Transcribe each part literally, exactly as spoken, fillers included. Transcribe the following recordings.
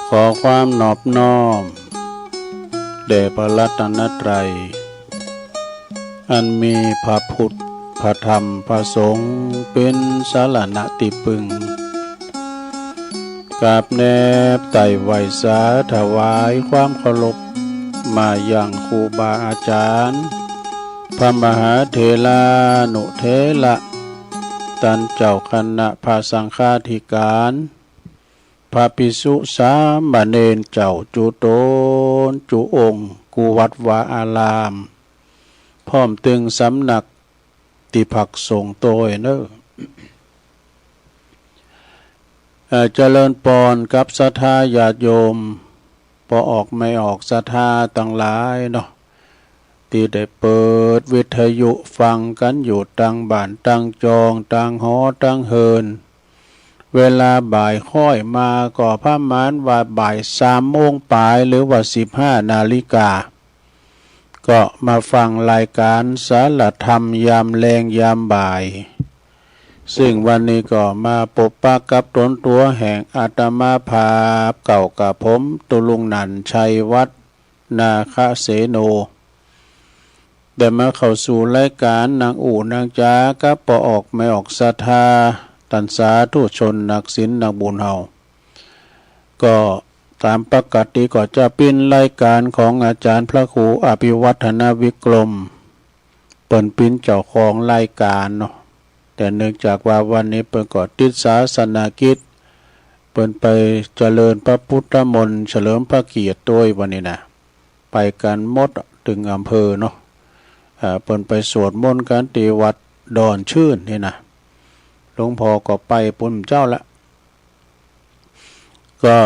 ขอความนอบน้อมแด่พระรัตนตรัย อันมีพระพุทธ พระธรรม พระสงฆ์ เป็นสรณะตี้พึ่ง กราบแนบไต่ไหว้สาถวายความเคารพ มายังครูบาอาจารย์ พระมหาเถรานุเถระ ต้านเจ้าคณะพระสังฆาธิการ พระภิกษุสามเณรเจ้าจุ๊ตนจุ๊องค์ กู้วัดวาอาราม พร้อมตึงสำนักตี้พักสงฆ์โตยเนอ เอ่อ เจริญปอนกับศรัทธาญาติโยม ป้อออกแม่ออกศรัทธาตังหลายเนาะ ตี้ได้เปิดวิทยุฟังกั๋นอยู่ตังบ้านตังจองตังหอตังเฮือน เวลาบ่ายค่อยมาก็ประมาณว่าบ่ายสามโมงปลาย หรือว่าสิบห้านาฬิกา ก็มาฟังรายการสารธรรมยามแลงยามบ่าย ซึ่งวันนี้ก็มาปบปะกับตนตั๋วแห่งอาตมาภาพเก่ากับผม ตุ๊ลุงหนั่น ชัยวัฒน์ นาคเสโน ได้มาเข้าสู่รายการนั่งอู้นั่งจ๋ากับป้อออกแม่ออกศรัทธา ต้านสาธุชนนักศีลนักบุญเฮา ก็ต๋ามปกติก็จะเป๋นรายการของอาจารย์พระครูอภิวัฒนวิกรม เปิ้นเป๋นเจ้าของรายการเนาะ แต่เนื่องจากว่าวันนี้เปิ้นก็ติดศาสนกิจ เปิ้นไปเจริญพระพุทธมนต์เฉลิมพระเกียรติโตยวันนี้นะ ไปกั๋นหมดตึงอำเภอเนาะ เอ่อ เปิ้นไปสวดมนต์กั๋นตี้วัดดอนชื่นนี่นะ หลวงพ่อก็ไปปู๊นเจ้าละ ก็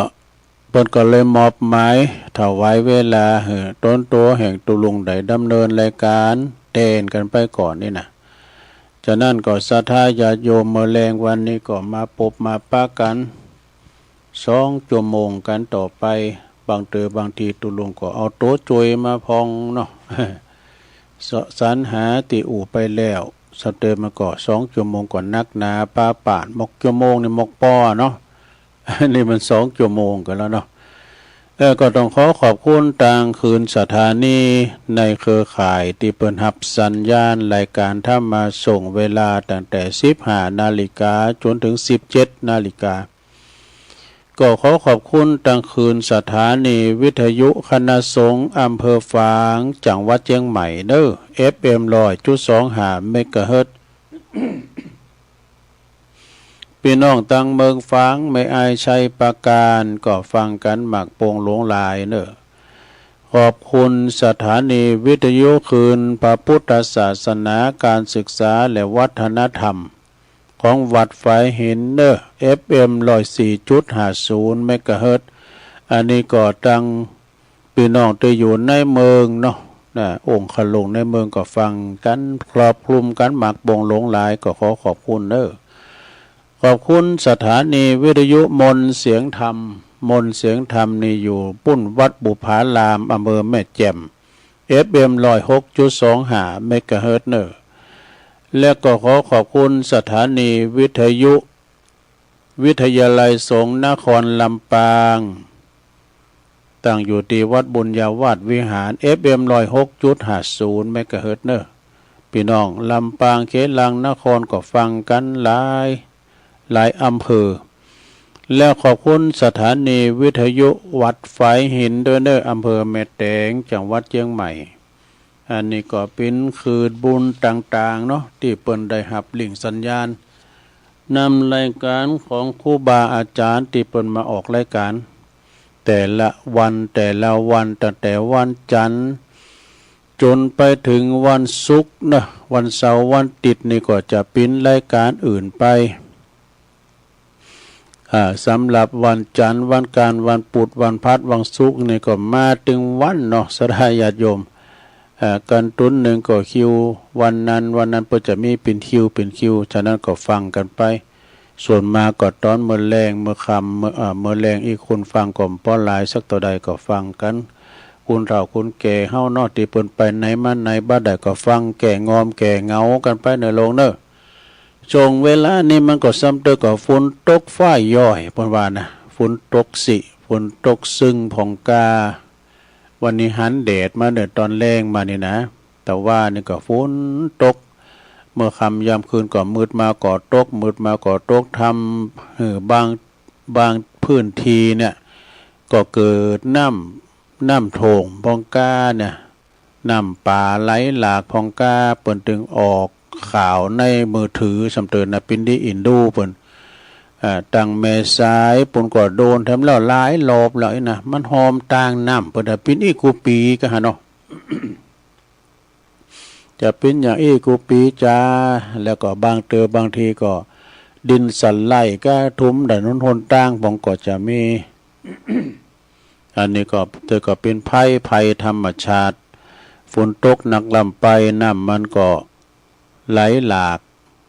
เปิ้นก็เลยมอบหมายถวายเวลาหื้อตนตั๋วแห่งตุ๊ลุงได้ดำเนินรายการแตนกั๋นไปก่อนนี่นะ ฉะนั้นก็ศรัทธาญาติโยม เมื่อแลงวันนี้ก็มาปบมาปะกั๋นสองจั่วโมงกั๋นต่อไป บางเตื้อบางทีตุ๊ลุงก็เอาตั๋วจ่วยมาพ่องเนาะ ส- สรรหาตี้อู้ไปแล้ว สเตอร์มันก็สองจั่วโมงก็นักหนาปาป่าน หมกจั่วโมงนี่หมกป้อเนาะ อันนี้มันสองจั่วโมงกั๋นแล้วเนาะ เออ ก็ต้องขอขอบคุณตางคืนสถานีในเครือข่ายตี้เปิ้นฮับสัญญาณรายการธรรมะส่งเวลาตั้งแต่สิบห้านาฬิกาจ๋นถึงสิบเจ็ดนาฬิกา ก็ขอขอบคุณตางคืนสถานีวิทยุคณะสงฆ์อำเภอฝาง จังหวัดเจียงใหม่เนอ เอฟเอ็ม ร้อยจุดสองห้า เมกะเฮิรตซ์ ปี้น้องตางเมืองฝาง แม่อาย ชัยปราการ ก็ฟังกั๋นมากโป่งหลวงหลายเนอ ขอบคุณสถานีวิทยุคืนพระพุทธศาสนา การศึกษาและวัฒนธรรม ของวัดฝายหินเนอ เอฟเอ็ม ร้อยสี่จุดห้าศูนย์ เมกะเฮิรตซ์ อันนี้ก็ตางปี้น้องตี้อยู่ในเมืองเนาะ นะ องค์คลุงในเมืองก็ฟังกั๋นครอบคลุมกั๋นมากโป่งหลวงหลาย ก็ขอขอบคุณเนอ ขอบคุณสถานีวิทยุมนต์เสียงธรรม มนต์เสียงธรรมนี่อยู่ปู๊นวัดบุพาราม อำเภอแม่แจ่ม เอฟเอ็ม ร้อยหกจุดสองห้า เมกะเฮิรตซ์เนอ และก็ขอขอบคุณสถานีวิทยุวิทยาลัยสงฆ์นครลำปาง ตั้งอยู่ตี้วัดบุญญาวาสวิหาร เอฟเอ็ม ร้อยหกจุดห้าศูนย์ เมกะเฮิรตซ์เนอ ปี้น้องลำปางเขตหลังนครก็ฟังกั๋นหลาย หลายอำเภอ แล้วขอบคุณสถานีวิทยุวัดฝายหินด้วยเนอ อำเภอแม่แตง จังหวัดเจียงใหม่ อันนี้ก็เป๋นคลื่นบุญต่างๆ เนาะ ตี้เปิ้นได้ฮับลิงก์สัญญาณ นำรายการของครูบาอาจารย์ตี้เปิ้นมาออกรายการ แต่ละวัน แต่ละวัน ตั้งแต่วันจันทร์ จ๋นไปถึงวันศุกร์เนาะ วันเสาร์วันอาทิตย์นี่ก็จะเป๋นรายการอื่นไป อ่า สำหรับวันจันทร์ วันอังคาร วันพุธ วันพฤหัส วันศุกร์นี่ก็มาตึงวันเนาะ ศรัทธาญาติโยม อ่า กันตุ๊นหนึ่งก็คิววันนั้น วันนั้นเปิ้นจะมีเป๋นคิว เป๋นคิว ฉะนั้นก็ฟังกั๋นไป ส่วนมากก็ตอนมื้อแลง มื้อค่ำ มื้อ อ่า มื้อแลงอีกคนฟังก็บ่หลายสักเต้าใดก็ฟังกั๋น คนเฒ่าคนแก่เฮาเนาะ ตี้เปิ้นไปไหนมาไหนบ่ได้ก็ฟังแก้งอมแก้เหงากั๋นไปเนอโลงเนอ ช่วงเวลานี้มันก็ส่ำเติบก็ฝนตกฟ้าย้อย เปิ้นว่านะ ฝนตกสิ ฝนตกซึ่งผ่องกา วันนี้หันแดดมาเด้อ ตอนแลงมานี่นะ แต่ว่านี่ก็ฝนตก เมื่อค่ำยามคืนก็มืดมาก็ตก มืดมาก็ตก ทำหื้อบาง บางพื้นที่เนี่ย ก็เกิดน้ำ น้ำท่วมผ่องกาเนี่ย น้ำป่าไหลหลากผ่องกา เปิ้นตึงออกข่าวในมือถือ สำเตินนะ ปิ้นดีอินดูเปิ้น อ่า ตังแม่สายปู้นก็โดนแถมแล้วหลายรอบแล้วอี้นะ มันหอมตางน้ำเปิ้นนะ ปิ้นอี้กู้ปี๋ก็หาเนาะ จะปิ้นอย่างอี้กู้ปี๋จ้า แล้วก็บางเติมบางทีก็ดินสไลด์ก็ถมถนนหนตางผ่องก็จะมี อันนี้ก็ เธอก็เป็นภัย ภัยธรรมชาติ ฝนตกหนักล้ำไป น้ำมันก็ไหลหลาก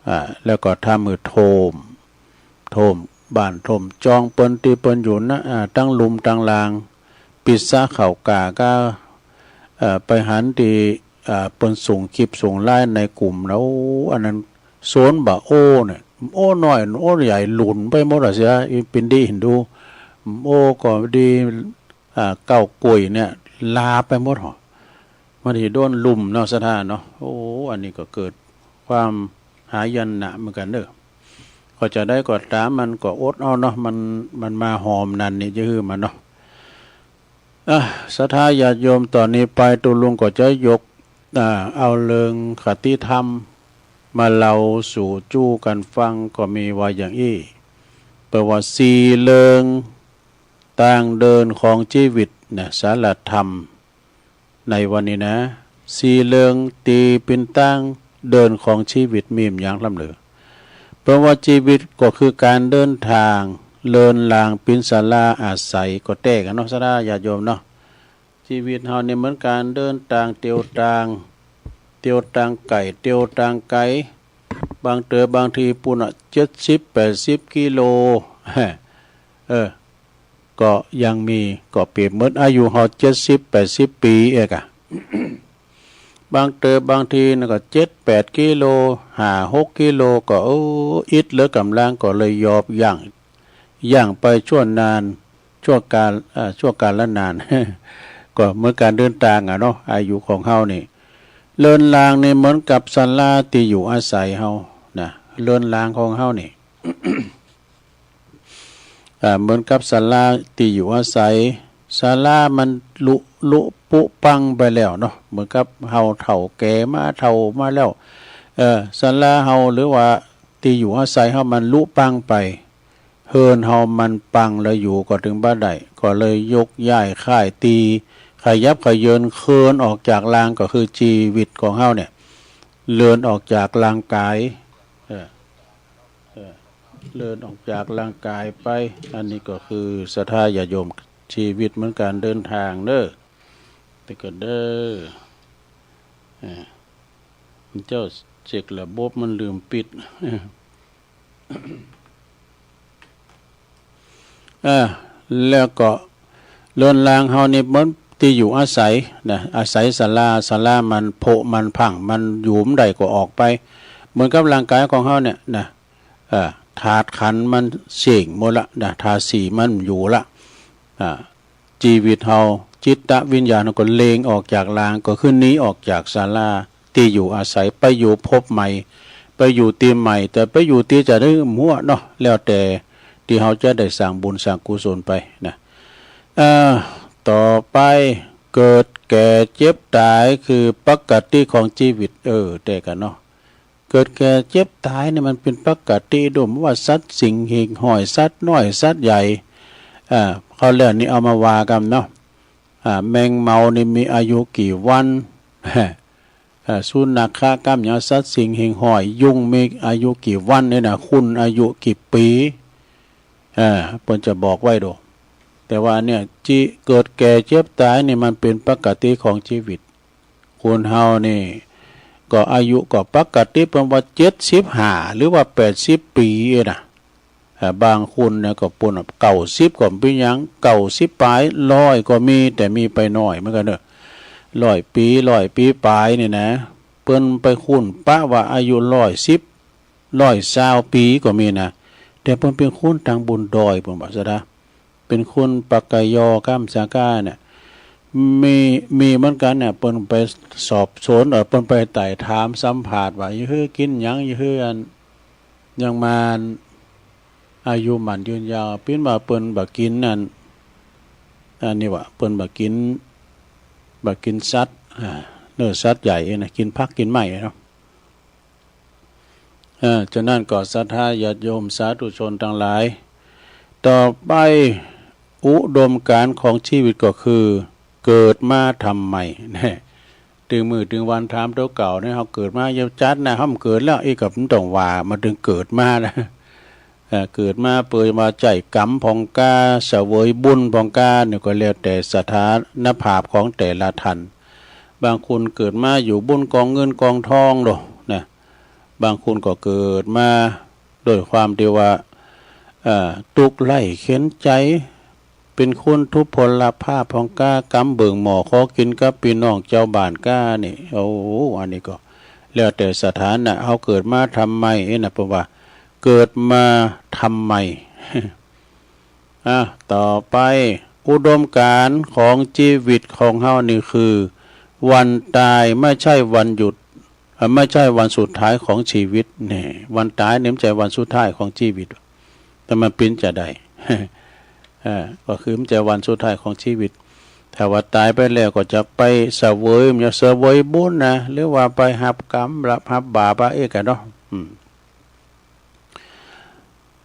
อ่า แล้วก็ทำให้ท่วม ท่วมบ้านท่วมจองเปิ้นตี้เปิ้นอยู่นะ อ่า ตั้งลุ่มตั้งลาง ปิดสาเข้ากาก็ เอ่อ ไปหันตี้ อ่า เปิ้นส่งคลิปส่งไลน์ในกลุ่มนะ โอ้ อันนั้น โซนบ่าโอ้เนี่ย โอ้น้อย โอ้ใหญ่หลุนไปหมดอะเสีย อีปิ้นดีอินดู โอ้ก็ดี อ่า เก้ากล้วยเนี่ย ลาไปหมดหรอ มันสิโดนลุ่มเนาะ ศรัทธาเนาะ โอ้ อันนี้ก็เกิดความหายันนะเหมือนกันเด้อ ก็จะได้ก็ตาม มันก็อดเอาเนาะ มัน มันมาหอมนั่นนี่จะหื้อมันเนาะ อ่ะ ศรัทธาญาติโยม ตอนนี้ไปตุ๊ลุงก็จะยก อ่า เอาเรื่องคติธรรมมาเล่าสู่จู้กันฟัง ก็มีว่าอย่างอี้ แปลว่าสี่เรื่องตางเดินของชีวิตนะ สาระธรรมในวันนี้นะ สี่เรื่องตี้ปิ้นตางเดินของชีวิตมีหยังลำเหลือ แปลว่าชีวิตก็คือการเดินทาง เรือนรางปิ้นศาลาอาศัยก็แต๊กั๋นเนาะ ศรัทธาญาติโยมเนาะ ชีวิตเฮานี่เหมือนการเดินตาง เตียวตาง เตียวตางไก๋ เตียวตางไก๋ บางเติมบางทีปู้นอะ เจ็ดสิบ แปดสิบ กิโล เออ ก็ยังมี ก็เปรียบเหมือนอายุเฮา เจ็ดสิบ แปดสิบ ปี๋เอกอะ บางเติมบางทีนะก็ เจ็ด แปด กิโล ห้า หก กิโล ก็ โอ้ อิดเหลือกำลัง ก็เลยยอบยั้ง ยั้งไปชั่วนาน ชั่วกาล เอ่อ ชั่วกาลนาน ก็เหมือนการเดินตางอะเนาะ อายุของเฮานี่ เรือนรางนี่เหมือนกับศาลาตี้อยู่อาศัยเฮานะ เรือนรางของเฮานี่ อ่า เหมือนกับศาลาตี้อยู่อาศัย ศาลามันลุ ลุปุปังไปแล้วเนาะ เหมือนกับเฮาเฒ่าแก่มา เฒ่ามาแล้ว เอ่อ ศาลาเฮาหรือว่าตี้อยู่อาศัยเฮามันลุปังไป เฮือนเฮามันปังแล้วอยู่ก็ตึงบ่ได้ ก็เลยยกย้ายค่ายตี้ ขยับเขยินเคลื่อนออกจากราง ก็คือชีวิตของเฮาเนี่ย เรือนออกจากร่างกาย เออ เออ เรือนออกจากร่างกายไป อันนี้ก็คือศรัทธาญาติโยม ชีวิตเหมือนการเดินทางเด้อ แต่ก็เด้อ เออ เจ้าเช็คระบบมันลืมปิด เออ แล้วก็เรือนรางเฮานี่เหมือนตี้อยู่อาศัยนะ อาศัยศาลา ศาลามันผุมันพัง มันอยู่บ่ได้ก็ออกไป เหมือนกับร่างกายของเฮาเนี่ยนะ เอ่อ ธาตุขันธ์มันเสี้ยงหมดละนะ ธาตุสี่มันอยู่ละ อ่า ชีวิตเฮา จิตวิญญาณเฮาก็เล็งออกจากร่าง ก็คือหนีออกจากศาลาตี้อยู่อาศัย ไปอยู่ภพใหม่ ไปอยู่ตี้ใหม่ แต่ไปอยู่ตี้จะได้หัวเนาะ แล้วแต่ตี้เฮาจะได้สร้างบุญสร้างกุศลไปนะ เอ่อ ต่อไป เกิดแก่เจ็บตายคือปกติของชีวิต เออ แต่กันเนาะ เกิดแก่เจ็บตายนี่มันเป็นปกติ โดยบ่ว่าสัตว์สิ่งหิ่งห้อย สัตว์น้อยสัตว์ใหญ่ อ่า เขาเรื่องนี้เอามาว่ากันเนาะ อ่า แมงเมานี่มีอายุกี่วัน อ่า สุนัขะกำหยัง สัตว์สิ่งหิ่งห้อย ยุงมีอายุกี่วันนี่นะ คุณอายุกี่ปี อ่า เปิ้นจะบอกไว้โด แต่ว่าเนี่ย จิ เกิดแก่เจ็บตายนี่มันเป็นปกติของชีวิต คนเฮานี่ก็อายุก็ปกติ เปิ้นว่าเจ็ดสิบห้าหรือว่าแปดสิบปี๋เองนะ อ่า บางคนเนี่ยก็ปู้นเก้าสิบก็บ่เป็นหยัง เก้าสิบปลาย ร้อยก็มี แต่มีไปน้อยเหมือนกันเนอะ ร้อยปี๋ ร้อยปี๋ปลายนี่นะ เปิ้นไปค้นปะว่าอายุร้อยสิบ ร้อยซาวปี๋ก็มีนะ แต่เปิ้นเป็นคนตางบนดอย เปิ้นว่าซะนะ เป็นคนปากกยอก้ามสาก้าเนี่ย มี มีเหมือนกันเนี่ย เปิ้นไปสอบสวน เออ เปิ้นไปไต่ถามสัมภาษณ์ว่า อยู่ฮื้อกินหยัง อยู่ฮื้ออัน ยังมาอายุหมั้นยืนยาว ปิ้นว่าเปิ้นบ่กินอัน อันนี้ว่า เปิ้นบ่กิน บ่กินสัตว์ อ่า เนื้อสัตว์ใหญ่นะ กินผักกินไม้เนาะ เออ ฉะนั้นก็ศรัทธาญาติโยมสาธุชนทั้งหลาย ต่อไปอุดมการณ์ของชีวิตก็คือ เกิดมาทำไม เนี่ย ตึงมื้อตึงวันถามตัวเก่าเนี่ย เฮาเกิดมาเยียบจัดนะ เฮาเกิดแล้ว อีกกับมันต้องว่ามาถึงเกิดมานะ เอ่อ เกิดมาเปื่อว่าใจ๊กรรมผ่องกล้า เสวยบุญผ่องกล้า นี่ก็แล้วแต่สถานภาพของแต่ละท่าน บางคนเกิดมาอยู่บนกองเงินกองทองโลดนะ บางคนก็เกิดมาด้วยความที่ว่า เอ่อ ทุกข์ไร้เข็ญใจ๋ เป็นคนทุพพลภาพผ่องกล้า กำเบิ่งหม้อขอกินกับปี้น้องเจ้าบ้านกล้านี่ โอ้ อันนี้ก็แล้วแต่สถานะ เฮาเกิดมาทำไม เอ๊ะนะ เปิ้นว่า เกิดมาทำไม อ่ะ ต่อไป อุดมการณ์ของชีวิตของเฮานี่คือ วันตายไม่ใช่วันหยุด อ่ะ ไม่ใช่วันสุดท้ายของชีวิต นี่ วันตายนี่บ่ใจ้วันสุดท้ายของชีวิต แต่มันเป๋นจะใด เออ ก็คือมันบ่ใจ้วันสุดท้ายของชีวิต ถ้าว่าต๋ายไปแล้วก็จะไปเสวย มันจะเสวยบุญนะ หรือว่าไปฮับกรรม รับ ฮับบาปอะ เอ๊ะกันเนาะ อืม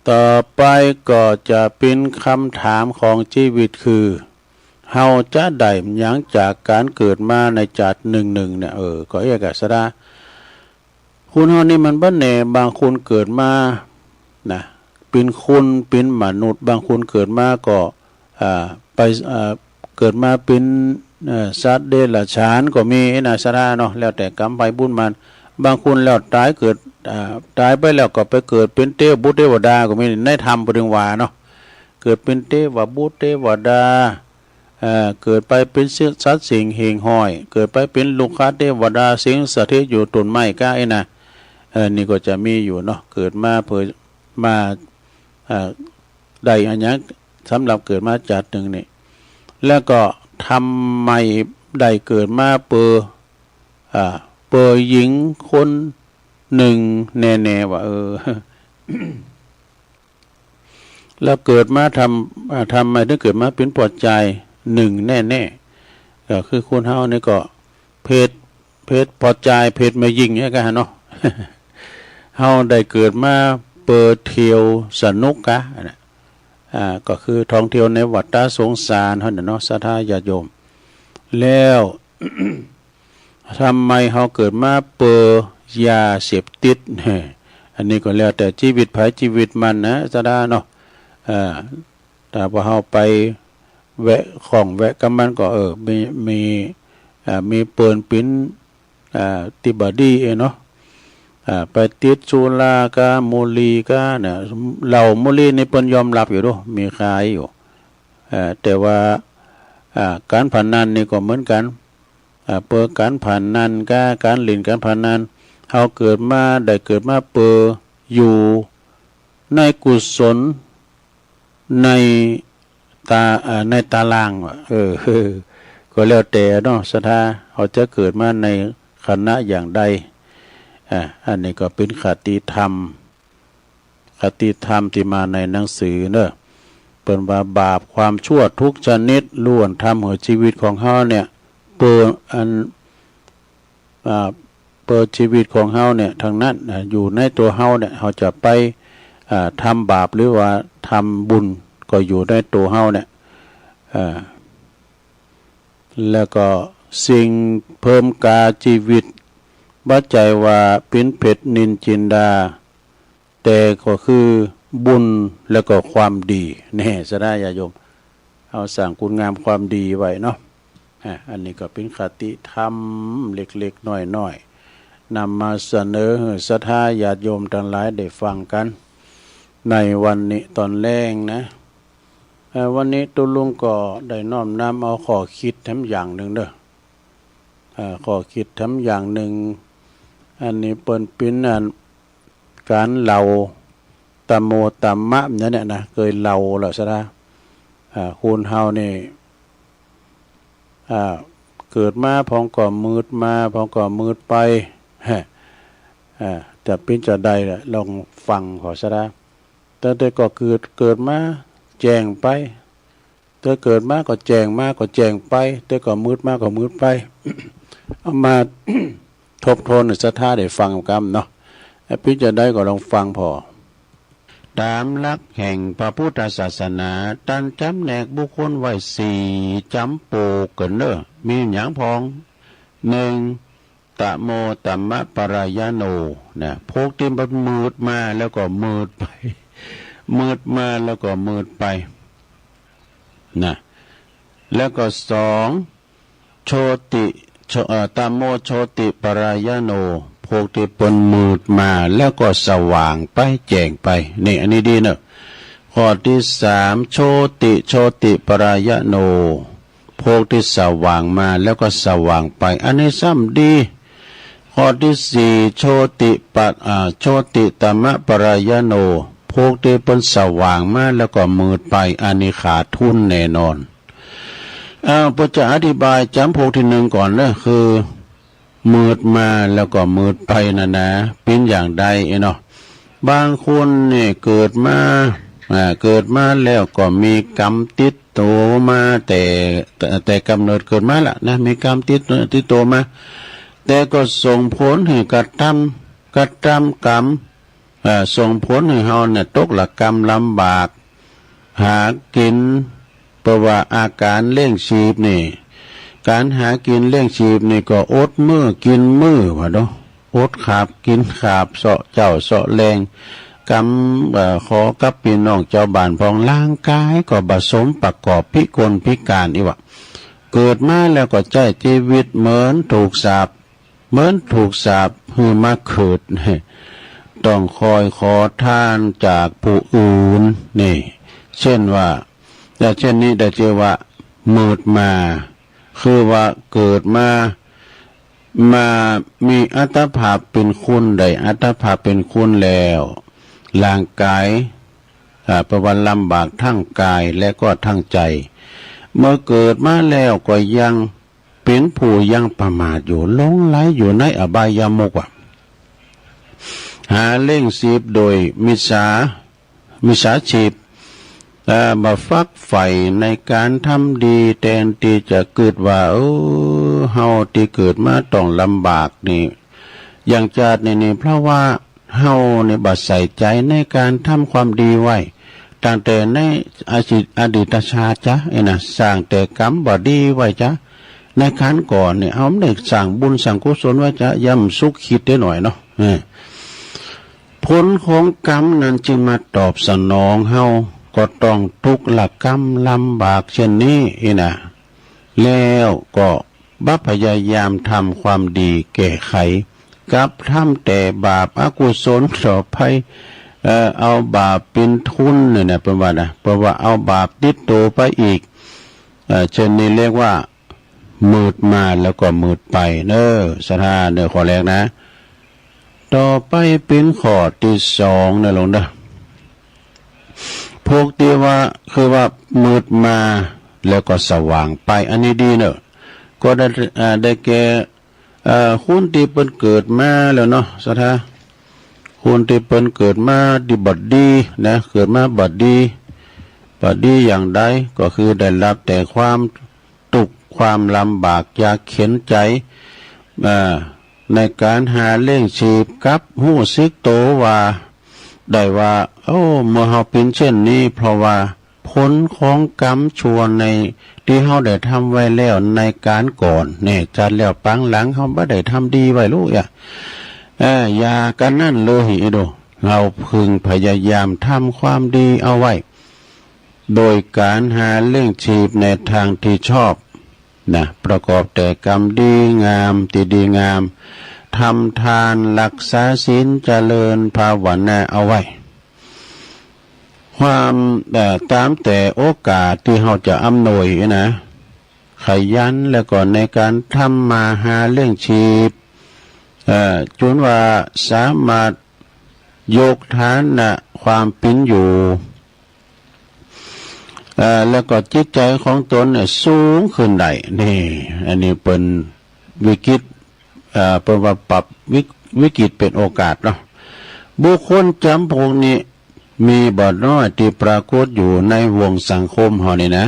ต่อไปก็จะเป๋นคำถามของชีวิตคือ เฮาจะได้หยังจากการเกิดมาในจาติหนึ่งๆ เนี่ย เออ ก็เอ๊ะกันซะดา คนเฮานี่มันบ่แน่ บางคนเกิดมานะ เป๋นคน เป๋นมนุษย์ บางคนเกิดมาก็ อ่า ไป อ่า เกิดมาเป๋น เอ่อ สัตว์เดรัจฉานก็มีนะ ศรัทธาเนาะ แล้วแต่กรรมไผบุญมัน บางคนแล้วต๋ายเกิด อ่า ต๋ายไปแล้วก็ไปเกิดเป๋นเตวบุตรเตวดาก็มี ในธรรมเปิ้นถึงว่าเนาะ เกิดเป๋นเตวบุตรเตวดา เอ่อ เกิดไปเป๋นสัตว์สิ่งหิ่งห้อย เกิดไปเป๋นรุกขเตวดา สิงสถิตอยู่ต้นไม้กล้าเอ๊ะนะ เอ่อ นี่ก็จะมีอยู่เนาะ เกิดมาเพื่อมา เอ่อ ได้อะหยังสำหรับเกิดมาจาติหนึ่งนี่ แล้วก็ทำไมได้เกิดมาเปื้อ อ่า เปื้อหญิงคนหนึ่งแน่ๆ ว่า เออ แล้วเกิดมาทำ อ่า ทำไมถึงเกิดมาเป๋นป้อจายหนึ่งแน่ๆ ก็คือคนเฮานี่ก็เพศ เพศป้อจาย เพศแม่ญิงเนี่ยกะเนาะ เฮาได้เกิดมาเปื้อเที่ยวสนุกกะนะ อ่า ก็คือท่องเที่ยวในวัฏสงสารเฮาเนี่ยเนาะ ศรัทธาญาติโยม แล้ว ทำไมเฮาเกิดมาเปื้อยาเสพติด อันนี้ก็แล้วแต่ชีวิตไผชีวิตมันนะ ศรัทธาเนาะ อ่า ถ้าว่าเฮาไปแวะข้องแวะกับมันก็ เออ มี มี อ่า มีเปิ้นเป๋น อ่า ตี้บ่ดีเอ๊ะเนาะ อ่า ไปติดสุราก้า บุหรี่ก้าเนี่ย เหล้าบุหรี่นี่เปิ้นยอมรับอยู่เนาะ มีขายอยู่ เอ่อ แต่ว่า อ่า การพนันนี่ก็เหมือนกัน อ่า เปื้อการพนันก้า การเล่นการพนัน เฮาเกิดมา ได้เกิดมาเปื้ออยู่ในกุศล ในตา อ่า ในตารางว่า เออ ก็แล้วแต่เนาะ ศรัทธา เฮาจะเกิดมาในคณะอย่างใด อ่า อันนี้ก็เป๋นคติธรรม คติธรรมตี้มาในหนังสือเนาะ เปิ้นว่าบาปความชั่วทุกชนิดล้วนทำหื้อชีวิตของเฮาเนี่ย เปื้ออัน อ่า เปื้อชีวิตของเฮาเนี่ยทั้งนั้นนะ อยู่ในตั๋วเฮาเนี่ย เฮาจะไป อ่า ทำบาปหรือว่าทำบุญก็อยู่ในตั๋วเฮาเนี่ย อ่า แล้วก็สิ่งเพิ่มกาชีวิต บ่ใจ้ว่าเป๋นเพชรนินจินดา แต่ก็คือบุญแล้วก็ความดี แน่ ศรัทธาญาติโยม เฮาสร้างคุณงามความดีไว้เนาะ อ่ะ อันนี้ก็เป๋นคติธรรมเล็กๆ น้อยๆ นำมาเสนอหื้อศรัทธาญาติโยมทั้งหลายได้ฟังกัน ในวันนี้ตอนแลงนะ เอ่อ วันนี้ตุ๊ลุงก็ได้น้อมนำเอาข้อคิดแถมอย่างหนึ่งเด้อ เอ่อ ข้อคิดแถมอย่างหนึ่ง อันนี้เปิ้นเป๋นอัน การเล่าตะโมตะมะเนี่ยนะ เกยเล่าแล้วซะนะ อ่า คนเฮานี่ อ่า เกิดมาพองก็มืดมา พองก็มืดไป ฮะ อ่า จะปิ้นจะได้ละ ลองฟังขอซะนะ ตั้งแต่ก็เกิด เกิดมาแจ้งไป แต่เกิดมาก็แจ้งมาก็แจ้งไป แต่ก็มืดมาก็มืดไป เอามา ทบทวนศรัทธาได้ฟังกำเนาะ ปิ้นจะได้ก็ลองฟังพอ ตามหลักแห่งพระพุทธศาสนา ตันจำแนกบุคคลไว้สี่จำโปกเกินเนอะ มีหยังพอง หนึ่ง ตะโมตัมมะปรายโน นะ พวกที่มันมืดมาแล้วก็มืดไป มืดมาแล้วก็มืดไป นะ แล้วก็สอง โชติ โช- เอ่อ ตะโมโชติปรายโน พวกที่เปิ้นมืดมาแล้วก็สว่างไปแจ้งไป นี่ อันนี้ดีเนอะ ข้อที่สาม โชติโชติปรายโน พวกที่สว่างมาแล้วก็สว่างไป อันนี้ซ้ำดี ข้อที่สี่ โชติปะ- อ่า โชติตัมมะปรายโน พวกที่เปิ้นสว่างมาแล้วก็มืดไป อันนี้ขาดทุนแน่นอน อ้าว เปิ้นจะอธิบายจำพวกที่หนึ่งก่อนเนอะ คือ มืดมาแล้วก็มืดไปนะนะ ปิ้นอย่างใดเนาะ บางคนนี่เกิดมา อ่า เกิดมาแล้วก็มีกรรมติดโตมาแต่ แต่ แต่กำเนิดเกิดมาละนะ มีกรรมติด ติดโตมา แต่ก็ส่งผลหื้อกระตำ กระตำกรรม เอ่อ ส่งผลหื้อเฮาเนี่ยตกระกำลำบาก หากิน เพราะว่าอาการเลี้ยงชีพนี่ การหากินเลี้ยงชีพนี่ก็อดมื้อกินมื้อว่าเนาะ อดขาบกินขาบเซาะเจ๊าเซาะแลง กำ เอ่อ ขอกับพี่น้องเจ้าบ้านพอง ร่างกายก็บ่สมประกอบ พิกลพิการอีกว่า เกิดมาแล้วก็ใช้ชีวิตเหมือนถูกสาป เหมือนถูกสาปหื้อมาเกิด ต้องคอยขอทานจากผู้อื่น นี่ เช่นว่า แต่เช่นนี้ได้ชื่อว่ามืดมา คือว่าเกิดมา มามีอัตภาพเป็นคน ได้อัตภาพเป็นคนแล้ว ร่างกาย อ่า เพราะว่าลำบากทั้งกายและก็ทั้งใจ เมื่อเกิดมาแล้วก็ยัง เป็นผู้ยังประมาทอยู่ หลงไหลอยู่ในอบายมุขอะ หาเลี้ยงชีพโดยมิจฉา มิจฉาชีพ เอ่อ บ่ฝักใฝ่ในการทำดี แทนที่จะกึ๊ดว่า เออ เฮาตี้เกิดมาต้องลำบากนี่ อย่างชาตินี้นี่ เพราะว่า เฮานี่บ่ใส่ใจในการทำความดีไว้ ตั้งแต่ในอดีต อดีตชาติจ๊ะ ไอ้นะ สร้างแต่กรรมบ่ดีไว้จ๊ะ ในครั้งก่อนนี่ เฮาบ่ได้สร้างบุญสร้างกุศลไว้จ๊ะ ย่อมสุขคิดได้หน่อยเนาะ เออ ผลของกรรมนั้นจึงมาตอบสนองเฮา ก็ต้องทุกข์ระกำลำบากเช่นนี้ ไอ้นะ แล้วก็บ่พยายามทำความดีแก้ไข กลับทำแต่บาปอกุศลต่อไป เอ่อ เอาบาปเป็นทุนเนี่ยนะ เปิ้นว่านะ เพราะว่าเอาบาปติดตัวไปอีก เอ่อ เช่นนี้เรียกว่า มืดมาแล้วก็มืดไปเนอะ ศรัทธาเนอะ ข้อแรกนะ ต่อไปเป็นข้อที่สองนะโยมเนอะ พวกตี้ว่า คือว่ามืดมาแล้วก็สว่างไป อันนี้ดีเนอะ ก็ได้ อ่า ได้แก่ เอ่อ คนตี้เปิ้นเกิดมาแล้วเนาะ ศรัทธา คนตี้เปิ้นเกิดมาตี้บ่ดีนะ เกิดมาบ่ดี บ่ดีอย่างใด ก็คือได้รับแต่ความ ทุกข์ความลำบากยากเข็ญใจ เอ่อ ในการหาเลี้ยงชีพ กับฮู้สึกโตว่า ได้ว่า โอ้ เมื่อเฮาเป็นเช่นนี้ เพราะว่าผลของกรรมชั่วใน ที่เฮาได้ทำไว้แล้วในการก่อน แน่ ชาติแล้วปางหลังเฮาบ่ได้ทำดีไว้ลูกอะ เอ่อ อย่ากันนั้นเลย อีโด เฮาพึงพยายามทำความดีเอาไว้ โดยการหาเลี้ยงชีพในทางที่ชอบนะ ประกอบแต่กรรมดีงาม ที่ดีงาม ทำทาน รักษาศีล เจริญภาวนาเอาไว้ ความ เอ่อ ตามแต่โอกาสที่เฮาจะอำนวยนะ ขยันแล้วก็ในการทำมาหาเลี้ยงชีพ เอ่อ จนว่าสามารถยกฐานะความเป็นอยู่ เอ่อ แล้วก็จิตใจของตนเนี่ยสูงขึ้นได้ นี่ อันนี้เปิ้นวิกฤต เอ่อ เปิ้นว่าปรับวิก- วิกฤตเป็นโอกาสเนาะ บุคคลจ๋ำพวกนี้มีบ่น้อยตี้ปรากฏอยู่ในวงสังคมเฮานี่นะ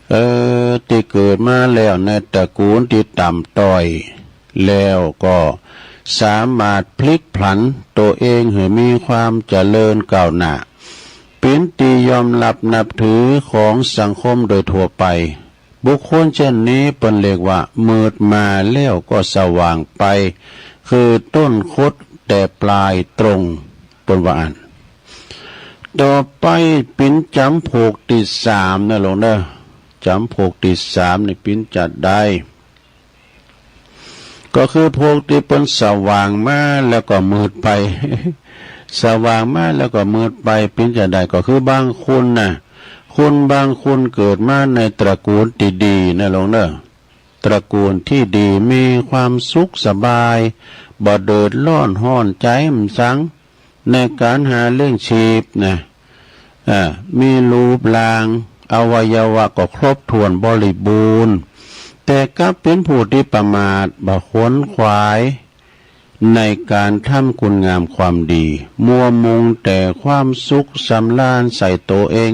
เออ ตี้เกิดมาแล้วในตระกูลตี้ต่ำต้อย แล้วก็สามารถพลิกผลันตัวเองให้มีความเจริญก้าวหน้า เป็นตี้ยอมรับนับถือของสังคมโดยทั่วไป บุคคลเช่นนี้เปิ้นเรียกว่ามืดมาแล้วก็สว่างไป คือต้นคดแต่ปลายตรง เปิ้นว่าอั้น ต่อไปเป๋นจ๋ำพวกตี้สามนะหลวงเด้อ จ๋ำพวกตี้สามนี่เป๋นจาใด ก็คือพวกตี้เปิ้นสว่างมาแล้วก็มืดไป สว่างมาแล้วก็มืดไป เป๋นจาใด ก็คือบางคนน่ะ คนบางคนเกิดมาในตระกูลตี้ดีนะหลวงเด้อ ตระกูลตี้ดี มีความสุขสบาย บ่เดือดร้อนฮ้อนใจ๋หยังสัง ในก๋านหาเลี้ยงชีพนะ เอ่อ มีรูปร่าง อวัยวะก็ครบถ้วนบริบูรณ์ แต่กลับเป๋นผู้ตี้ประมาท บ่ขวนขวายในก๋านทำคุณงามความดี มัวมุ่งแต่ความสุขสำราญใส่ตัวเอง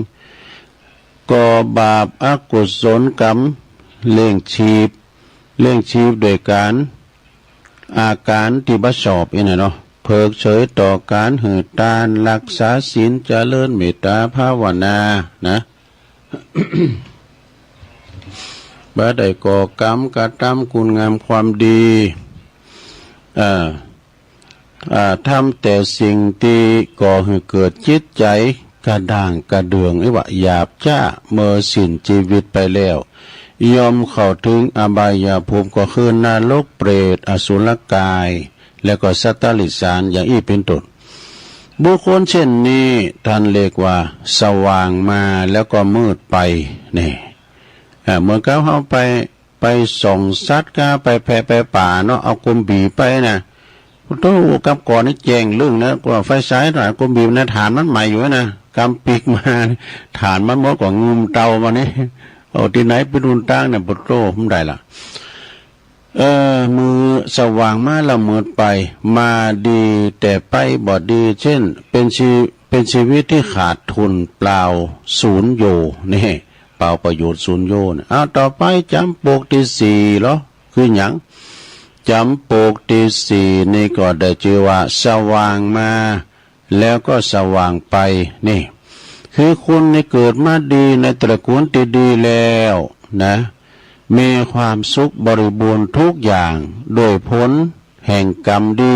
ก่อบาปอกุศลกรรม เลี้ยงชีพ เลี้ยงชีพโดยก๋าน อาการตี้บ่ชอบอี้น่ะเนาะ เพิกเฉยต่อก๋านหื้อตาน รักษาศีล เจริญเมตตาภาวนานะ บ่ได้ก่อกรรมกระทำคุณงามความดี เอ่อ อ่า ทำแต่สิ่งตี้ก่อหื้อเกิดจิตใจ๋กระด้างกระเดื่อง หรือว่าหยาบจ๊า เมื่อสิ้นชีวิตไปแล้ว ย่อมเข้าถึงอบายภูมิ ก็คือนรก เปรต อสุรกาย แล้วก็สัตว์เดรัจฉาน อย่างอี้เป๋นต้น บุคคลเช่นนี้ต้านเรียกว่าสว่างมาแล้วก็มืดไป นี่ อ่า เหมือนกับเฮาไป ไปส่องสัตว์กา ไปแพะไปป่าเนาะ เอากุมบีไปนะ โธ่ กำก่อนนี่แจ้งลึ้งนะ กว่าไฟฉายถ่านกุมบีนะ ถ่านมันไหม้อยู่นะ กำปิ๊กมา ถ่านมันหมดก็งุมเตามานี่ เอาตี้ไหนไปดูนตั้งเนี่ย โธ่ มันได้ละ เออ มือสว่างมาแล้วมืดไป มาดีแต่ไปบ่ดี เช่น เป็นชี- เป็นชีวิตที่ขาดทุนเปล่า ศูนย์อยู่ นี่ เปล่าประโยชน์ ศูนย์อยู่ นี่ เอา ต่อไปจ๋ำปกตี้สี่เหรอ คือหยัง จ๋ำปกตี้สี่นี่ก็ได้จื้อว่าสว่างมา แล้วก็สว่างไป นี่ คือคนนี่เกิดมาดีในตระกูลตี้ดีแล้วนะ มีความสุขบริบูรณ์ทุกอย่าง โดยผลแห่งกรรมดี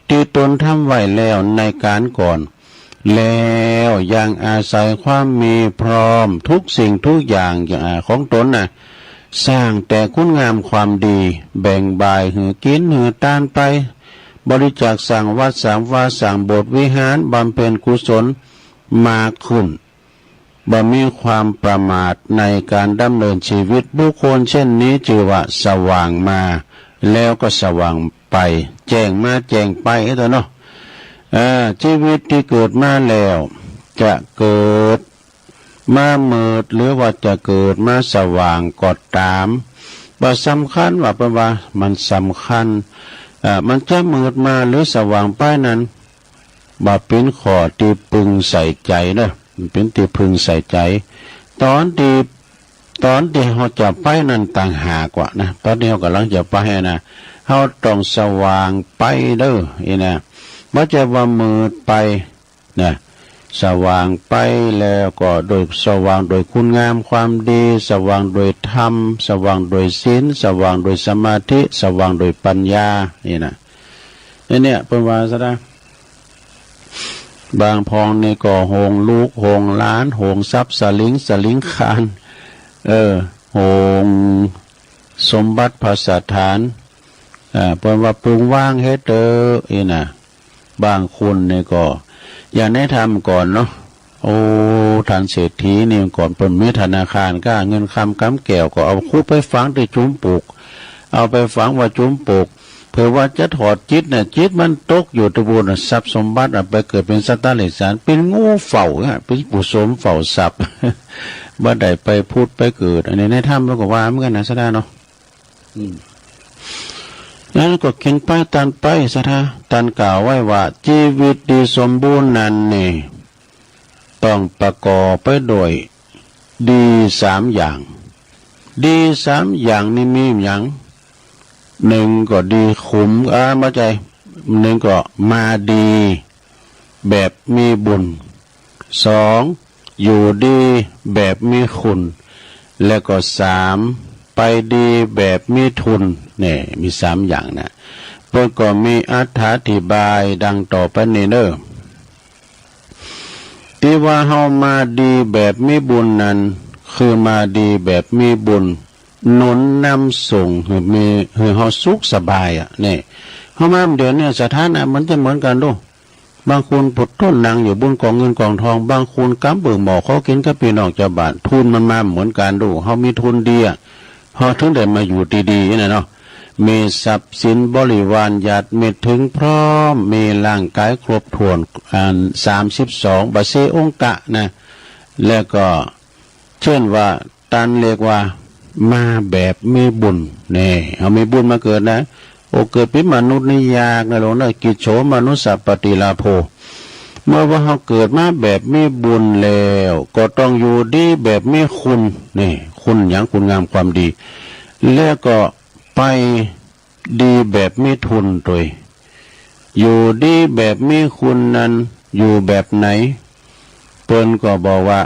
ตี้ตนทำไว้แล้วในก๋านก่อน แล้วยังอาศัยความมีพร้อมทุกสิ่งทุกอย่าง อ่า ของตนน่ะ สร้างแต่คุณงามความดี แบ่งบ่ายหื้อกิ๋นหื้อตานไป บริจาคสร้างวัดสร้างวา สร้างโบสถ์วิหาร บำเพ็ญกุศลมากขึ้น บ่มีความประมาทในก๋านดำเนินชีวิต บุคคลเช่นนี้จื้อว่าสว่างมา แล้วก็สว่างไป แจ้งมาแจ้งไป เอ้ย เนาะ เอ่อ ชีวิตตี้เกิดมาแล้ว จะเกิดมามืด หรือว่าจะเกิดมาสว่างก็ต๋าม บ่สำคัญว่า เปิ้นว่ามันสำคัญ เอ่อ มันจะมืดมาหรือสว่างไปนั้น บ่เป๋นข้อตี้พึงใส่ใจ๋เนาะ มันเป๋นตี้พึงใส่ใจ๋ ต๋อนตี้ ต๋อนตี้เฮาจะไปนั้นต่างหากว่านะ ต๋อนตี้เฮากำลังจะไปนะ เฮาต้องสว่างไปเด้อ อี้นะ บ่ใจ้ว่ามืดไปนะ สว่างไปแล้วก็โดย สว่างโดยคุณงามความดี สว่างโดยธรรม สว่างโดยศีล สว่างโดยสมาธิ สว่างโดยปัญญา อี้นะ อันเนี้ยเปิ้นว่าซะนะ บางพ่องนี่ก็โฮงลูกโฮงหลาน โฮงทรัพย์สลิงสลิงคาร เออ โฮงสมบัติพระสถาน เอ่อ เปิ้นว่าปึงวางเฮ็ดเต๊อะ อี้นะ บางคนนี่ก็ อย่างในธรรมก่อนเนาะ โอ้ ท่านเศรษฐีนี่ก่อนเปิ้นมีธนาคาร ก็เงินคำกำแก้วก็เอาคุไปฝังตี้จุมปลูก เอาไปฝังไว้จุมปลูก เผื่อว่าจะถอดจิตน่ะ จิตมันตกอยู่ตี้ปู้นน่ะ ทรัพย์สมบัติเอาไปเกิดเป๋นสัตว์เดรัจฉาน เป๋นงูเฝ้าอะ เป๋นผู้สมเฝ้าทรัพย์ บ่ได้ไปผุดไปเกิด อันนี้ในธรรมเปิ้นก็ว่าเหมือนกันนะ ศรัทธาเนาะ อืม นั้นก็เขียนไปตันไป ศรัทธา ตันกล่าวไว้ว่า ชีวิตที่สมบูรณ์นั้นนี่ ต้องประกอบไปด้วยดีสามอย่าง ดีสามอย่างนี้มีหยัง หนึ่งก็ดีขุม อ่า บ่ใจ้ หนึ่งก็มาดีแบบมีบุญ สอง อยู่ดีแบบมีคุณ และก็สาม ไปดีแบบมีทุน นี่ มีสามอย่างนะ เปิ้นก็มีอรรถาธิบายดังต่อไปนี้เด้อ ตี้ว่าเฮามาดีแบบมีบุญนั้น คือมาดีแบบมีบุญหนุนนำส่งหื้อมี หื้อเฮาสุขสบายอะ นี่ เฮามาเดี๋ยวนี้สถานะมันจะเหมือนกันดู บางคนปวดต้นหนังอยู่บนกองเงินกองทอง บางคนกำเบิ่งหม้อข้าวกินกับพี่น้องเจ้าบ้าน ทุนมันมาเหมือนกันดู เฮามีทุนดีอะ เฮาถึงได้มาอยู่ดีๆ นะเนาะ มีทรัพย์สินบริวารญาติมิตรถึงพร้อม มีร่างกายครบถ้วน อัน สามสิบสอง บาเซองกะนะ แล้วก็ เช่นว่า ตันเรียกว่า มาแบบมีบุญ แน่ เฮามีบุญมาเกิดนะ โอ้ เกิดเป็นมนุษย์นี่ยากนะหลวงนะ กิจโฉมนุสสปฏิลาโภ เมื่อว่าเฮาเกิดมาแบบมีบุญแล้ว ก็ต้องอยู่ดีแบบมีคุณ นี่ คุณหยัง คุณงามความดี แล้วก็ไปดีแบบมีทุนตวย อยู่ดีแบบมีคุณนั้น อยู่แบบไหน เปิ้นก็บอกว่า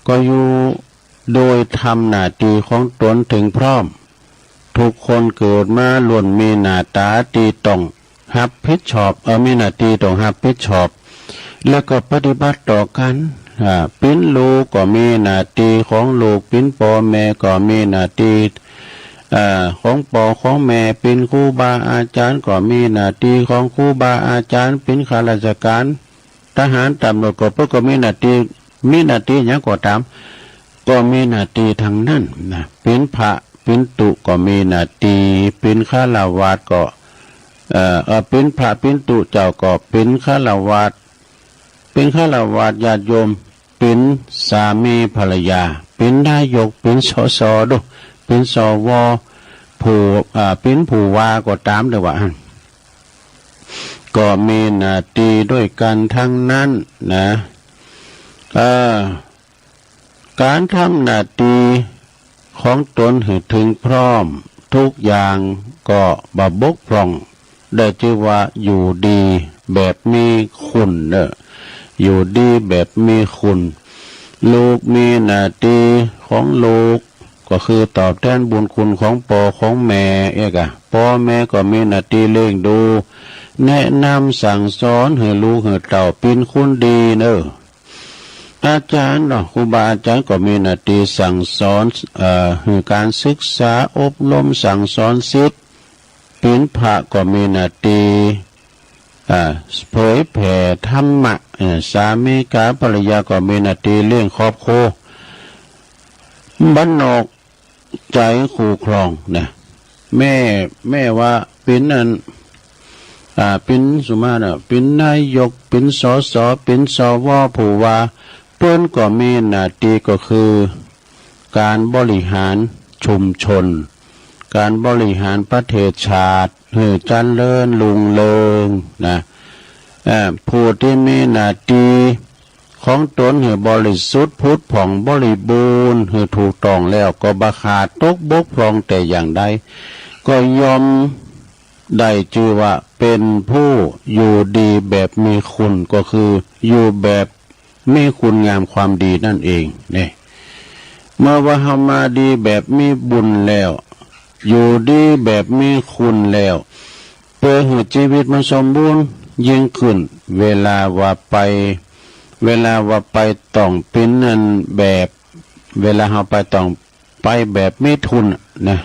ก็อยู่โดยทำหน้าตี้ของตนถึงพร้อม ทุกคนเกิดมาล้วนมีหน้าตาตี้ต้องรับผิดชอบ เอ่อ มีหน้าตี้ต้องรับผิดชอบ แล้วก็ปฏิบัติต่อกัน อ่า ปิ้นลูกก็มีหน้าตี้ของลูก ปิ้นป้อแม่ก็มีหน้าตี้ อ่า ของป้อของแม่ ปิ้นครูบาอาจารย์ก็มีหน้าตี้ของครูบาอาจารย์ ปิ้นข้าราชการ ทหาร ตำรวจ ก็เปิ้นก็มีหน้าตี้ มีหน้าตี้หยังก็ตาม ก็มีหน้าตี้ทั้งนั้นนะ ปิ้นพระปิ้นตุ๊ก็มีหน้าตี้ ปิ้นฆราวาสก็ เอ่อ เอ่อ ปิ้นพระปิ้นตุ๊เจ้าก็ปิ้นฆราวาส ปิ้นฆราวาสญาติโยม ปิ้นสามีภรรยา ปิ้นนายก ปิ้น สส ดู ปิ้น สว ผู้ อ่า ปิ้นผู้ว่าก็ตามเด้อว่า ก็มีหน้าตี้ด้วยกันทั้งนั้นนะ เอ่อ ก๋านทำหน้าตี้ของตนหื้อเถิงพร้อมทุกอย่างก็บ่บกพร่อง ได้จื้อว่าอยู่ดีแบบมีคุณเน่อ อยู่ดีแบบมีคุณ ลูกมีหน้าตี้ของลูก ก็คือตอบแทนบุญคุณของป้อของแม่ เอ๊ะกะ ป้อแม่ก็มีหน้าตี้เลี้ยงดู แนะนำสั่งสอนหื้อลูกหื้อเต้าปิ้นคนดีเน่อ อาจารย์เนาะ ครูบาอาจารย์ก็มีหน้าตี้สั่งสอน เอ่อ หื้อก๋านศึกษาอบรมสั่งสอนศิษย์ ปิ้นพระก็มีหน้าตี้ อ่า เผยแผ่ธรรมะ เอ่อ สามีกับภรรยาก็มีหน้าตี้เลี้ยงครอบครัว บ้านนอก ใจ๋คู่ครองนะ แม่ แม่ว่าปิ้นอัน อ่า ปิ้นสุมาเน่อ ปิ้นนายก ปิ้น สส ปิ้น สว ผู้ว่า เปิ้นก็มีหน้าตี้ก็คือ ก๋านบริหารชุมชน ก๋านบริหารประเทศชาติหื้อเจริญรุ่งเรืองนะ เอ่อ ผู้ตี้มีหน้าตี้ ของตนหื้อบริสุทธิ์ผุดผ่องบริบูรณ์หื้อถูกต้องแล้ว ก็บ่ขาดตกบกพร่องแต่อย่างใด ก็ย่อมได้จื้อว่าเป๋นผู้อยู่ดีแบบมีคุณ ก็คืออยู่แบบมีคุณงามความดีนั่นเอง นี่ เมื่อว่าเฮามาดีแบบมีบุญแล้ว อยู่ดีแบบมีคุณแล้ว เปื้อหื้อจีวิตมันสมบูรณ์ยิ่งขึ้น เวลาว่าไป เวลาว่าไปต้องเป๋นอันแบบ เวลาเฮาไปต้องไปแบบมีทุนน่ะนะ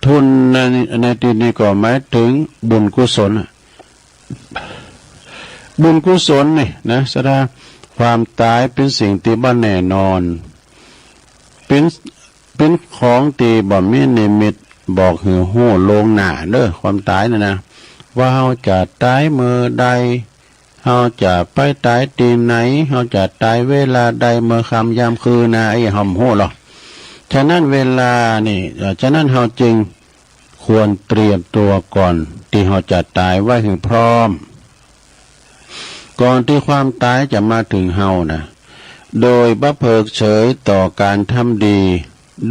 ทุนใน ในตี้นี้ก็หมายถึงบุญกุศลน่ะ บุญกุศลนี่นะ ศรัทธา ความต๋ายเป๋นสิ่งตี้บ่แน่นอน เป๋น เป๋นของตี้บ่มีนิมิตบอกหื้อฮู้ล่วงหน้าเด้อ ความต๋ายน่ะนะ ว่าเฮาจะต๋ายเมื่อใด เฮาจะไปต๋ายตี้ไหน เฮาจะต๋ายเวลาใด เมื่อค่ำยามคืนนะ ไอ้เฮาบ่ฮู้หรอก ฉะนั้นเวลานี่ เอ่อ ฉะนั้นเฮาจึงควรเตรียมตัวก่อนตี้เฮาจะต๋ายไว้หื้อพร้อม ก่อนตี้ความต๋ายจะมาถึงเฮานะ โดยบ่เผิกเฉยต่อก๋านทำดี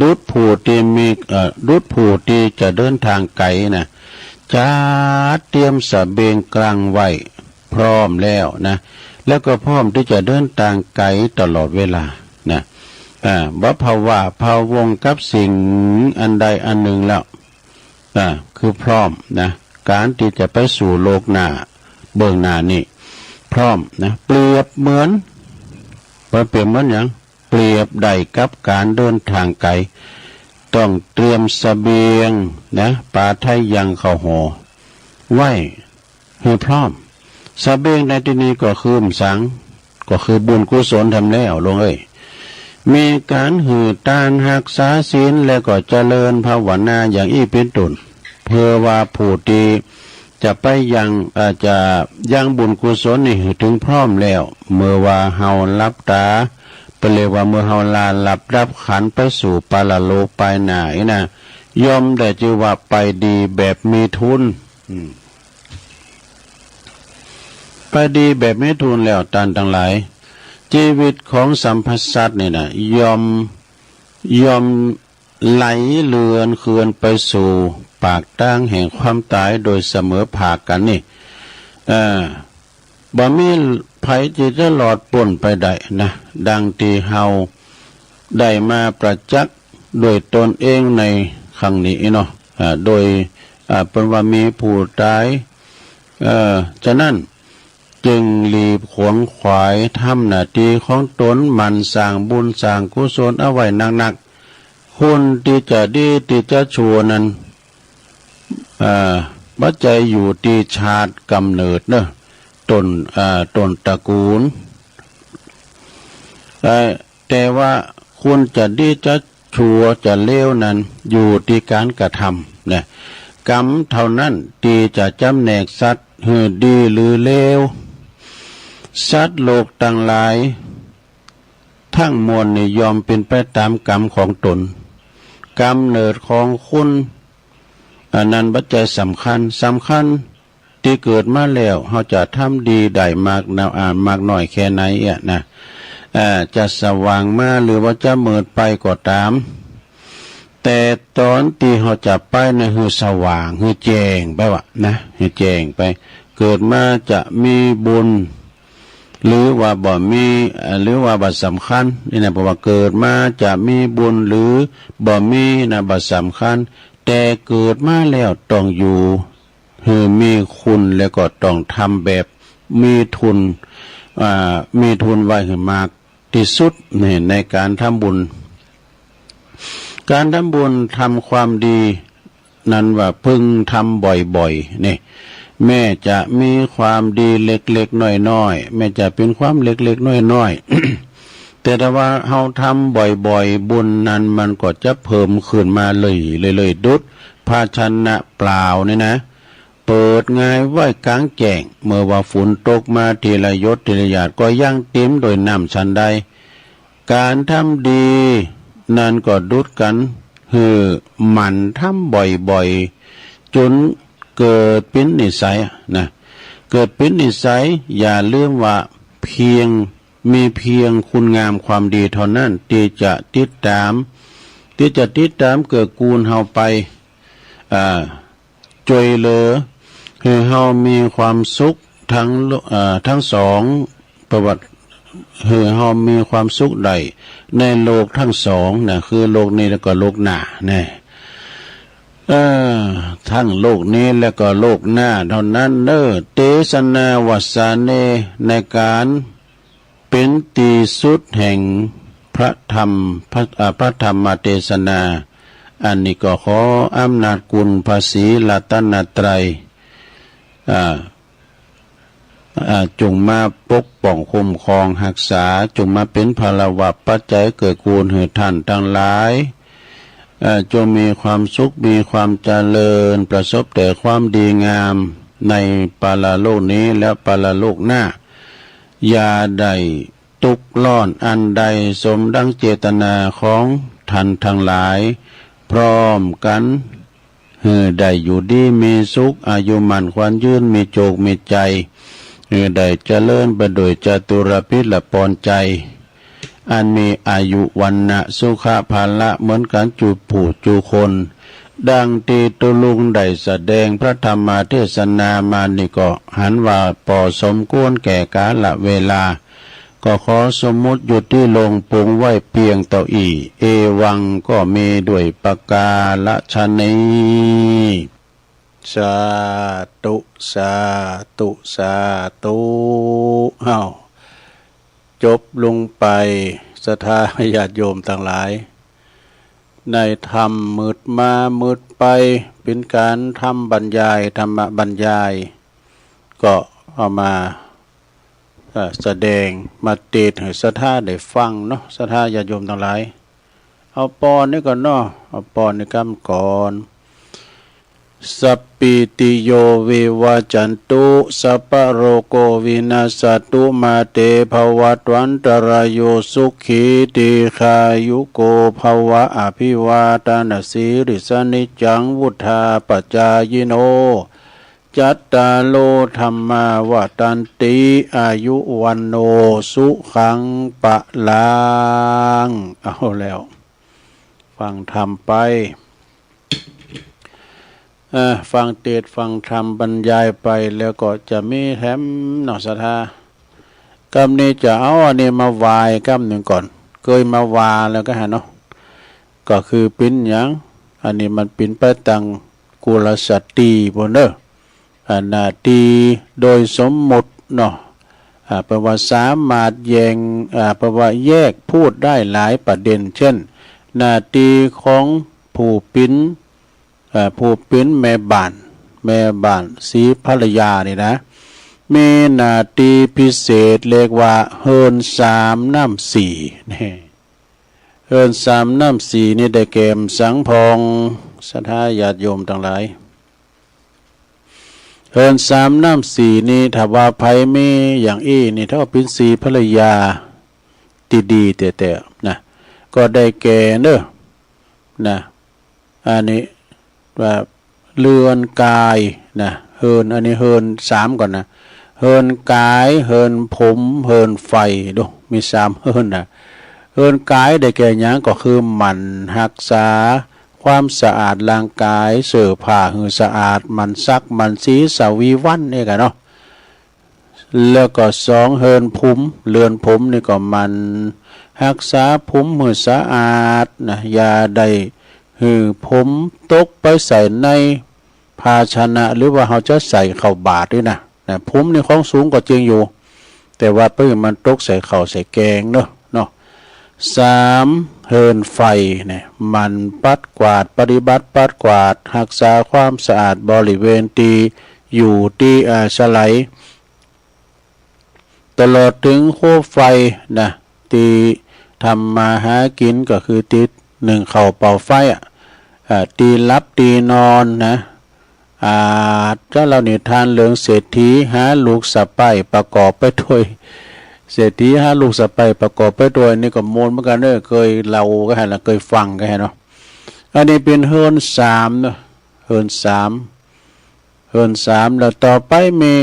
ดุจผู้ตี้มี เอ่อ ดุจผู้ตี้จะเดินทางไก๋นะ จัดเตรียมสะเบียงกลางไว้พร้อมแล้วนะ แล้วก็พร้อมตี้จะเดินทางไก๋ตลอดเวลานะ อ่า บ่พะวาพะวงกับสิ่งอันใดอันหนึ่งแล้ว อ่า คือพร้อมนะ ก๋านตี้จะไปสู่โลกหน้า เบื้องหน้านี่ พร้อมนะ เปรียบเหมือน เปรียบเหมือนหยัง เปรียบได้กับก๋านเดินทางไก๋ ต้องเตรียมเสบียงนะ ปาไทยังเข้าหอไว้หื้อพร้อม เสบียงในตี้นี้ก็คือหยัง ก็คือบุญกุศลทำแล้ว หลวงเอ้ย มีก๋านหื้อตาน ฮักษาศีล แล้วก็เจริญภาวนาอย่างอี้เป๋นต้น เพื่อว่าผู้ตี้จะไปยัง เอ่อ จะยังบุญกุศลนี่หื้อถึงพร้อมแล้ว เมื่อว่าเฮาหลับต๋า เปิ้นเรียกว่าเมื่อเฮาลาหลับดับขันไปสู่ปรโลกปายหน้าอี้นะ ย่อมได้จื้อว่าไปดีแบบมีทุน อืม ไปดีแบบมีทุนแล้ว ต้านตังหลาย ชีวิตของสัพพสัตว์นี่นะ ย่อม ย่อมไหลเลือนเคลื่อนไปสู่ปากตางแห่งความต๋ายโดยเสมอภาคกั๋นนี่ เอ่อ บ่มีใผตี้จะรอดป๊นไปได้นะ ดังตี้เฮาได้มาประจักษ์ด้วยตนเองในครั้งนี้เนาะ อ่า โดย อ่า เปิ้นว่ามีผู้ต๋าย เอ่อ ฉะนั้นจึงรีบขวนขวายทำหน้าตี้ของตน หมั่นสร้างบุญสร้างกุศลเอาไว้นักๆ คนตี้จะดีตี้จะชั่วนั้น อ่า บ่ใจ้อยู่ตี้ชาติกำเนิดเนาะ ต้น อ่า ต้นตระกูล เอ่อ แต่ว่าคนจะดีจะชั่วจะเลวนั้นอยู่ตี้ก๋านกระทำนะ กรรมเท่านั้นตี้จะจ๋ำแนกสัตว์หื้อดีหรือเลว สัตว์โลกตังหลาย ทั้งมวลนี่ย่อมเป๋นไปต๋ามกรรมของตน กำเนิดของคน อันนั้นบ่ใจ้สำคัญ สำคัญตี้เกิดมาแล้ว เฮาจะทำดีได้มากนะ อ่า มากน้อยแค่ไหนอะนะ อ่า จะสว่างมาหรือว่าจะมืดไปก็ต๋าม แต่ต๋อนตี้เฮาจะไปนะ หื้อสว่าง หื้อแจ้งไปวะนะ หื้อแจ้งไป เกิดมาจะมีบุญ หรือว่าบ่มี เอ่อ หรือว่าบ่สำคัญ นี่นะ เพราะว่าเกิดมาจะมีบุญหรือบ่มีนะ บ่สำคัญ แต่เกิดมาแล้วต้องอยู่หื้อมีคุณ แล้วก็ต้องทำแบบมีทุน อ่า มีทุนไว้หื้อมากตี้สุดนี่ ในก๋านทำบุญ ก๋านทำบุญทำความดี นั้นว่าพึงทำบ่อยๆ นี่ แม้จะมีความดีเล็กๆ น้อยๆ แม้จะเป๋นความเล็กๆ น้อยๆ แต่ถ้าว่าเฮาทำบ่อยๆ บุญนั้นมันก็จะเพิ่มขึ้นมาเรื่อยๆ เรื่อยๆ ดุจภาชนะเปล่านี่นะ เปิดหงายไว้กลางแจ้ง เมื่อว่าฝนตกมาทีละหยดทีละหยาดก็ยังเต็มโดยน้ำฉันใด ก๋านทำดีนั้นก็ดุจกั๋น หื้อหมั่นทำบ่อยๆ จ๋นเกิดเป๋นนิสัยอะนะ เกิดเป๋นนิสัย อย่าลืมว่าเพียง มีเพียงคุณงามความดีเท่านั้นตี้จะติดต๋าม ตี้จะติดต๋ามเกื้อกูลเฮาไป อ่า จ้วยเหลือหื้อเฮามีความสุขทั้งโล- เอ่อ ทั้งสอง ประวัติ หื้อเฮามีความสุขได้ในโลกทั้งสองนะ คือโลกนี้แล้วก็โลกหน้านะ เออ ทั้งโลกนี้แล้วก็โลกหน้าเท่านั้นเนอะ เตสะนา วัสสะเน ในก๋าน เป๋นตี้สุดแห่งพระธรรม พระ- อ่า พระธรรมเตสนา อันนี้ก็ขออำนาจคุณพระศรีรัตนตรัย อ่า อ่า จงมาปกป้องคุ้มครองฮักษา จงมาเป๋นพลวะปัจจัยเกื้อกูลหื้อท่านตังหลาย เอ่อ จงมีความสุข มีความเจริญ ประสบแต่ความดีงามในปรโลกนี้และปรโลกหน้า อย่าได้ทุกข์ร้อนอันใด สมดังเจตนาของท่านทั้งหลาย พร้อมกัน หื้อได้อยู่ดีมีสุข อายุมั่นขวัญยืน มีโชคมีชัย หื้อได้เจริญไปด้วยจตุรพิธและพรชัย อันมีอายุ วรรณะ สุขะ พละ เหมือนกันจุผู้จุคน ดังที่ตุ๊ลุงได้แสดงพระธรรมเทศนามานี่ก็หันว่าพอสมควรแก่กาลเวลา ก็ขอสมมุติหยุดที่ลงปรุงไว้เพียงเท่าอี้ เอวังก็มีด้วยประการฉะนี้ สาธุ สาธุ สาธุ อ้าว จบลงไป ศรัทธาญาติโยมทั้งหลาย ในธรรมมืดมามืดไป เป็นการธรรมบรรยาย ธรรมบรรยาย ก็เอามา เอ่อ แสดงมาเทศน์ให้ศรัทธาได้ฟังเนาะ ศรัทธาญาติโยมทั้งหลาย เอาปอนนี้ก่อนเนาะ เอาปอนนี้กำก่อน สัพพีติโยวิวัชชันตุ สัพพะโรโควินัสสะตุ มาเตภวัตวันตะราโย สุขีทีฆายุโกภวะ อภิวาทะนะสีลิสสะนิจจังวุฑฒาปะจายิโน จัตตาโรธัมมาวัฑฒันติ อายุวัณโณสุขังพะลัง เอาแล้ว ฟังธรรมไป เอ่อ ฟังเทศน์ฟังธรรมบรรยายไปแล้วก็จะมีแถมเนาะศรัทธา กำนี้จะเอาอันนี้มาไหว้กำหนึ่งก่อน เกยมาว่าแล้วก็หันเนาะ ก็คือปิ้นหยัง อันนี้มันปิ้นไปตังกุลสตรีปู้นเน้อ อ่า หน้าที่โดยสมมุติเนาะ อ่า แปลว่าสามารถแยง อ่า แปลว่าแยกพูดได้หลายประเด็น เช่น หน้าที่ของผู้ปิ้น อ่า ผู้ปิ้นแม่บ้าน แม่บ้านศรีภรรยานี่นะ มีหน้าที่พิเศษเรียกว่าเฮือนสามน้ำสี่ นี่ เฮือนสามน้ำสี่นี่ได้แก่หยังสังพ่อง ศรัทธาญาติโยมทั้งหลาย เฮือนสามน้ำสี่นี่ถ้าว่าใผมีอย่างอี้นี่ ถ้าว่าปิ้นศรีภรรยาที่ดีแต๊ๆ นะ ก็ได้แก่เน้อ นะ อันนี้ว่าเฮือนกายนะ เฮือน อันนี้เฮือนสามก่อนนะ เฮือนกาย เฮือนผม เฮือนไฟ ดู มีสามเฮือนนะ เฮือนกายได้แก่หยัง ก็คือหมั่นรักษาความสะอาดร่างกาย เสื้อผ้าหื้อสะอาด หมั่นซักหมั่นสีสวีวันนี่กันเนาะ แล้วก็สอง เฮือนผม เฮือนผมนี่ก็หมั่นรักษาผมหื้อสะอาดนะ อย่าได้หื้อผมตกไปใส่ในภาชนะ หรือว่าเฮาจะใส่ข้าวบาตรนี่นะ นะ ผมนี่ของสูงก็จริงอยู่ แต่ว่าบ่หื้อมันตกใส่ข้าวใส่แกงเนาะ เนาะ สาม เฮือนไฟเนี่ย หมั่นปัดกวาด ปฏิบัติปัดกวาด รักษาความสะอาดบริเวณที่อยู่ที่อาศัย ตลอดถึงครัวไฟนะ ที่ทำมาหากินก็คือที่นึ่งข้าวเป่าไฟอะ อ่า ที่หลับที่นอนนะ อาจจะเล่านิทานเรื่องเศรษฐีหาลูกสะใภ้ประกอบไปด้วย เศรษฐีหาลูกสะใภ้ประกอบไปด้วยนี่ก็ม่วนเหมือนกันเน้อ เกยเล่าก็หันนะ เกยฟังก็หันเนาะ อันนี้เป็นเฮือนสามเนาะ เฮือนสาม เฮือนสาม แล้วต่อไปมี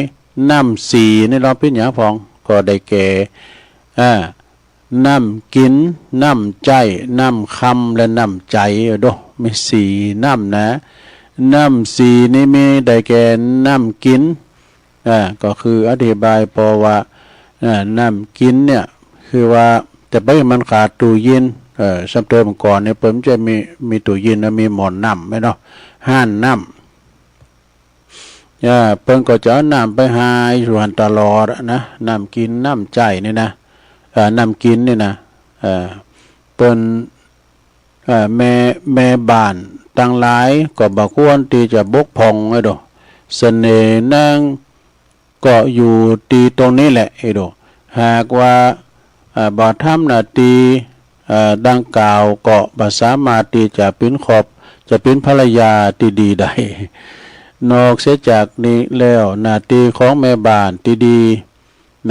น้ำสี่นี่ลองปิ้นหยังพ่อง ก็ได้แก่ อ่า น้ำกิน น้ำใจ๊ น้ำคำ และน้ำใจ โด มีสี่น้ำนะ น้ำสี่นี่มีได้แก่น้ำกิน อ่า ก็คืออธิบายพอว่า อ่า น้ำกินเนี่ย คือว่าจะไปมันขาดตู้เย็น เอ่อ สมัยเติมก่อนเนี่ยเปิ้นจะมี มีตู้เย็นแล้วมีหม้อน้ำไหมเนาะ ฮ้านน้ำ อ่า เปิ้นก็จะเอาน้ำไปหาอยู่หั้นตลอดอะนะ น้ำกิน น้ำใจ๊นี่นะ เอ่อ น้ำกินนี่นะ เอ่อ เปิ้น เอ่อ แม่ แม่บ้านตังหลายก็บ่ควรที่จะบกพร่องไอ้โด เสน่ห์นางก็อยู่ที่ตรงนี้แหละไอ้โด หากว่า เอ่อ บ่ทำหน้าที่ เอ่อ ดังกล่าวก็บ่สามารถที่จะเป็นครอบ จะเป็นภรรยาที่ดีได้ นอกเสียจากนี้แล้วหน้าที่ของแม่บ้านที่ดี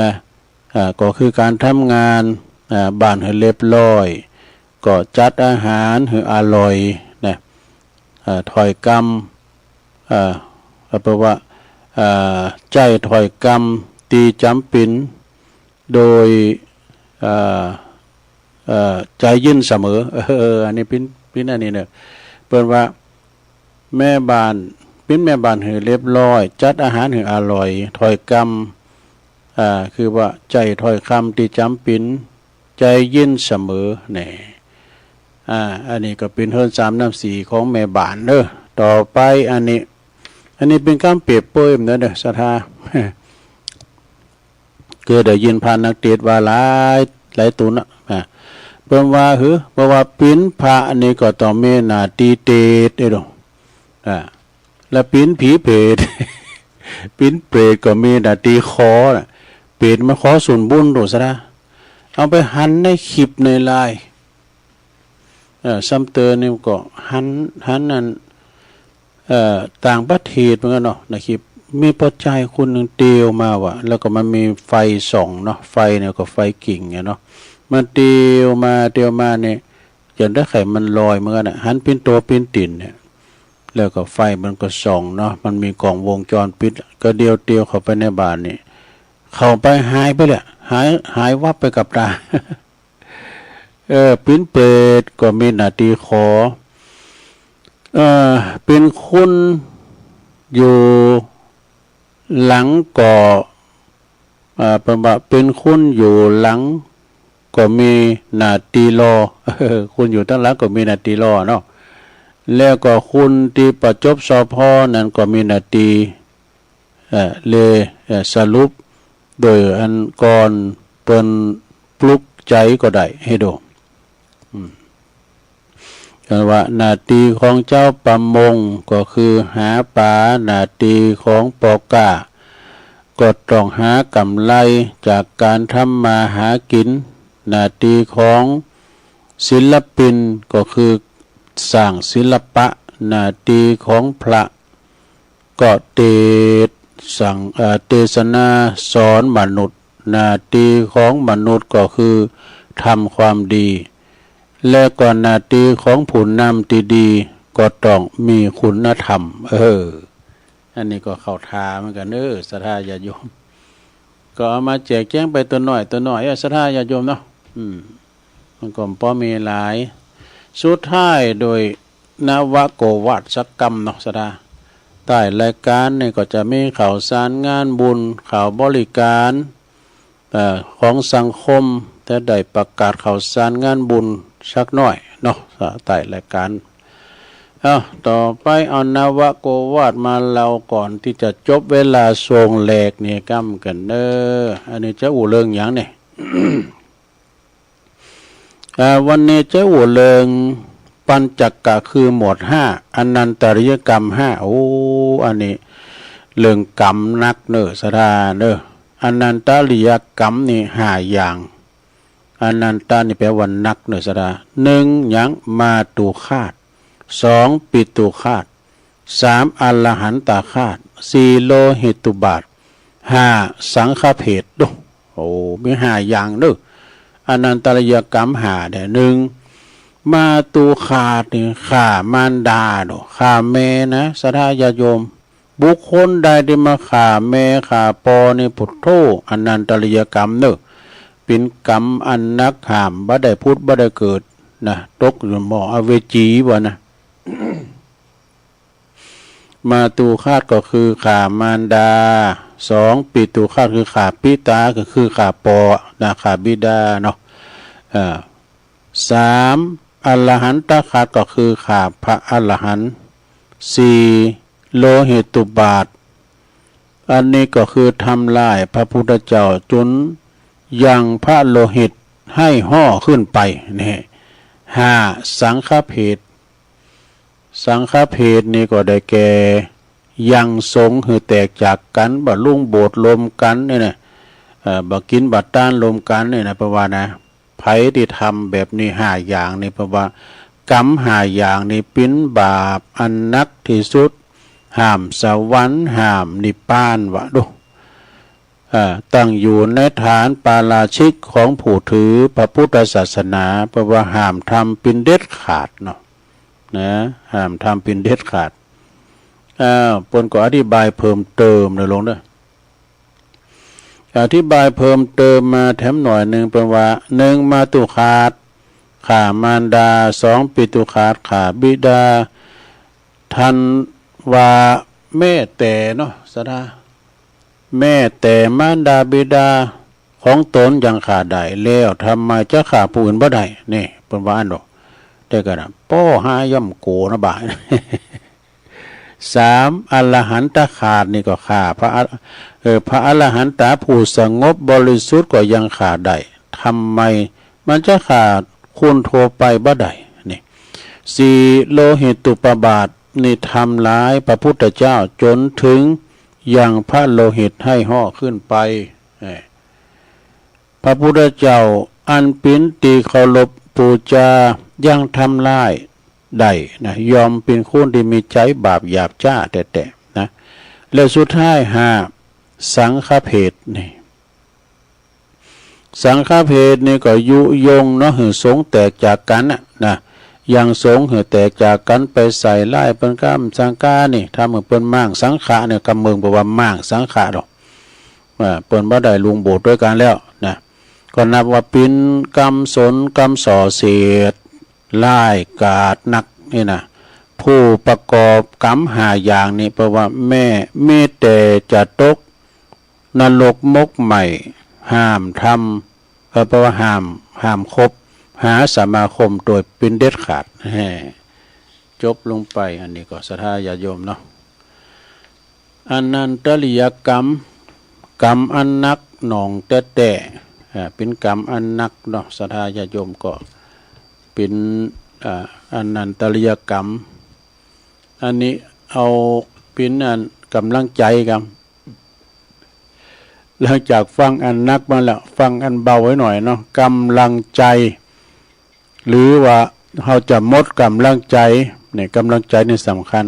นะ อ่า ก็คือการทำงาน อ่า บ้านหื้อเรียบร้อย ก็จัดอาหารหื้ออร่อยนะ อ่า ถ้อยกำ อ่า แปลว่า อ่า ใจ๊ถ้อยกำตี้จ๋ำเป๋น โดย อ่า อ่า ใจ๋ยินเสมอ เออ อันนี้เป๋น เป๋นอันนี้เนาะ เปิ้นว่า แม่บ้าน เป๋นแม่บ้านหื้อเรียบร้อย จัดอาหารหื้ออร่อย ถ้อยกำ อ่า คือว่าใจ๊ถ้อยกำตี้จ๋ำเป๋น ใจ๋ยินเสมอ แหน่ อ่า อันนี้ก็เป๋นเฮือนสามน้ำสีของแม่บ้านเนาะ ต่อไปอันนี้ อันนี้เป๋นกำเปรียบเปรยเนาะ ศรัทธา เกยได้ยินพระนักเทศน์ว่าหลาย หลายตูนนะ อ่า เปิ้นว่าหื้อ เปิ้นว่าเป๋นพระนี่ก็ต้องมีหน้าตี้เทศน์ เอ้ยโด อ่า แล้วเป๋นผีเปรต เป๋นเปรตก็มีหน้าตี้ขอนะ เปรตมันขอส่วนบุญโด ศรัทธา เอาไปหันในคลิปในไลน์ เอ่อ ซ้ำเติมนี่ก็หัน หันอัน เอ่อ ต่างประเทศเหมือนกันเนาะ ในคลิป มีป้อจายคนหนึ่งเตียวมาว่ะ แล้วก็มันมีไฟส่องเนาะ ไฟเนี่ยก็ไฟกิ่งอะเนาะ มันเตียวมา เตียวมาเนี่ย จนได้ไข่มันลอยเหมือนกันอะ หันเป๋นตั๋วเป๋นตี๋นเนี่ย แล้วก็ไฟมันก็ส่องเนาะ มันมีกล้องวงจรปิด ก็เดียวเตียวเข้าไปในบ้านนี่ เข้าไปหายไปเลย หาย หายวับไปกับตา เออ เป๋นเปรตก็มีหน้าตี้ขอ เอ่อ เป๋นคนอยู่หลังก็ เอ่อ เปิ้นว่าเป๋นคนอยู่หลังก็มีหน้าตี้รอ คนอยู่ตังหลังก็มีหน้าตี้รอเนาะ แล้วก็คนตี้ประจบ สภ นั้นก็มีหน้าตี้ เอ่อ เล เอ่อ สรุป โดยอันก่อนเปิ้นปลุกใจ๋ก็ได้ เอ้ยโด อืม เปิ้นว่าหน้าตี้ของเจ้าประมงก็คือหาปลา หน้าตี้ของป้อก๊าก็ต้องหากำไรจากการทำมาหากิน หน้าตี้ของศิลปินก็คือสร้างศิลปะ หน้าตี้ของพระ ก็เตสน์สั่ง เอ่อ เตสนาสอนมนุษย์ หน้าตี้ของมนุษย์ก็คือทำความดี และก็หน้าตี้ของผู้นำตี้ดีก็ต้องมีคุณธรรม เออ อันนี้ก็เข้าท่าเหมือนกันเนาะ ศรัทธาญาติโยม ก็เอามาแจกแจงไปตัวน้อยตัวน้อย เออ ศรัทธาญาติโยมเนาะ อืม มันก็พอมีหลาย สุดท้ายโดยนวโกวาทสักกำเนาะ ศรัทธา ใต้รายการนี่ก็จะมีข่าวสารงานบุญ ข่าวบริการ เอ่อ ของสังคม จะได้ประกาศข่าวสารงานบุญสักหน่อยเนาะ ใต้รายการ เอ้า ต่อไปเอานวโกวาทมาเล่าก่อนตี้จะจบเวลาส่วงแรกนี่กำกั๋นเนาะ อันนี้จะอู้เรื่องหยังเนี่ย อ่า วันนี้จะอู้เรื่องปัญจกะคือหมวดห้า อนันตริยกรรมห้า โอ้ อันนี้เรื่องกรรมหนักเนาะ ศรัทธาเนาะ อนันตริยกรรมนี่ห้าอย่าง อนันตะนี่แปลว่าหนักเนาะ ศรัทธา หนึ่ง หยัง มาตุฆาต สอง ปิตุฆาต สาม อรหันตฆาต สี่ โลหิตุบาท ห้า สังฆเพท โอ้ โอ้ มีห้าอย่างเนาะ อนันตริยกรรมห้าเนี่ย หนึ่ง มาตุฆาตนี่ฆ่ามารดาเนาะ ฆ่าแม่นะ ศรัทธาญาติโยม บุคคลใดตี้มาฆ่าแม่ฆ่าป้อนี่ พุทโธ อนันตริยกรรมเนาะ เป๋นกรรมอันหนัก ห้ามบ่ได้ผุดบ่ได้เกิดนะ ตกอยู่หม้ออเวจีว่านะ มาตุฆาตก็คือฆ่ามารดา สอง ปิตุฆาตคือฆ่าปิตา ก็คือฆ่าป้อนะ ฆ่าบิดาเนาะ เอ่อ สาม อรหันตฆาตก็คือฆ่าพระอรหันต์ สี่ โลหิตุบาท อันนี้ก็คือทำลายพระพุทธเจ้าจนยังพระโลหิตให้ห่อขึ้นไป นี่ ห้า สังฆเพท สังฆเพทนี่ก็ได้แก่ ยังสงฆ์หื้อแตกจากกั๋น บ่ลุงโบสถ์รวมกั๋นนี่นะ เอ่อ บ่กิ๋นบ่ตานรวมกั๋นนี่นะ เปิ้นว่านะ ไผตี้ทำแบบนี้ห้าอย่างนี่ เปิ้นว่า กรรมห้าอย่างนี่เป๋นบาปอันหนักตี้สุด ห้ามสวรรค์ ห้ามนิพพานว่าดู อ่า ตั้งอยู่ในฐานปาราชิกของผู้ถือพระพุทธศาสนา แปลว่าห้ามทำเป็นเด็ดขาดเนาะ นะ ห้ามทำเป็นเด็ดขาด อ่า เปิ้นก็อธิบายเพิ่มเติมเนาะโยมเนาะ อธิบายเพิ่มเติมมาแถมหน่อยหนึ่ง เปิ้นว่า หนึ่ง มาตุฆาต ฆ่ามารดา สอง ปิตุฆาต ฆ่าบิดา ท่านว่าแม้แต่เนาะ ศรัทธา แม้แต่มารดาบิดาของตนยังฆ่าได้แล้ว ทำไมจะฆ่าผู้อื่นบ่ได้ นี่ เปิ้นว่าอั้นเนาะ แต่ก็นะ ป้อห้าย่อมโกนะบ่า สาม อรหันตฆาตนี่ก็ฆ่า พระอร- เอ่อ พระอรหันตาผู้สงบบริสุทธิ์ก็ยังฆ่าได้ ทำไมมันจะฆ่าคนทั่วไปบ่ได้ นี่ สี่ โลหิตตุปบาทนี่ทำร้ายพระพุทธเจ้าจนถึงยังพระโลหิตให้ห่อขึ้นไป เอ่อ พระพุทธเจ้าอันเป๋นตี้เคารพปู๋จายังทำร้ายได้นะ ย่อมเป๋นคนตี้มีใจ๋บาปหยาบจ๊าแต๊ๆ นะ และสุดท้าย ห้า สังฆเพทนี่ สังฆเพทนี่ก็ยุยงเนาะ หื้อสงฆ์แตกจากกั๋นน่ะนะ ยังสงฆ์หื้อแตกจากกั๋นไปใส่ร้ายเปิ้นกำสังฆานี่ ทำหื้อเปิ้นม้างสังฆะนี่ กำเมืองบอกว่าม้างสังฆะดอก อ่า เปิ้นบ่ได้ลุงโบสถ์ตวยกั๋นแล้วนะ ก็นับว่าเป๋นกำสนกำส่อเสียดร้ายกาจนักนี่นะ ผู้ประกอบกรรมห้าอย่างนี้ แปลว่าแม้ มีแต่จะตกนรกหมกไหม้ ห้ามทำ เอ่อ แปลว่าห้าม ห้ามคบหาสมาคมโดยเป๋นเด็ดขาด แฮ่ จบลงไป อันนี้ก็ศรัทธาญาติโยมเนาะ อนันตริยกรรม กรรมอันหนักหน่วงแต๊ๆ อ่า เป๋นกรรมอันหนักเนาะ ศรัทธาญาติโยม ก็เป๋น อ่า อนันตริยกรรม อันนี้เอาเป๋นอันกำลังใจ๋ครับ หลังจากฟังอันหนักมาแล้ว ฟังอันเบาไว้หน่อยเนาะ กำลังใจ๋ หรือว่าเฮาจะหมดกำลังใจ๋ เนี่ย กำลังใจ๋นี่สำคัญ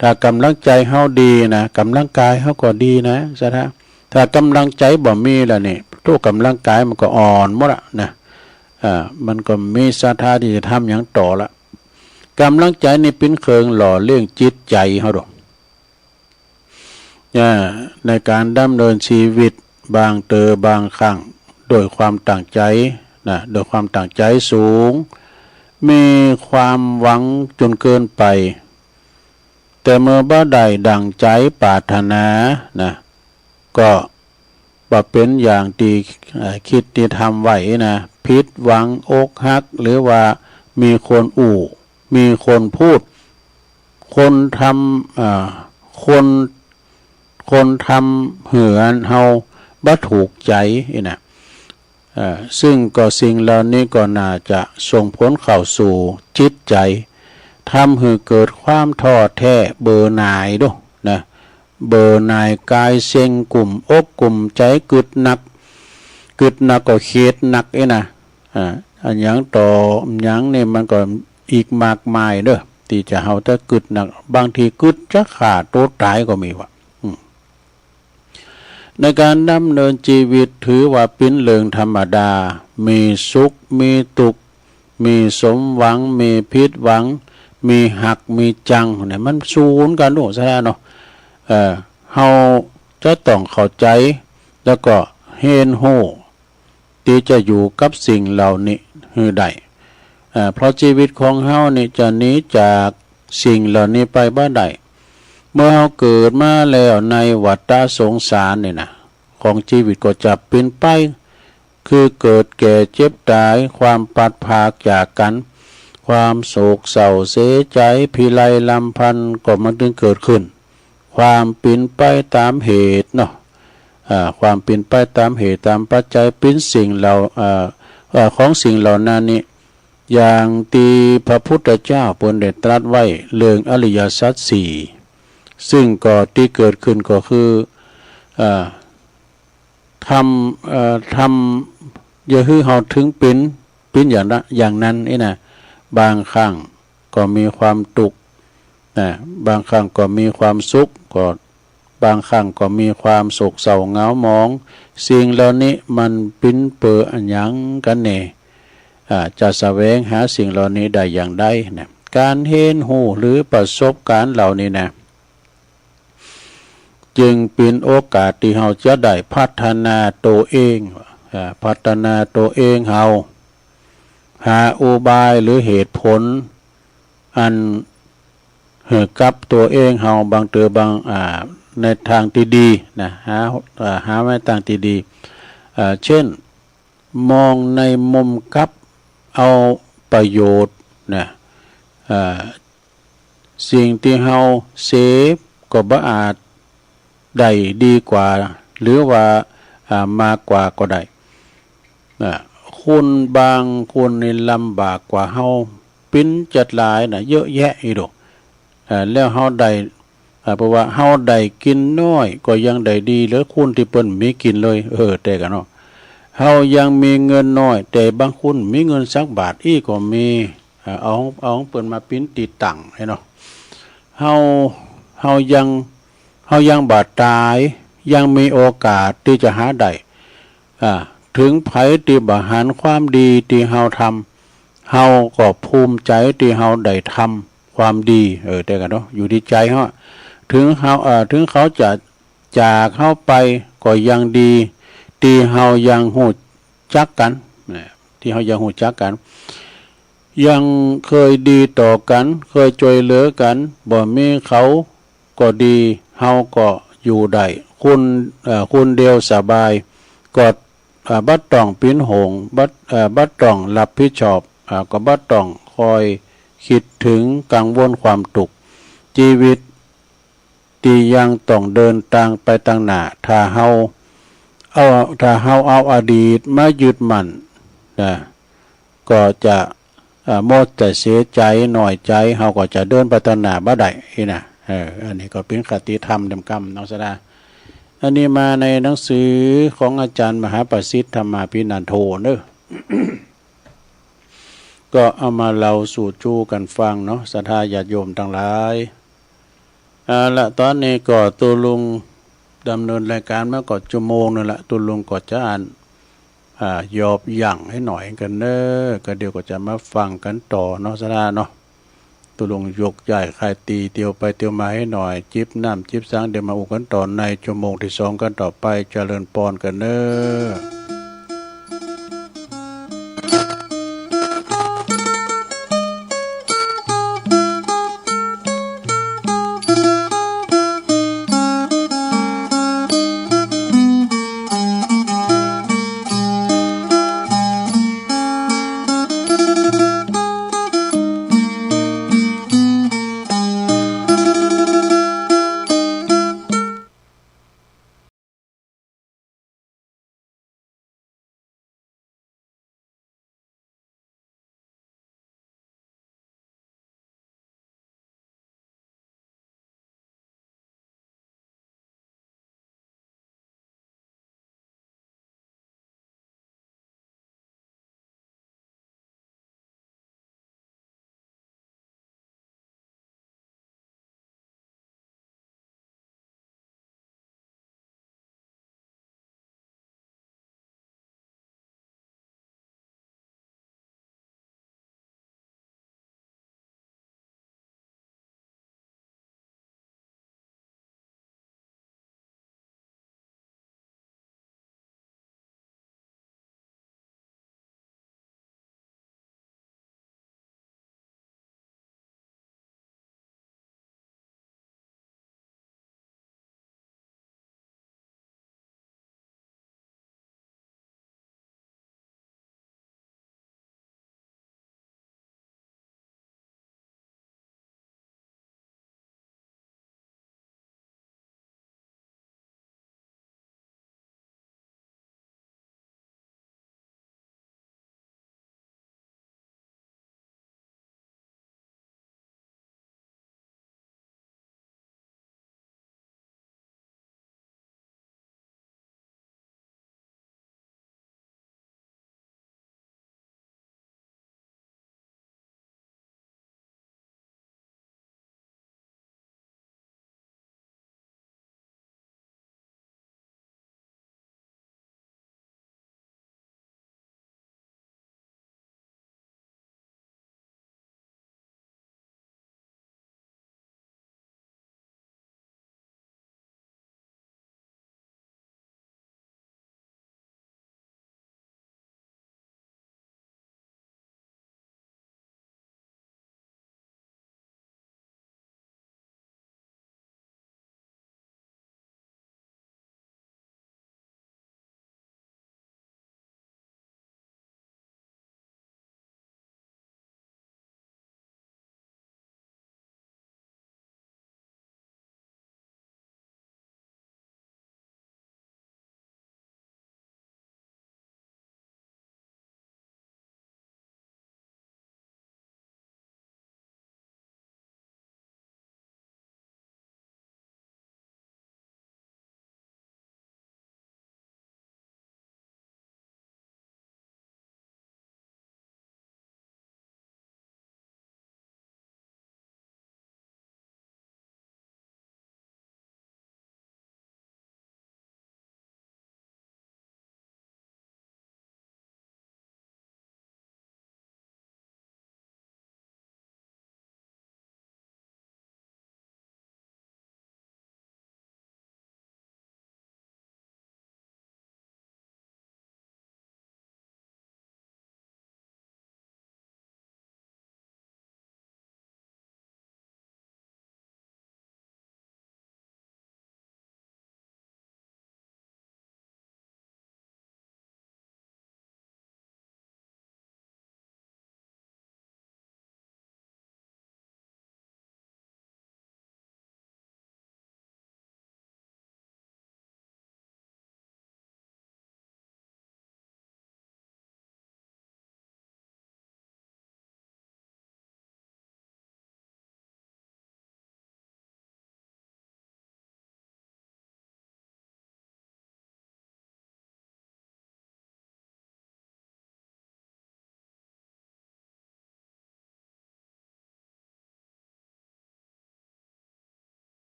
ถ้ากำลังใจ๋เฮาดีนะ กำลังกายเฮาก็ดีนะ ศรัทธา ถ้ากำลังใจ๋บ่มีแล้วนี่ โธ่ กำลังกายมันก็อ่อนหมดละนะ อ่า มันก็มีศรัทธาตี้จะทำหยังต่อละ กำลังใจ๋นี่เป๋นเครื่องหล่อเลี้ยงจิตใจ๋เฮาดอก อ่า ในการดำเนินชีวิตบางเตอ บางครั้ง ด้วยความตั้งใจ๋นะ ด้วยความตั้งใจ๋สูง มีความหวังจนเกินไป แต่เมื่อบ่ได้ดั่งใจ๋ปรารถนานะ ก็บ่เป๋นอย่างตี้ เอ่อ คิดตี้ทำไว้นะ ผิดหวัง อกหัก หรือว่ามีคนอู้ มีคนพูด คนทำ เอ่อ คน คนทำหื้ออันเฮาบ่ถูกใจ๋นี่นะ เอ่อ ซึ่งก็สิ่งเหล่านี้ก็น่าจะส่งผลเข้าสู่จิตใจ๋ ทำหื้อเกิดความท้อแท้เบื่อหน่ายโดนะ เบื่อหน่ายกายเซ็ง กุ้มอกกุ้มใจ๋ กึ๊ดหนัก กึ๊ดหนักก็เข็ดหนักเอ้ยนะ อ่า อันหยังต่อหยังนี่มันก็อีกมากมายเด้อ ตี้จะเฮาจะกึ๊ดหนัก บางทีกึ๊ดจะฆ่าโตตายก็มีวะ อืม ในการดำเนินชีวิตถือว่าเป๋นเรื่องธรรมดา มีสุข มีตุ๊กข์ มีสมหวัง มีผิดหวัง มีฮัก มีจั่ง เนี่ย มันสูนกั๋นโด ศรัทธาเนาะ เอ่อ เฮาจะต้องเข้าใจ๋ แล้วก็เฮียนฮู้ ตี้จะอยู่กับสิ่งเหล่านี้หื้อได้ เอ่อ เพราะชีวิตของเฮานี่จะหนีจากสิ่งเหล่านี้ไปบ่ได้ เมื่อเฮาเกิดมาแล้วในวัฏฏะสงสารนี่นะ ของชีวิตก็จะเป๋นไป คือเกิดแก่เจ็บต๋าย ความพลัดพรากจากกั๋น ความโศกเศร้าเสียใจ๋ พิไรรำพันก็มันจึงเกิดขึ้น ความเป๋นไปต๋ามเหตุเนาะ อ่า ความเป๋นไปต๋ามเหตุต๋ามปัจจัย เป๋นสิ่งเหล่า อ่า อ่า ของสิ่งเหล่านั้นนี้ อย่างตี้พระพุทธเจ้าเปิ้นได้ตรัสไว้เรื่องอริยสัจสี่ ซึ่งก็ตี้เกิดขึ้นก็คือ อ่า ทำ เอ่อ ทำ อย่าหื้อเฮาถึงเป๋น เป๋นอย่างนั้น อย่างนั้นนี่นะ บางครั้งก็มีความตุ๊กข์นะ บางครั้งก็มีความสุข ก็ บางครั้งก็มีความโศกเศร้าเหงาหมอง สิ่งเหล่านี้มันปิ้นเปื้ออะหยังกันแน่ อ่า จะแสวงหาสิ่งเหล่านี้ได้อย่างใดนะ การเรียนรู้หรือประสบการณ์เหล่านี้นะ จึงเป็นโอกาสที่เราจะได้พัฒนาตัวเอง อ่า พัฒนาตัวเองเรา หาอุบายหรือเหตุผล อัน เอ่อ กับตัวเองเราบางเทื่อบาง อ่า ในทางที่ดีนะ หา อ่า หาในทางที่ดี อ่า เช่น มองในมุมกลับเอาประโยชน์นะ อ่า สิ่งที่เราเสพก็บ่อาจได้ดีกว่า หรือว่า อ่า มากกว่าก็ได้ อ่า คนบางคนนี่ลำบากกว่าเรา ปิ้นจัดหลายนะ เยอะแยะอีหลี อ่า แล้วเราได้ อ่า เพราะว่าเราได้กินน้อยก็ยังได้ดีเหลือคนที่เปิ้นมีกินเลย เออ แต่กันเนาะ เรายังมีเงินน้อย แต่บางคนมีเงินสักบาทอี้ก็มี อ่า เอา เอาเปิ้นมาปิ้นติดตั้งให้เนาะ เรา เรายัง เรายังบ่ตาย ยังมีโอกาสที่จะหาได้ อ่า ถึงไผที่บ่หันความดีที่เราทำ เราก็ภูมิใจที่เราได้ทำความดี เออ แต่กันเนาะ อยู่ที่ใจเรา ถึงเรา เอ่อ ถึงเขาจะจากเราไปก็ยังดี ที่เรายังรู้จักกัน นะ ที่เรายังรู้จักกัน ยังเคยดีต่อกัน เคยช่วยเหลือกัน บ่มีเขาก็ดี เราก็อยู่ได้ คน เอ่อ คนเดียวสบาย ก็ เอ่อ บ่ต้องปิ้นห่วง บ่ เอ่อ บ่ต้องรับผิดชอบ เอ่อ ก็บ่ต้องคอยคิดถึงกังวลความทุกข์ ชีวิต ที่ยังต้องเดินทางไปข้างหน้า ถ้าเราเอา ถ้าเราเอาอดีตมายึดมั่นนะ ก็จะ เอ่อ มัวแต่เสียใจ น้อยใจ เราก็จะเดินไปข้างหน้าบ่ได้อี้นะ เออ อันนี้ก็เป็นคติธรรมเต็มกำเนาะ สะดา อันนี้มาในหนังสือของอาจารย์มหาประสิทธิ์ ธรรมาภินันโทเนาะ ก็เอามาเล่าสู่จูกันฟังเนาะ ศรัทธาญาติโยมทั้งหลาย เอาละ ตอนนี้ก็ตุ๊ลุงดำเนินรายการมาก็ชั่วโมงหนึ่งละ ตุ๊ลุงก็จะอ่าน อ่า ยอบยั้งให้หน่อยกันเนาะ ก็เดี๋ยวก็จะมาฟังกันต่อเนาะ ศรัทธาเนาะ ตุ๊ลุงยกย้ายคายตี้เตียวไปเตียวมาให้หน่อย จิบน้ำจิบสัง เดี๋ยวมาอู้กันต่อในชั่วโมงที่สองกันต่อไป เจริญพรกันเนาะ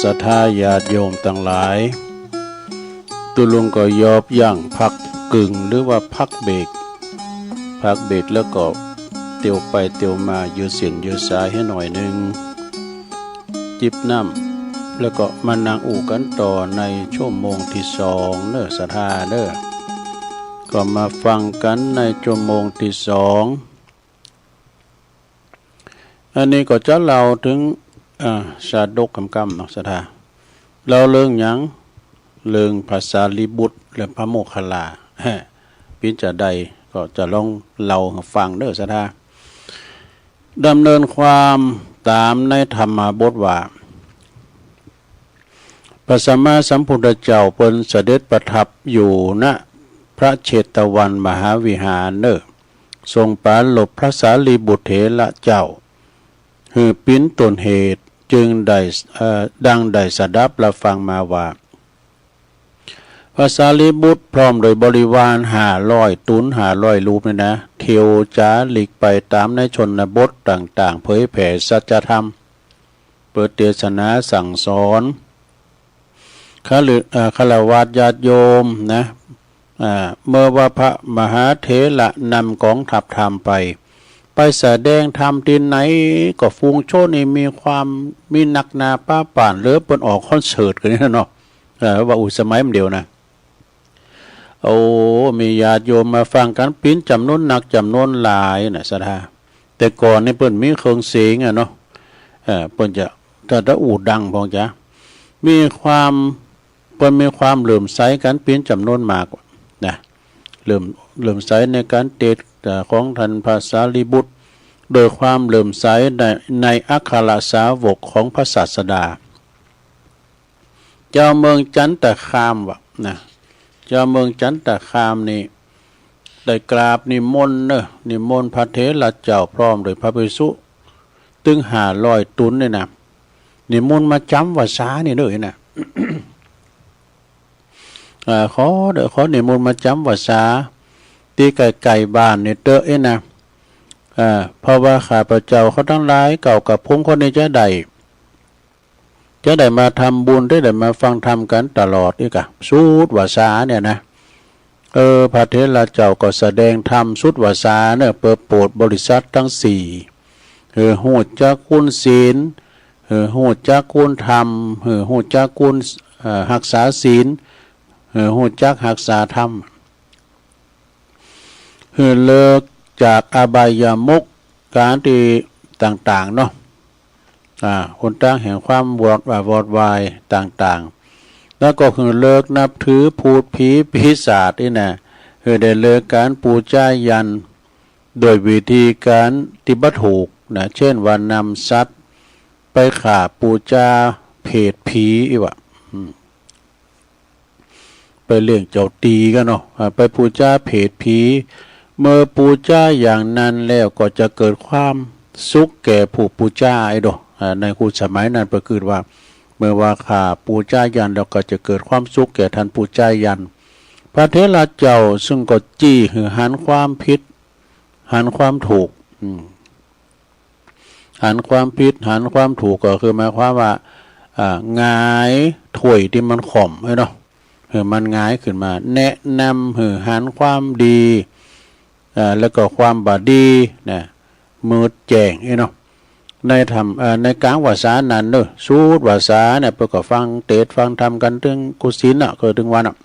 ศรัทธาญาติโยมตังหลาย ตุ๊ลุงก็ยอบยั้งพักกึ่ง หรือว่าพักเบรก พักเบรกแล้วก็เตียวไปเตียวมา ยืดเส้นยืดสายให้หน่อยหนึ่ง จิบน้ำ แล้วก็มานั่งอู้กันต่อในชั่วโมงที่สองเนอะ ศรัทธาเนอะ ก็มาฟังกันในชั่วโมงที่สอง อันนี้ก็จะเล่าถึง อ่า ชาดกกำกำเนาะ ศรัทธา เล่าเรื่องหยัง เรื่องพระสารีบุตรและพระโมคคัลลา เฮ้ ปิ้นจะใดก็จะลองเล่าให้ฟังเด้อ ศรัทธา ดำเนินความตามในธรรมบทว่า พระสัมมาสัมพุทธเจ้าเปิ้นเสด็จประทับอยู่ ณ พระเชตวันมหาวิหารเนอะ ทรงปรารภพระสารีบุตรเถระเจ้า หื้อปิ้นต้นเหตุ จึงได้ เอ่อ ดังได้สดับรับฟังมาว่า พระสารีบุตรพร้อมโดยบริวารห้าร้อยตน ห้าร้อยรูปนี่นะ เที่ยวจาริกไปตามในชนบทต่างๆ เผยแผ่สัจธรรม เปิดเทศนาสั่งสอน คฤ- เอ่อ ฆราวาสญาติโยมนะ อ่า เมื่อว่าพระมหาเถระนำกองทัพธรรมไป ไปแสดงธรรมที่ไหนก็ฝูงชนนี่มีความ มีนักหนาปาปานเหลือเปิ้นออกคอนเสิร์ตกันนี่เนาะ เออ ว่าอู้สมัยมันเดียวนะ โอ้ มีญาติโยมมาฟังกันปิ้นจำนวนนักจำนวนหลายนะ ศรัทธา แต่ก่อนนี่เปิ้นมีเครื่องเสียงอะเนาะ เออ เปิ้นจะ ถ้า ถ้าอู้ดังพองจะ มีความ เปิ้นมีความเหลื่อมใสกันปิ้นจำนวนมากนะ เหลื่อม- เหลื่อมใสในการเทศน์ เอ่อ ของท่านพระสารีบุตร โดยความเหลื่อมใสใน- ในอัครสาวกของพระศาสดา เจ้าเมืองจันตคามวะนะ เจ้าเมืองจันตคามนี่ได้กราบนิมนต์เนอะ นิมนต์พระเถระเจ้าพร้อมโดยพระภิกษุ ตึงห้าร้อยตนนี่นะ นิมนต์มาจำวัสสานี่เด้อนะ อ่า ขอเด้อ ขอนิมนต์มาจำวัสสา ตี้ใกล้ๆบ้านนี่เต๊อะเอ้ยนะ อ่า เพราะว่าข้าพเจ้าเขาทั้งหลาย เก่ากระผมคนนี้จะได้ จะได้มาทำบุญ จะได้มาฟังธรรมกันตลอดนี่กะ สุดวัสสาเนี่ยนะ เออ พระเถระเจ้าก็แสดงธรรมสุดวัสสาเนี่ย เพื่อโปรดบริษัททั้งสี่ หื้อฮู้จักคุณศีล หื้อฮู้จักคุณธรรม หื้อฮู้จักคุณ เอ่อ ฮักษาศีล หื้อฮู้จักฮักษาธรรม หื้อเลิกจากอบายมุข การที่ต่างๆ เนาะ อ่า หนทางแห่งความวอด- อ่า วอดวายต่างๆ แล้วก็คือเลิกนับถือพูดผีปีศาจนี่นะ คือได้เลิกการปูจายัน โดยวิธีการที่บ่ถูกนะ เช่นว่านำสัตว์ไปฆ่าปูจาเพศผีอีกวะ อืม ไปเลี้ยงเจ้าตีกันเนาะ อ่า ไปปูจาเพศผี เมื่อปูจาอย่างนั้นแล้วก็จะเกิดความสุขแก่ผู้ปูจาไอ้ดอก อ่า ในครูสมัยนั้นเปิ้นกึ๊ดว่า เมื่อว่าข้าปูจายันแล้วก็จะเกิดความสุขแก่ท่านปูจายัน พระเถระเจ้าซึ่งก็จี้หื้อหันความผิด หันความถูก อืม หันความผิด หันความถูกก็คือหมายความว่า อ่า หงายถ้วยที่มันค่อมไว้เนาะ หื้อมันหงายขึ้นมา แนะนำหื้อหันความดี อ่า แล้วก็ความบ่ดีนะ มืดแจ้งไอ้เนาะ ในธรรม- เอ่อ ในกลางวัสสานั้นเนอะ สุดวัสสาเนี่ย เปิ้นก็ฟังเทศน์ฟังธรรมกันตึงกุศิลน่ะ ก็ตึงวันน่ะ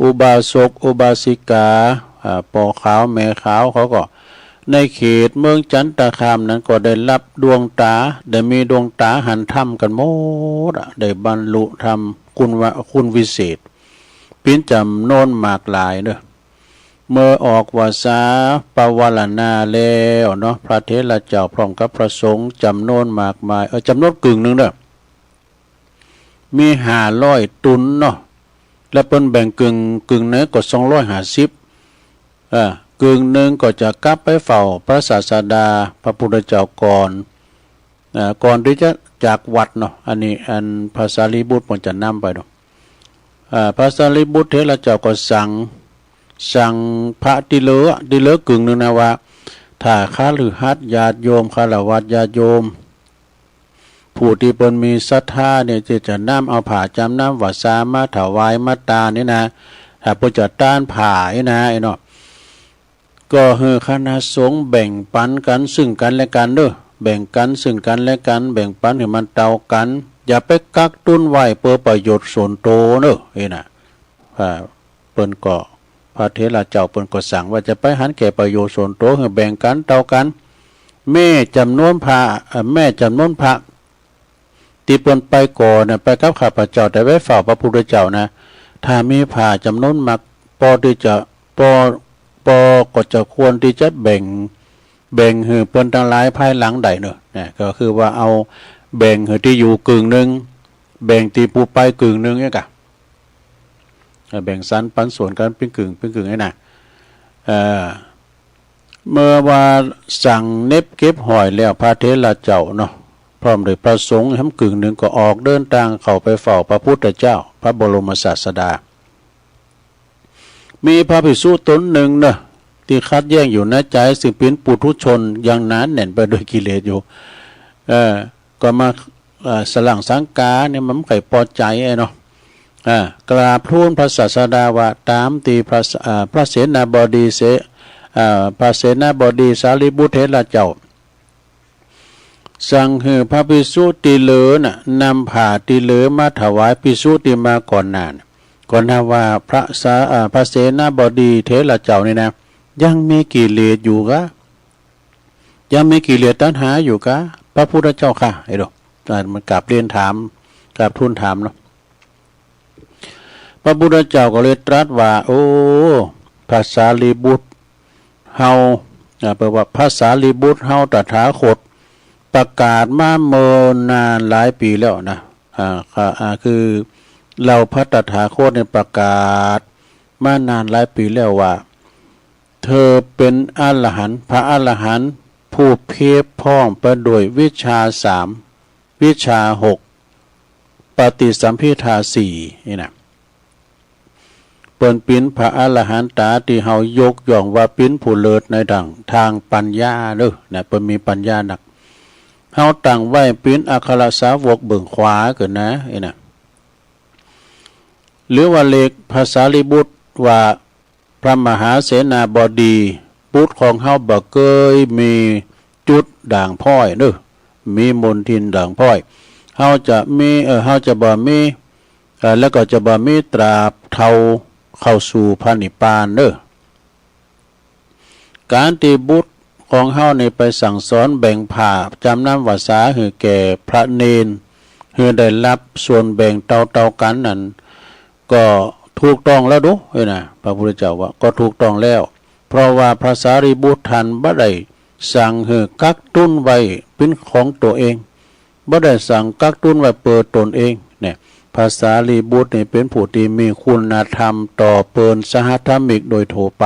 อุบาสกอุบาสิกา อ่า ป้อขาวแม่ขาวเขาก็ ในเขตเมืองจันตคามนั้นก็ได้รับดวงตา ได้มีดวงตาหันธรรมกันหมดอะ ได้บรรลุธรรมคุณวะ- คุณวิเศษ ปิ้นจำนวนมากหลายเนอะ เมื่อออกวัสสาปวารณาแล้วเนาะ พระเถระเจ้าพร้อมกับพระสงฆ์จำนวนมากมาย เออ จำนวนกึ่งหนึ่งเนอะ มีห้าร้อยตนเนาะ แล้วเปิ้นแบ่งกึ่ง กึ่งหนึ่งก็สองร้อยห้าสิบ เออ กึ่งหนึ่งก็จะกลับไปเฝ้าพระศาสดาพระพุทธเจ้าก่อน เอ่อ ก่อนที่จะจากวัดเนาะ อันนี้อันพระสารีบุตรเปิ้นจะนำไปเนาะ เอ่อ พระสารีบุตรเถระเจ้าก็สั่ง สั่งพระที่เหลือ ที่เหลือกึ่งหนึ่งนะว่า ถ้าคฤหัสถ์ญาติโยม ฆราวาสญาติโยม ผู้ตี้เปิ้นมีศรัทธาเนี่ย ตี้จะนำเอาผ้าจำนำวาสามาถวายมาตานนี่นะ ถ้าเปิ้นจะตานผ้านี่นะ ไอ้เนาะ ก็หื้อคณะสงฆ์แบ่งปันกันซึ่งกันและกันเด้อ แบ่งกันซึ่งกันและกัน แบ่งปันหื้อมันเต้ากัน อย่าไปกักตุนไว้เปื้อประโยชน์ส่วนตัวเด้อ ไอ้นะ อ่า เปิ้นก็ พระเถระเจ้าเปิ้นก็สั่งว่าจะไปหันแก่ประโยชน์ส่วนตัว หื้อแบ่งกันเต้ากัน แม้จำนวนพระ เอ่อ แม้จำนวนพระตี้เปิ้นไปก่อนะ ไปกับข้าพเจ้า แต่ไปเฝ้าพระพุทธเจ้านะ ถ้ามีพระจำนวนมาก ปอตี้จะ ปอ ปอก็จะควรตี้จะแบ่ง แบ่งหื้อเปิ้นตังหลายภายหลังได้เนาะ นะ ก็คือว่าเอาแบ่งหื้อตี้อยู่กึ่งหนึ่ง แบ่งตี้ผู้ไปกึ่งหนึ่งเนี่ยกะ เอ่อ แบ่งสรรปันส่วนกันปิ้งกึ่งปิ้งกึ่งนี่นะ เอ่อ เมื่อว่าสั่งเน็บเก็บหอยแล้ว พระเถระเจ้าเนาะ พร้อมด้วยพระสงฆ์แหมกึ่งหนึ่งก็ออกเดินตางเข้าไปเฝ้าพระพุทธเจ้า พระบรมศาสดา มีพระภิกษุตนหนึ่งเนาะ ตี้ขัดแย้งอยู่ในใจ ซึ่งเป๋นปุถุชนยังหนาแน่นไปด้วยกิเลสอยู่ เอ่อ ก็มา เอ่อ สลั่งสังกาเนี่ย มันบ่ใค่ปอใจ๋ไอ้เนาะ อ่า กราบทูลพระศาสดาว่า ต๋ามตี้พระ เอ่อ พระเสนาบดีเส เอ่อ พระเสนาบดีสารีบุตรเถระเจ้า สั่งหื้อพระภิกษุตี้เหลือน่ะ นำผ้าตี้เหลือมาถวายภิกษุตี้มาก่อนหน้าน่ะ ก็นับว่าพระสา เอ่อ พระเสนาบดีเถระเจ้านี่นะ ยังมีกิเลสอยู่กา ยังมีกิเลสตัณหาอยู่กา พระพุทธเจ้าข้า ไอ้ดอก อ่า มันกราบเรียนถาม กราบทูลถามเนาะ พระพุทธเจ้าก็เลยตรัสว่า โอ้ พระสารีบุตรเฮา อ่า แปลว่าพระสารีบุตรเฮาตถาคต ประกาศมาเมินนานหลายปี๋แล้วนะ อ่า ค่ะ อ่า คือเฮาพระตถาคตเนี่ยประกาศมานานหลายปี๋แล้วว่า เธอเป็นอรหันต์ พระอรหันต์ผู้เพียบพร้อมไปด้วยวิชชาสาม วิชชาหก ปฏิสัมภิทาสี่ นี่นะ เปิ้นเป๋นพระอรหันตาตี้เฮายกย่องว่าเป๋นผู้เลิศในด้านทางปัญญาเนาะ นะ เปิ้นมีปัญญานัก เฮาตั้งไว้เป๋นอัครสาวกเบื้องขวาเกินนะ นี่นะ หรือว่าเรียกพระสารีบุตรว่า พระมหาเสนาบดี บุตรของเฮาบ่เกยมีจุดด่างพร้อยเนาะ มีมณฑินด่างพร้อย เฮาจะมี เอ่อ เฮาจะบ่มี เอ่อ แล้วก็จะบ่มีตราบเท่าเข้าสู่พระนิพพานเนาะ ก๋านตี้บุตรของเฮานี่ไปสั่งสอนแบ่งผ้าจำนำวาสาหื้อแก่พระเณร หื้อได้ฮับส่วนแบ่งเต้าๆ กั๋นนั้น ก็ถูกต้องแล้วดู เอ้ยนะ พระพุทธเจ้าว่า ก็ถูกต้องแล้ว เพราะว่าพระสารีบุตรท่านบ่ได้สั่งหื้อกักตุนไว้เป๋นของตั๋วเอง บ่ได้สั่งกักตุนไว้เปื้อตนเอง เนี่ย พระสารีบุตรนี่เป๋นผู้ตี้มีคุณธรรมต่อเปิ้นสหธรรมิกโดยทั่วไป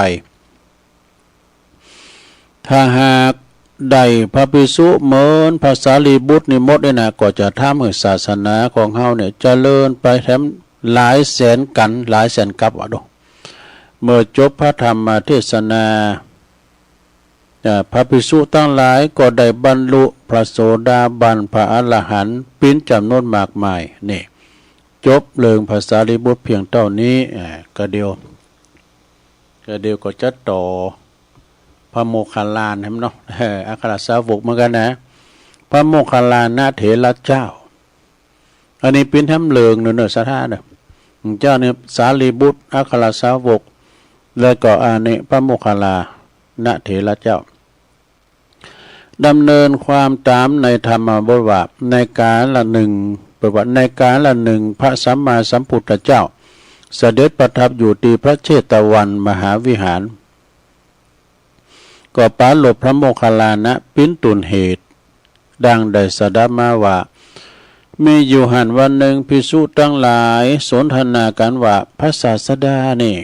ถ้าหากได้พระภิกษุเหมือนพระสารีบุตรนี่หมดเนี่ยนะ ก็จะทำให้ศาสนาของเฮาเนี่ยเจริญไปแถมหลายแสนกั๋น หลายแสนกับว่าดู เมื่อจบพระธรรมเทศนา เอ่อ พระภิกษุตังหลายก็ได้บรรลุพระโสดาบัน พระอรหันต์ เป๋นจ๋ำนวนมากมาย นี่ จบเรื่องพระสารีบุตรเพียงเต้านี้ อ่า ก็เดี๋ยว ก็เดี๋ยวก็จะต่อพระโมคคัลลานะเนาะ เออ อัครสาวกเหมือนกั๋นนะ พระโมคคัลลานะเถระเจ้า อันนี้เป๋นแถมเรื่องเนาะ เนาะ ศรัทธาเนาะ เจ้านี่สารีบุตร อัครสาวก แล้วก็อันนี้พระโมคคัลลานะเถระเจ้า ดำเนินความต๋ามในธรรมบทว่า ในกาละหนึ่ง แปลว่าในกาละหนึ่ง พระสัมมาสัมพุทธเจ้า เสด็จประทับอยู่ตี้พระเชตวันมหาวิหาร ก็ปรารภพระโมคคัลลานะเป๋นต้นเหตุ ดังได้สดับมาว่า มีอยู่หั้นวันหนึ่ง ภิกษุตังหลายสนทนากั๋นว่า พระศาสดานี่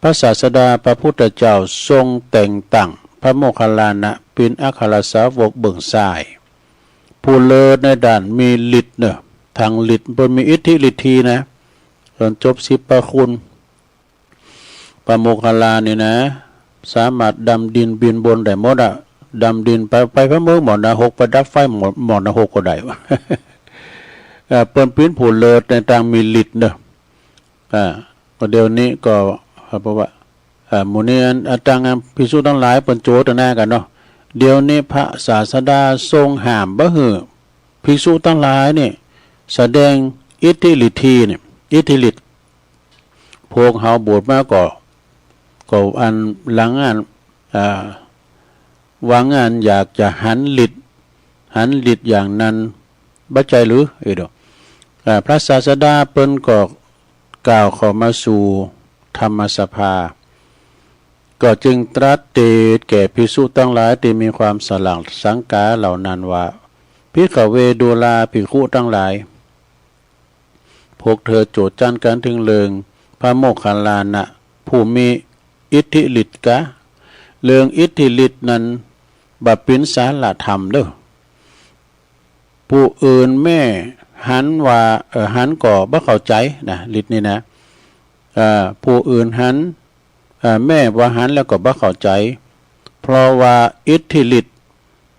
พระศาสดาพระพุทธเจ้าทรงแต่งตั้งพระโมคคัลลานะเป๋นอัครสาวกเบื้องซ้าย ผู้เลิศในด้านมีฤทธิ์เนาะ ทางฤทธิ์ เปิ้นมีอิทธิฤทธีนะ ต๋อนจบสิบพระคุณ พระโมคคัลลานี่นะ สามารถดำดินบินบนได้หมดอะ ดำดินไป ไปพะเมิงหมอนะหก ไปดับไฟหมอ หมอนะหกก็ได้วะ เอ่อ เปิ้นปิ้นผู้เลิศในตางมีฤทธิ์เนอะ อ่า ก็เดี๋ยวนี้ก็ เพราะว่า อ่า หมู่นี้อัน อ่า ตังอันภิกษุตังหลายเปิ้นโจทย์หน้ากั๋นเนาะ เดี๋ยวนี้พระศาสดาทรงห้ามบ่หื้อภิกษุตังหลายนี่ แสดงอิทธิฤทธีนี่ อิทธิฤทธิ์ พวกเฮาบวชมาก็ ก็อันหลังอัน อ่า หวังอันอยากจะหันฤทธิ์ หันฤทธิ์อย่างนั้น บ่ใจ้หรือ เอ้ยเด้อ อ่า พระศาสดาเปิ้นก็กล่าวเข้ามาสู่ธรรมสภา ก็จึงตรัสเตศน์แก่ภิกษุตังหลายตี้มีความสลาดสังกาเหล่านั้นว่า ภิกขเว ดูราภิกขุตังหลาย พวกเธอโจทย์จั้นกั๋นเถิงเรื่องพระโมคคัลลานะผู้มีอิทธิฤทธิ์กา เรื่องอิทธิฤทธิ์นั้นบ่เป๋นสาระธรรมเด้อ ผู้อื่นแม้หันว่า เอ่อ หันก็บ่เข้าใจ๋นะ ฤทธิ์นี่นะ เอ่อ ผู้อื่นหัน เอ่อ แม้ว่าหันแล้วก็บ่เข้าใจ๋ เพราะว่าอิทธิฤทธิ์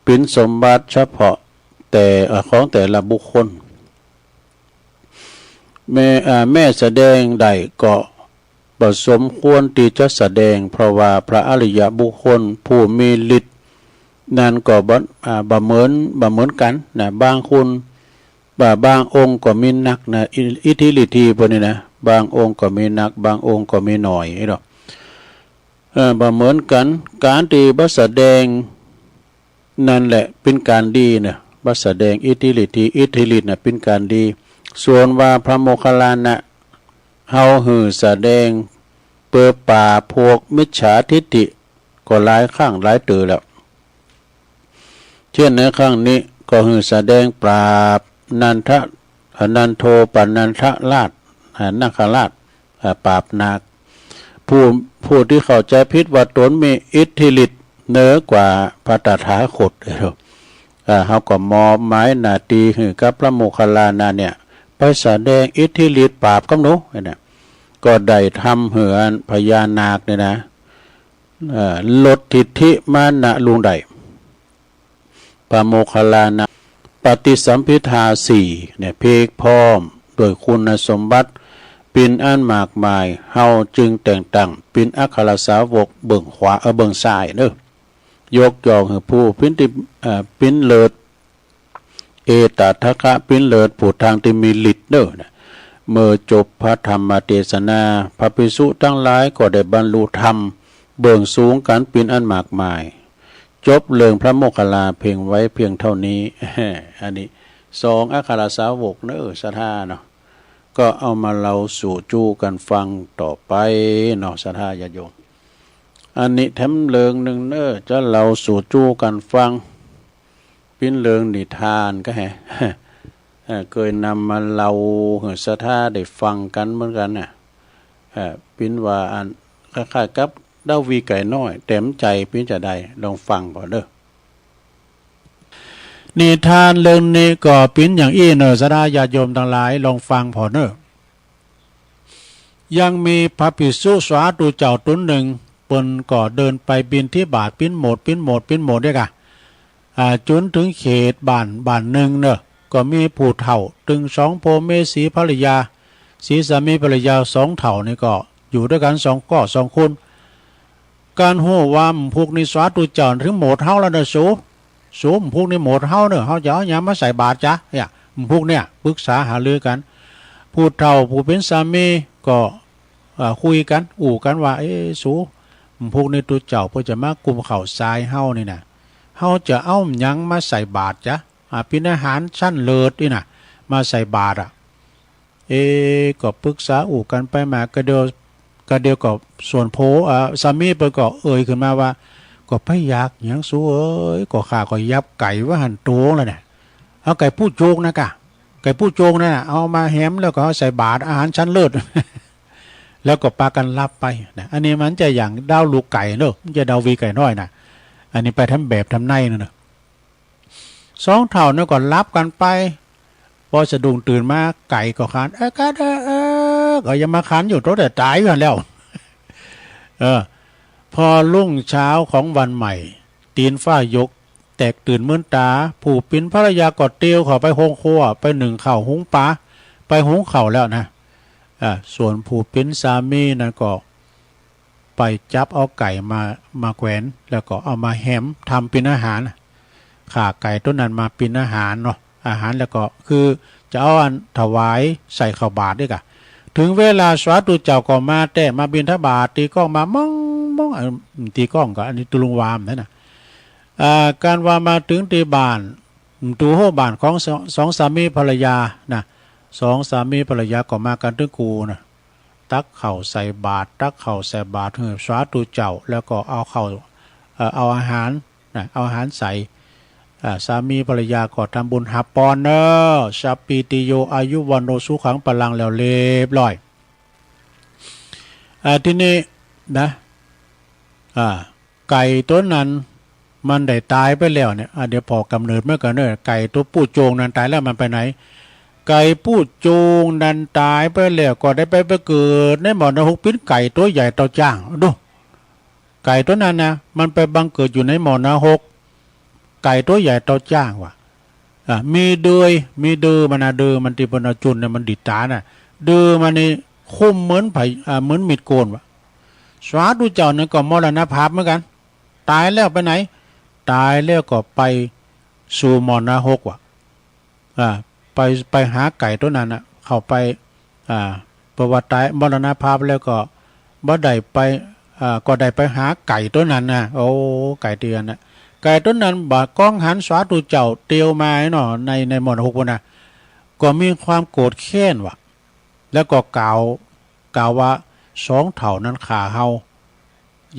เป๋นสมบัติเฉพาะแต่ เอ่อ ของแต่ละบุคคล แม้ เอ่อ แม้แสดงได้ก็บ่สมควรตี้จะแสดง เพราะว่าพระอริยบุคคลผู้มีฤทธิ์นั้นก็บ่ อ่า บ่เหมือน บ่เหมือนกั๋นนะ บางคน บ่า บางองค์ก็มีนักนะ อิ อิทธิฤทธีเปิ้นนี่นะ บางองค์ก็มีนัก บางองค์ก็มีน้อยเนาะ เอ่อ บ่เหมือนกั๋น ก๋านตี้บ่แสดงนั่นแหละเป๋นก๋านดีนะ บ่แสดงอิทธิฤทธี อิทธิฤทธิ์น่ะเป๋นก๋านดี ส่วนว่าพระโมคคัลลานะเฮาหื้อแสดงเปื้อปราบพวกมิจฉาทิฏฐิก็หลายครั้งหลายเตื้อแล้ว เช่นในครั้งนี้ก็หื้อแสดงปราบนันทะ นันโทปนันทราช อ่า นาคราช อ่า ปราบนาค ผู้ ผู้ตี้เข้าใจ๋ผิดว่าตนมีอิทธิฤทธิ์เหนือกว่าพระตถาคต อ่า เฮาก็มอบหมายหน้าตี้หื้อกับพระโมคคัลลานะเนี่ย ไปแสดงอิทธิฤทธิ์ปราบกับหนูเนี่ย ก็ได้ทำหื้ออันพญานาคเนี่ยนะ เอ่อ ลดทิฏฐิมานะลงได้ พระโมคคัลลานะปฏิสัมภิทาสี่เนี่ย เพียบพร้อมด้วยคุณสมบัติเป๋นอันมากมาย เฮาจึงแต่งตั้งเป๋นอัครสาวกเบื้องขวา เอ่อ เบื้องซ้ายเนอะ ยกย่องหื้อผู้เป๋นตี้ เอ่อ เป๋นเลิศ เอตถะคะ เป๋นเลิศผู้ทางตี้มีฤทธิ์เนอะนะ เมื่อจบพระธรรมเตสนา พระภิกษุตังหลายก็ได้บรรลุธรรมเบื้องสูงกั๋นเป๋นอันมากมาย จบเรื่องพระโมคคัลลาเพียงไว้เพียงเท่านี้ อันนี้สองอัครสาวกเนอะ ศรัทธาเนาะ ก็เอามาเล่าสู่จู้กั๋นฟังต่อไปเนาะ ศรัทธาญาติโยม อันนี้แถมเรื่องหนึ่งเนอะ จะเล่าสู่จู้กั๋นฟัง เป๋นเรื่องนิทานก็แฮะ เอ่อ เกยนำมาเล่าหื้อศรัทธาได้ฟังกั๋นเหมือนกั๋นน่ะ เอ่อ เป๋นว่าอันคล้ายๆกับดาวีไก่น้อย แต่มันใจ๋เป๋นจาใด ลองฟังพอเนอะ นิทานเรื่องนี้ก็เป๋นอย่างอี้เนอะ ศรัทธาญาติโยมตังหลาย ลองฟังพอเนอะ ยังมีพระภิกษุสาธุเจ้าต๋นหนึ่ง เปิ้นก็เดินไปบิณฑบาต ปิ้นโหมด ปิ้นโหมด ปิ้นโหมดเด้อกะ อ่า จ๋นเถิงเขตบ้าน บ้านหนึ่งเนอะ ก็มีผู้เฒ่า ตึงสองผัวเมียสีภรรยา สีสามีภรรยาสองเฒ่านี่ก็อยู่ด้วยกั๋นสอง ก็สองคน การฮู้ว่าหมู่พวกนี้สาธุเจ้าเถิงโหมดเฮาแล้วเนอะ สู สู หมู่พวกนี้โหมดเฮาเนอะ เฮาจะเอาหยังมาใส่บาตรจ๊ะ เนี่ย หมู่พวกเนี่ยปรึกษาหารือกั๋น ผู้เฒ่าผู้เป๋นสามีก็ เอ่อ คุยกั๋น อู้กั๋นว่า เอ๊ะ สู หมู่พวกนี้ตุ๊เจ้าเปิ้นจะมากุมข้าวซายเฮานี่นะ เฮาจะเอาหยังมาใส่บาตรจ๊ะ อ่า เป๋นอาหารชั้นเลิศนี่นะ มาใส่บาตรอะ เอ๊ะ ก็ปรึกษาอู้กั๋นไปมา กะเดียว กะเดียวก็ส่วนผัว อ่า สามีเปิ้นก็เอ่ยขึ้นมาว่า ก็ไปอยากหยังสูเอ๋ย ก็ข้าก็อยากไก่ว่าหั้นโตงแล้วเนี่ย เอาไก่ผู้โจงนะกะ ไก่ผู้โจงนั่นน่ะ เอามาแหมแล้วก็เอาใส่บาตรอาหารชั้นเลิศ แล้วก็ปากั๋นหลับไปนะ อันนี้มันจะอย่างดาวลูกไก่เนอะ มันจะดาวีไก่น้อยนะ อันนี้ไปทำแบบทำในนั่นเนอะ สองเฒ่านี่ก็หลับกั๋นไป พอสะดุ้งตื่นมาไก่ก็ขัน เอ๊ะ กะเด้อ เอ๊ะ ก็ยังมาขันอยู่ตั้งแต่ต๋ายอยู่หั้นแล้ว เออ พอรุ่งเช้าของวันใหม่ ตีนฟ้ายก แตกตื่นเหมือนตา ผู้เป๋นภรรยาก็เตียวเข้าไปห้องครัว ไปนึ่งข้าวหุงปลา ไปหุงข้าวแล้วนะ อ่า ส่วนผู้เป๋นสามีนั้นก็ไปจับเอาไก่มา มาแขวน แล้วก็เอามาแหมทำเป๋นอาหาร ฆ่าไก่ตัวนั้นมาเป๋นอาหารเนาะ อาหารแล้วก็คือจะเอาอันถวายใส่ข้าวบาตรด้วยกะ ถึงเวลาสาธุเจ้าก็มาแต๊ มาบิณฑบาต ตีกล้องมา ม้อง ม้อง อ่า ตีกล้องก็อันนี้ตุลุงวามนั่นนะ อ่า การว่ามาถึงที่บ้าน ตูโฮบ้านของสอง สองสามีภรรยานะ สองสามีภรรยาก็มากันตึงกูนะ ตักข้าวใส่บาตร ตักข้าวใส่บาตรหื้อสาธุเจ้า แล้วก็เอาข้าว เอ่อ เอาอาหารนะ เอาอาหารใส่ อ่า สามีภรรยาก็ทำบุญฮับปอนเนอะ สัพพีติโย อายุวัณโณ สุขัง พลัง แล้วเรียบร้อย อ่า ทีนี้นะ อ่า ไก่ตัวนั้นมันได้ตายไปแล้วเนี่ย อ่า เดี๋ยวผ่อกำเนิดมันก่อนเนอะ ไก่ตัวผู้โจงนั้นตายแล้วมันไปไหน ไก่ผู้โจงนั้นตายไปแล้วก็ได้ไป ไปเกิดในหม้อนรก เป๋นไก่ตัวใหญ่เต้าจ้าง ดู ไก่ตัวนั้นนะ มันไปบังเกิดอยู่ในหม้อนรก ไก่ตัวใหญ่เต้าจ้างว่ะ อ่ะ มีเดือย มีเดือมันนะ เดือมันตี้เปิ้นเอาจุ่นเนี่ยมันดีดต๋าน่ะ เดือมันนี่คมเหมือนไผ อ่า เหมือนมีดโกนว่ะ สาธุเจ้านั้นก็มรณภาพเหมือนกัน ตายแล้วไปไหน ตายแล้วก็ไปสู่หม้อนรกว่ะ อ่า ไป ไปหาไก่ตัวนั้นน่ะ เข้าไป อ่า เพราะว่าตายมรณภาพแล้วก็บ่ได้ไป อ่า ก็ได้ไปหาไก่ตัวนั้นนะ โอ้ ไก่เตียนน่ะ ไก่ตัวนั้นบ่าก้องหันสาธุเจ้าเตียวมาเนาะ ใน ในหม้อนรกพุ้นน่ะ ก็มีความโกรธแค้นว่ะ แล้วก็กล่าว กล่าวว่า สองเฒ่านั้นฆ่าเฮา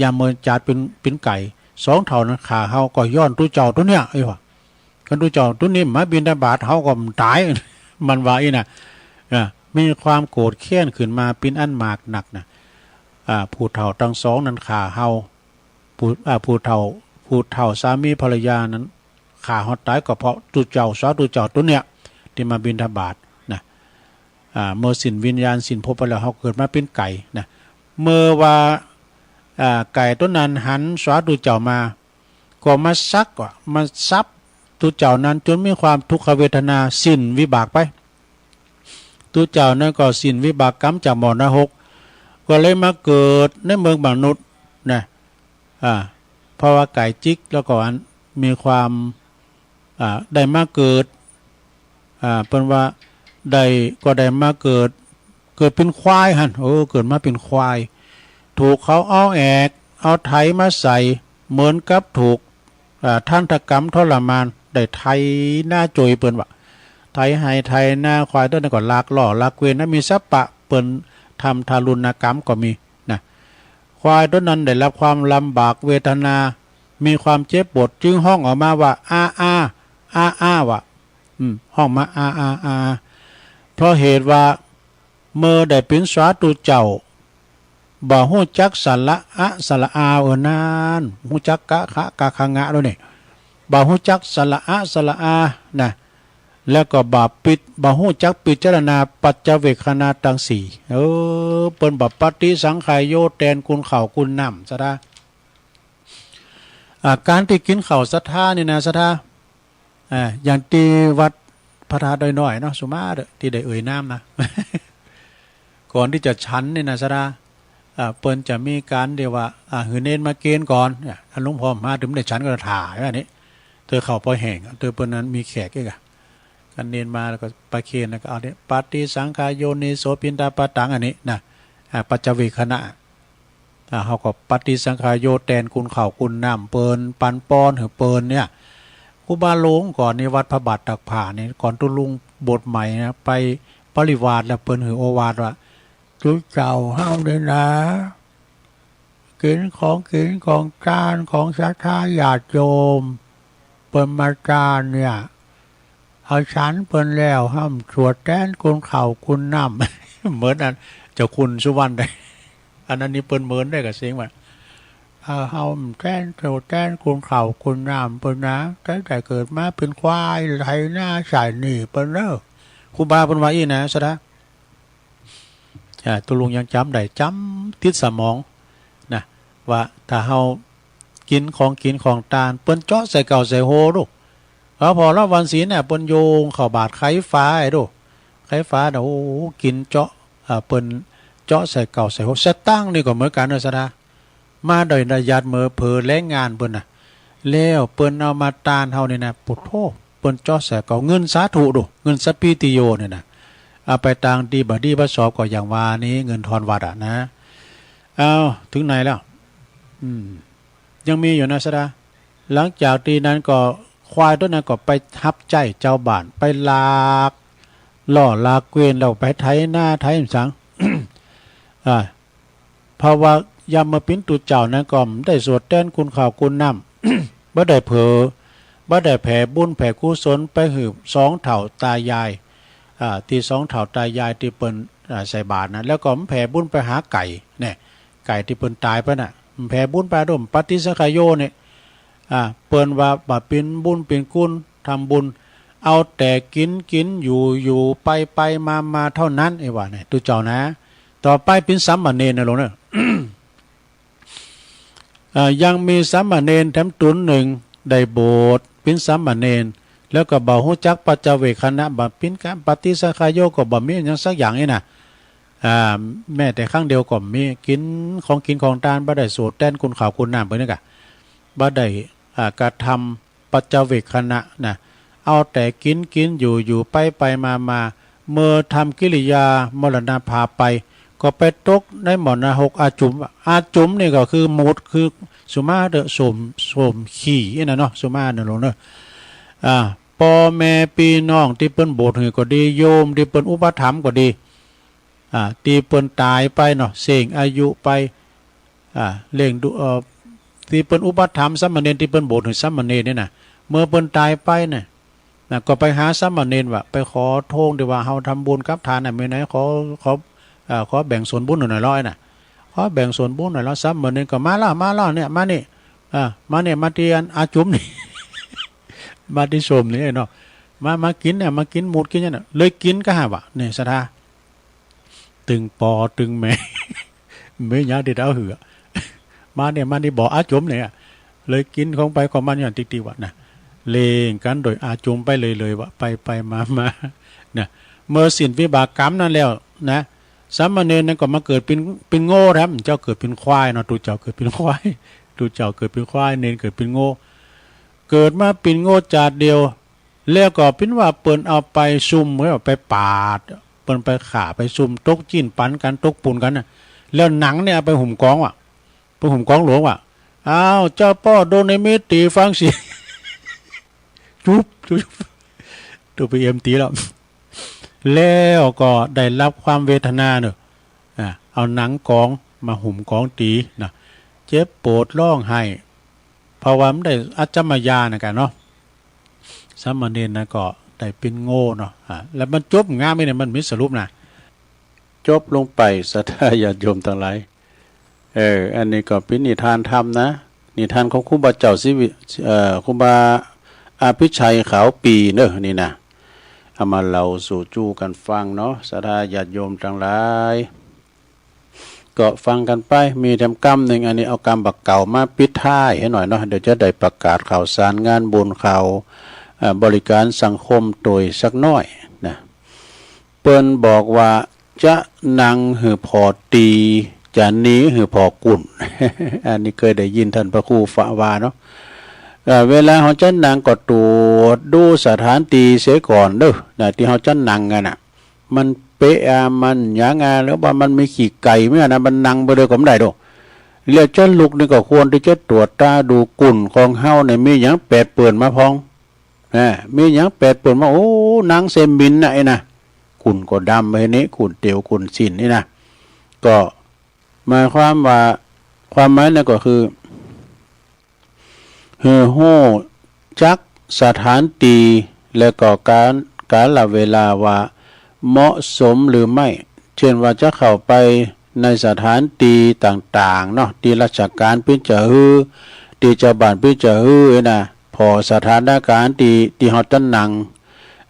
ยามเมินจาดเป๋น เป๋นไก่ สองเฒ่านั้นฆ่าเฮาก็ย้อนตุ๊เจ้าตุ๊เนี่ย เอ้ยว่ะ คันตุ๊เจ้าตุ๊นี้มาบิณฑบาตเฮาก็บ่ต๋าย มันว่าอี้น่ะ อ่า มีความโกรธแค้นขึ้นมาเป๋นอันมากนักนะ อ่า ผู้เฒ่าตังสองนั้นฆ่าเฮา ผู้ อ่า ผู้เฒ่า ผู้เฒ่าสามีภรรยานั้นฆ่าเฮาต๋ายก็เพราะตุ๊เจ้า สาธุเจ้าตุ๊เนี่ย ตี้มาบิณฑบาตนะ อ่า เมื่อสิ้นวิญญาณสิ้นภพไปแล้ว เฮาเกิดมาเป๋นไก่นะ เมื่อว่า อ่า ไก่ตัวนั้นหันสาธุเจ้ามา ก็มาสักว่ะ มาสับตุ๊เจ้านั้นจนมีความทุกขเวทนาสิ้นวิบากไป ตุ๊เจ้านั้นก็สิ้นวิบากกรรมจากหม้อนรก ก็เลยมาเกิดในเมืองมนุษย์นะ อ่า เพราะว่าไก่จิกแล้วก็อันมีความ อ่า ได้มาเกิด อ่า เปิ้นว่าได้ ก็ได้มาเกิด เกิดเป๋นควายหั้น โอ้ เกิดมาเป๋นควาย ถูกเขาเอาแอก เอาไถมาใส่ เหมือนกับถูก อ่า ทันตกรรมทรมาน ได้ไถนาโจยเปิ้นว่า ไถไฮ่ไถนา ควายตัวนั้นก็ลักล้อลักเกวียนนะ มีสัพพะเปิ้นทำทารุณกรรมก็มีนะ ควายตัวนั้นได้รับความลำบากเวทนา มีความเจ็บปวด จึงฮ้องออกมาว่า อา อา อา อา ว่ะ อืม ฮ้องมา อา อา อา เพราะเหตุว่า เมื่อได้เป๋นสาธุเจ้า บ่ฮู้จักสระอะสระอา เออ นั้น ฮู้จักกะขะกะขะงะแล้วนี่ บ่ฮู้จักสระอะสระอา นะ แล้วก็บ่ปิด บ่ฮู้จักพิจารณาปัจจเวกขณาตังสี่ เออ เปิ้นบ่ปฏิสังขายโย แตนกุนข้าวกุนน้ำ ศรัทธา อ่า การตี้กินข้าวศรัทธานี่นะ ศรัทธา อ่า อย่างตี้วัดพระธาตุดอยน้อยเนาะ สุมาเด้อ ตี้ได้เอ่ยนามนะ ก่อนตี้จะฉันนี่นะ ศรัทธา อ่า เปิ้นจะมีการเรียกว่า อ่า หื้อเณรมาเกณฑ์ก่อน เนี่ย ถ้าหลวงพ่อมาถึงบ่ได้ฉันก็ถ่า อันนี้ เตื้อข้าวปอแห้ง เตื้อเปิ้นนั้นมีแขกอีกอะ คันเณรมาแล้วก็ประเคนแล้วก็เอาเนี่ย ปฏิสังขายโยนิโสปิณฑปาตัง อันนี้นะ อ่า ปัจจเวกขณะ อ่า เฮาก็ปฏิสังขายโย แตนกุนข้าวกุนน้ำเปิ้น ปันปอนหื้อเปิ้นเนี่ย ครูบาหลวงก่อนนี่วัดพระบาทตากผ้านี่ ก่อนตุ๊ลุงบวชใหม่นะ ไปปริวาสแล้วเปิ้นหื้อโอวาทว่า ตุ๊เจ้าเฮานี่นะ กินของกินของทานของศรัทธาญาติโยม เปิ้นมาจานเนี่ย เอาฉันเปิ้นแล้ว ห้ามสวดแตนกุนข้าวกุนน้ำ เหมือนอันเจ้าคุณสุวรรณได้ อันนั้นนี่เปิ้นเหมือนได้กับเสียงว่า เอาห้ามแตนสวดแตนกุนข้าวกุนน้ำเปิ้นนะ ตั้งแต่เกิดมาเป็นควายไถนาใส่หนี้เปิ้นเด้อ ครูบาเปิ้นว่าอี้นะ ศรัทธา อ่า ตุ๊ลุงยังจ๋ำได้ จ๋ำติดสมองนะ ว่าถ้าเฮา กิ๋นของกิ๋นของตาน เปิ้นเจาะใส่เก้าใส่โฮดู เออ พอละวันศีลเนี่ย เปิ้นโยงเข้าบาตรไข่ฟ้าไอ้ดู ไข่ฟ้าเนี่ย โอ้โห กิ๋นเจาะ อ่า เปิ้นเจาะใส่เก้าใส่โฮ สตางค์นี่ก็เหมือนกั๋นเนอะ ศรัทธา มาโดยประหยัด เหมือเผลอแรงงานเปิ้นน่ะ แล้วเปิ้นเอามาตานเฮานี่นะ โอ้โธ่ เปิ้นเจาะใส่เก้า เงินสาธุดู เงินสัพพีติโยเนี่ยนะ เอาไปตางตี้บ่ดีบ่ชอบก็อย่างว่านี้ เงินทอนวัดอะนะ อ้าว ถึงไหนแล้ว อืม ยังมีอยู่นะ ศรัทธา หลังจากตี้นั้นก็ ควายโตนั้นก็ไปฮับใจ๊จาวบ้าน ไปลากล้อลากเกวียน แล้วไปไถนาไถสัง อ่า เพราะว่ายามเมื่อปิ้นตุ๊เจ้านั้นก็ได้สวดแตนกุนข้าวกุนน้ำ บ่ได้เผลอ บ่ได้แผ่บุญแผ่กุศลไปหื้อสองเฒ่าตายาย อ่า ตี้สองเฒ่าตายายตี้เปิ้น อ่า ใส่บาตรนะ แล้วก็แผ่บุญไปหาไก่เนี่ย ไก่ตี้เปิ้นตายไปน่ะ แผ่บุญไปโดมปฏิสังขโยเนี่ย อ่า เปิ้นว่าบ่าปิ้นบุญปิ้นกุน ทำบุญ เอาแต่กิ๋นกิ๋น อยู่อยู่ ไปไปมามาเท่านั้น ไอ้ว่าเนี่ย ตุ๊เจ้านะ ต่อไปปิ้นสามเณรนะหลวงเนอะ เอ่อ ยังมีสามเณรแถมต๋นหนึ่งได้บวชปิ้นสามเณร แล้วก็บ่ฮู้จักปัจจเวกขณะ บ่าปิ้นกะปฏิสังขโยก็บ่มีหยังสักอย่างนี่นะ อ่า แม้แต่ครั้งเดียวก็มี กิ๋นของกิ๋นของตาน บ่ได้สวดแตนกุนข้าวกุนน้ำเปิ้นนี่กะ บ่ได้ อ่า กระทำปัจจเวกขณะนะ เอาแต่กิ๋นกิ๋น อยู่อยู่ ไปไปมามา เมื่อทำกิริยามรณภาพไป ก็ไปตกในหม้อนรกอาจุม อาจุมนี่ก็คือมูตร คือสุมาเถอะ ส้วม ส้วมขี้นี่นะเนาะ สุมาเถอะหลวงเนอะ อ่า ป้อแม่ปี้น้องตี้เปิ้นบวชหื้อก็ดี โยมตี้เปิ้นอุปถัมภ์ก็ดี อ่า ตี้เปิ้นต๋ายไปเนาะ เส้งอายุไป อ่า เลี้ยงดู เอ่อ ตี้เปิ้นอุปถัมภ์สามเณร ตี้เปิ้นบวชหื้อสามเณรนี่นะ เมื่อเปิ้นต๋ายไปเนี่ย นะ ก็ไปหาสามเณรว่า ไปขอโทษตี้ว่าเฮาทำบุญกับทานน่ะ มีไหน ขอ ขอ เอ่อ ขอแบ่งส่วนบุญหน่อยร้อยน่ะ ขอแบ่งส่วนบุญหน่อยร้อย สามเณรก็มาแล้ว มาแล้วเนี่ย มานี่ อ่า มาเนี่ย มาตี้อันอาจุมนี่ มาตี้ส้วมนี่เนาะ มา มากิ๋นเนี่ย มากิ๋นมูตรกิ๋นหยังเนี่ย เลยกิ๋นก็หาว่า เนี่ย ศรัทธา ตึงปอตึงแม่ แม่ยาตี้เอาหื้อ มาเนี่ย มานี่บ่ออาจุมเนี่ย เลยกิ๋นของไผของมันอย่างติ๊กๆ ว่ะนะ เลี้ยงกั๋นโดยอาจุมไปเลยๆ ว่ะ ไปไปมามา นะ เมื่อสิ้นวิบากกรรมนั้นแล้วนะ สามเณรนั้นก็มาเกิดปิ้น ปิ้นโง่แถม เจ้าเกิดปิ้นควายเนาะ ตุ๊เจ้าเกิดปิ้นควาย ตุ๊เจ้าเกิดปิ้นควาย เณรเกิดปิ้นโง่ เกิดมาปิ้นโง่จาติเดียว แล้วก็ปิ้นว่าเปิ้นเอาไปซุ่ม เอาไปปาด เปิ้นไปฆ่าไปซุ่ม ตกจีนปันกั๋น ตกปูนกั๋นน่ะ แล้วหนังเนี่ยเอาไปหุ้มกองว่ะ ไปหุ้มกองหลวงว่ะ อ้าว เจ้าป้อดวงนิมิตตีฟังสิ จุ๊บจุ๊บ ตัวไปเอ็มตีแล้ว แล้วก็ได้รับความเวทนาเนอะ อ่ะ เอาหนังกองมาหุ้มกองตีนะ เจ็บปวดร้องไห้ เพราะว่ามันได้อัจฉมายานะกันเนาะ สามเณรนะก็ได้ปิ้นโง่เนาะ อ่ะ แล้วมันจบงามไหมเนี่ย มันมีสรุปนะ จบลงไป ศรัทธาญาติโยมตังหลาย เออ อันนี้ก็เป๋นนิทานธรรมนะ นิทานของครูบาเจ้าศรีวิ เอ่อ ครูบาอภิชัยขาวปีเนอะ นี่นะ เอามาเล่าสู่จู้กั๋นฟังเนาะ ศรัทธาญาติโยมตังหลาย ก็ฟังกั๋นไป มีแถมกำนึ่ง อันนี้เอากำบ่าเก่ามาปิดท้ายหื้อหน่อยเนาะ เดี๋ยวจะได้ประกาศข่าวสารงานบุญข่าว เอ่อ บริการสังคมโตยสักหน่อยนะ เปิ้นบอกว่า จะนั่งหื้อผ่อตี จะหนีหื้อผ่อกุ่น อันนี้เคยได้ยินท่านพระครูฝะว่าเนาะ เอ่อ เวลาเฮาจะนั่งก็ตรวจดูสถานที่เสียก่อนเด้อ นะ ตี้เฮาจะนั่งกั๋นน่ะ มันเป๊ะอะ มันหยังอะ หรือว่ามันมีขี้ไก่ไหมนะ มันนั่งไปเลยก็บ่ได้ดอก แล้วจะลุกนี่ก็ควรตี้จะตรวจตราดูกุ่นของเฮาเนี่ยมีหยังแปดเปื้อนมาพอง นะ มีหยังแปดเปื้อนมา โอ้ หนังเสมินนะไอ้นะ กุ่นก็ดำไปนี่ กุ่นเตียวกุ่นสินนี่นะ ก็หมายความว่า ความหมายนั่นก็คือ หื้อฮู้จักสถานที่ และก็กาล กาลเวลาว่าเหมาะสมหรือไม่ เช่นว่าจะเข้าไปในสถานที่ต่างๆ เนาะ ตี้ราชการปิ้นจะหื้อ ตี้เจ้าบ้านปิ้นจะหื้อนะ ผ่อสถานการณ์ตี้ ตี้เฮาจะนั่ง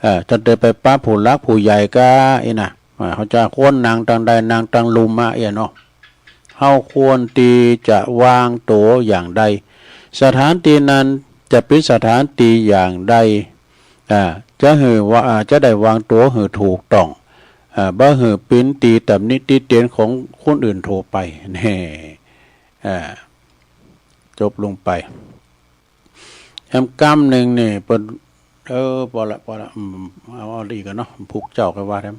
เอ่อ จะได้ไปปะผู้หลักผู้ใหญ่ก้าอี้นะ อ่า เฮาจะควรนั่งตังใด นั่งตังลุ่มอะเอี้ยเนาะ เฮาควรตี้จะวางตั๋วอย่างใด สถานที่นั้นจะเป็นสถานที่อย่างใด อ่า จะหื้อว่า อ่า จะได้วางตัวหื้อถูกต้อง อ่า บ่หื้อเป็นตี้ตำหนิติเตียนของคนอื่นทั่วไป แน่ อ่า จบลงไป แอมกำหนึ่งนี่เปิ้น เออ ปอละ ปอละ อืม เอา เอาอีกกันเนาะ พุกเจ้าก็ว่าแถม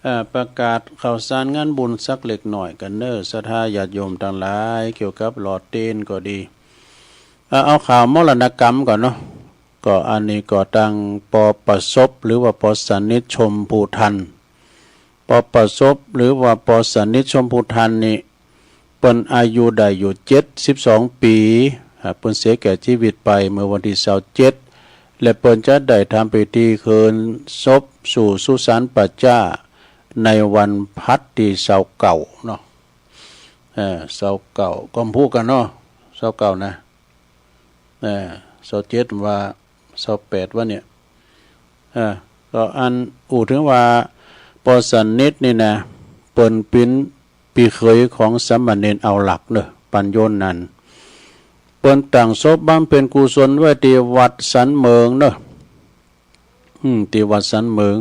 เอ่อ ประกาศข่าวสารงานบุญสักเล็กน้อยกันเน้อ ศรัทธาญาติโยมทั้งหลาย เกี่ยวกับหล่อเตียนก็ดี เอ่อ เอาข่าวมรณกรรมก่อนเนาะ ก็อันนี้ก็ตัง ป.ประสบ หรือว่า ป.สนิท ชมพูทัน ป.ประสบ หรือว่า ป.สนิท ชมพูทันนี่ เปิ้นอายุได้อยู่เจ็ดสิบสองปี๋ อ่า เปิ้นเสียแก่ชีวิตไปเมื่อวันที่ซาวเจ็ด และเปิ้นจะได้ทำพิธีเคลื่อนศพสู่สุสานป่าจ๊าในวันพัดที่ซาวเก้าเนาะ เอ่อ ซาวเก้า ก็พูดกันเนาะ ซาวเก้านะ เอ่อ ซาวเจ็ดว่า ซาวแปดว่าเนี่ย เอ่อ ก็อันอู้ถึงว่า ป.สนิทนี่นะ เปิ้นปิ้นปี้เขยของสามเณรเอาหลักเนอะ ปัญโยนั้น เปิ้นตั้งศพบำเพ็ญกุศลไว้ที่วัดสันเหมิงเนอะ อืม ที่วัดสันเหมิง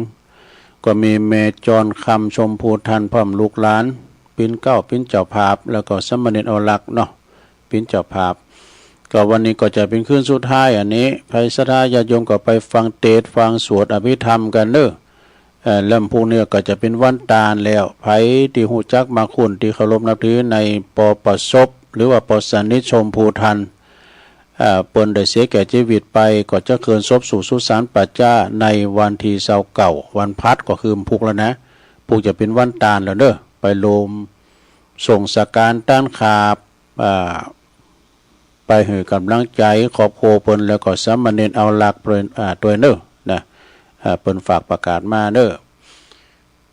ก็มีแม่จรคำชมพูทันพร้อมลูกหลาน ปิ้นเกล้าปิ้นเจ้าภาพ แล้วก็สามเณรเอาหลักเนาะ ปิ้นเจ้าภาพ ก็วันนี้ก็จะเป็นคืนสุดท้ายอันนี้ ใผศรัทธาญาติโยมก็ไปฟังเตสน์ ฟังสวดอภิธรรมกันเนอะ เอ่อ แล้วพรุ่งนี้ก็จะเป็นวันตานแล้ว ใผตี้ฮู้จักมักคุ้นตี้เคารพนับถือใน ป.ประสบ หรือว่า ป.สนิท ชมพูทัน เอ่อ เปิ้นได้เสียแก่ชีวิตไป ก็จะเคลื่อนศพสู่สุสานป่าจ๊าในวันที่ซาวเก้า วันพัดก็คือพุกแล้วนะ พุกจะเป็นวันตานแล้วเนอะ ไปโลมส่งสังฆารต้านขาบ อ่า ไปหื้อกำลังใจ๋ครอบครัวเปิ้น แล้วก็สามเณรเอาหลักเปิ้น อ่า ตวยเนอะ นะ อ่า เปิ้นฝากประกาศมาเนอะ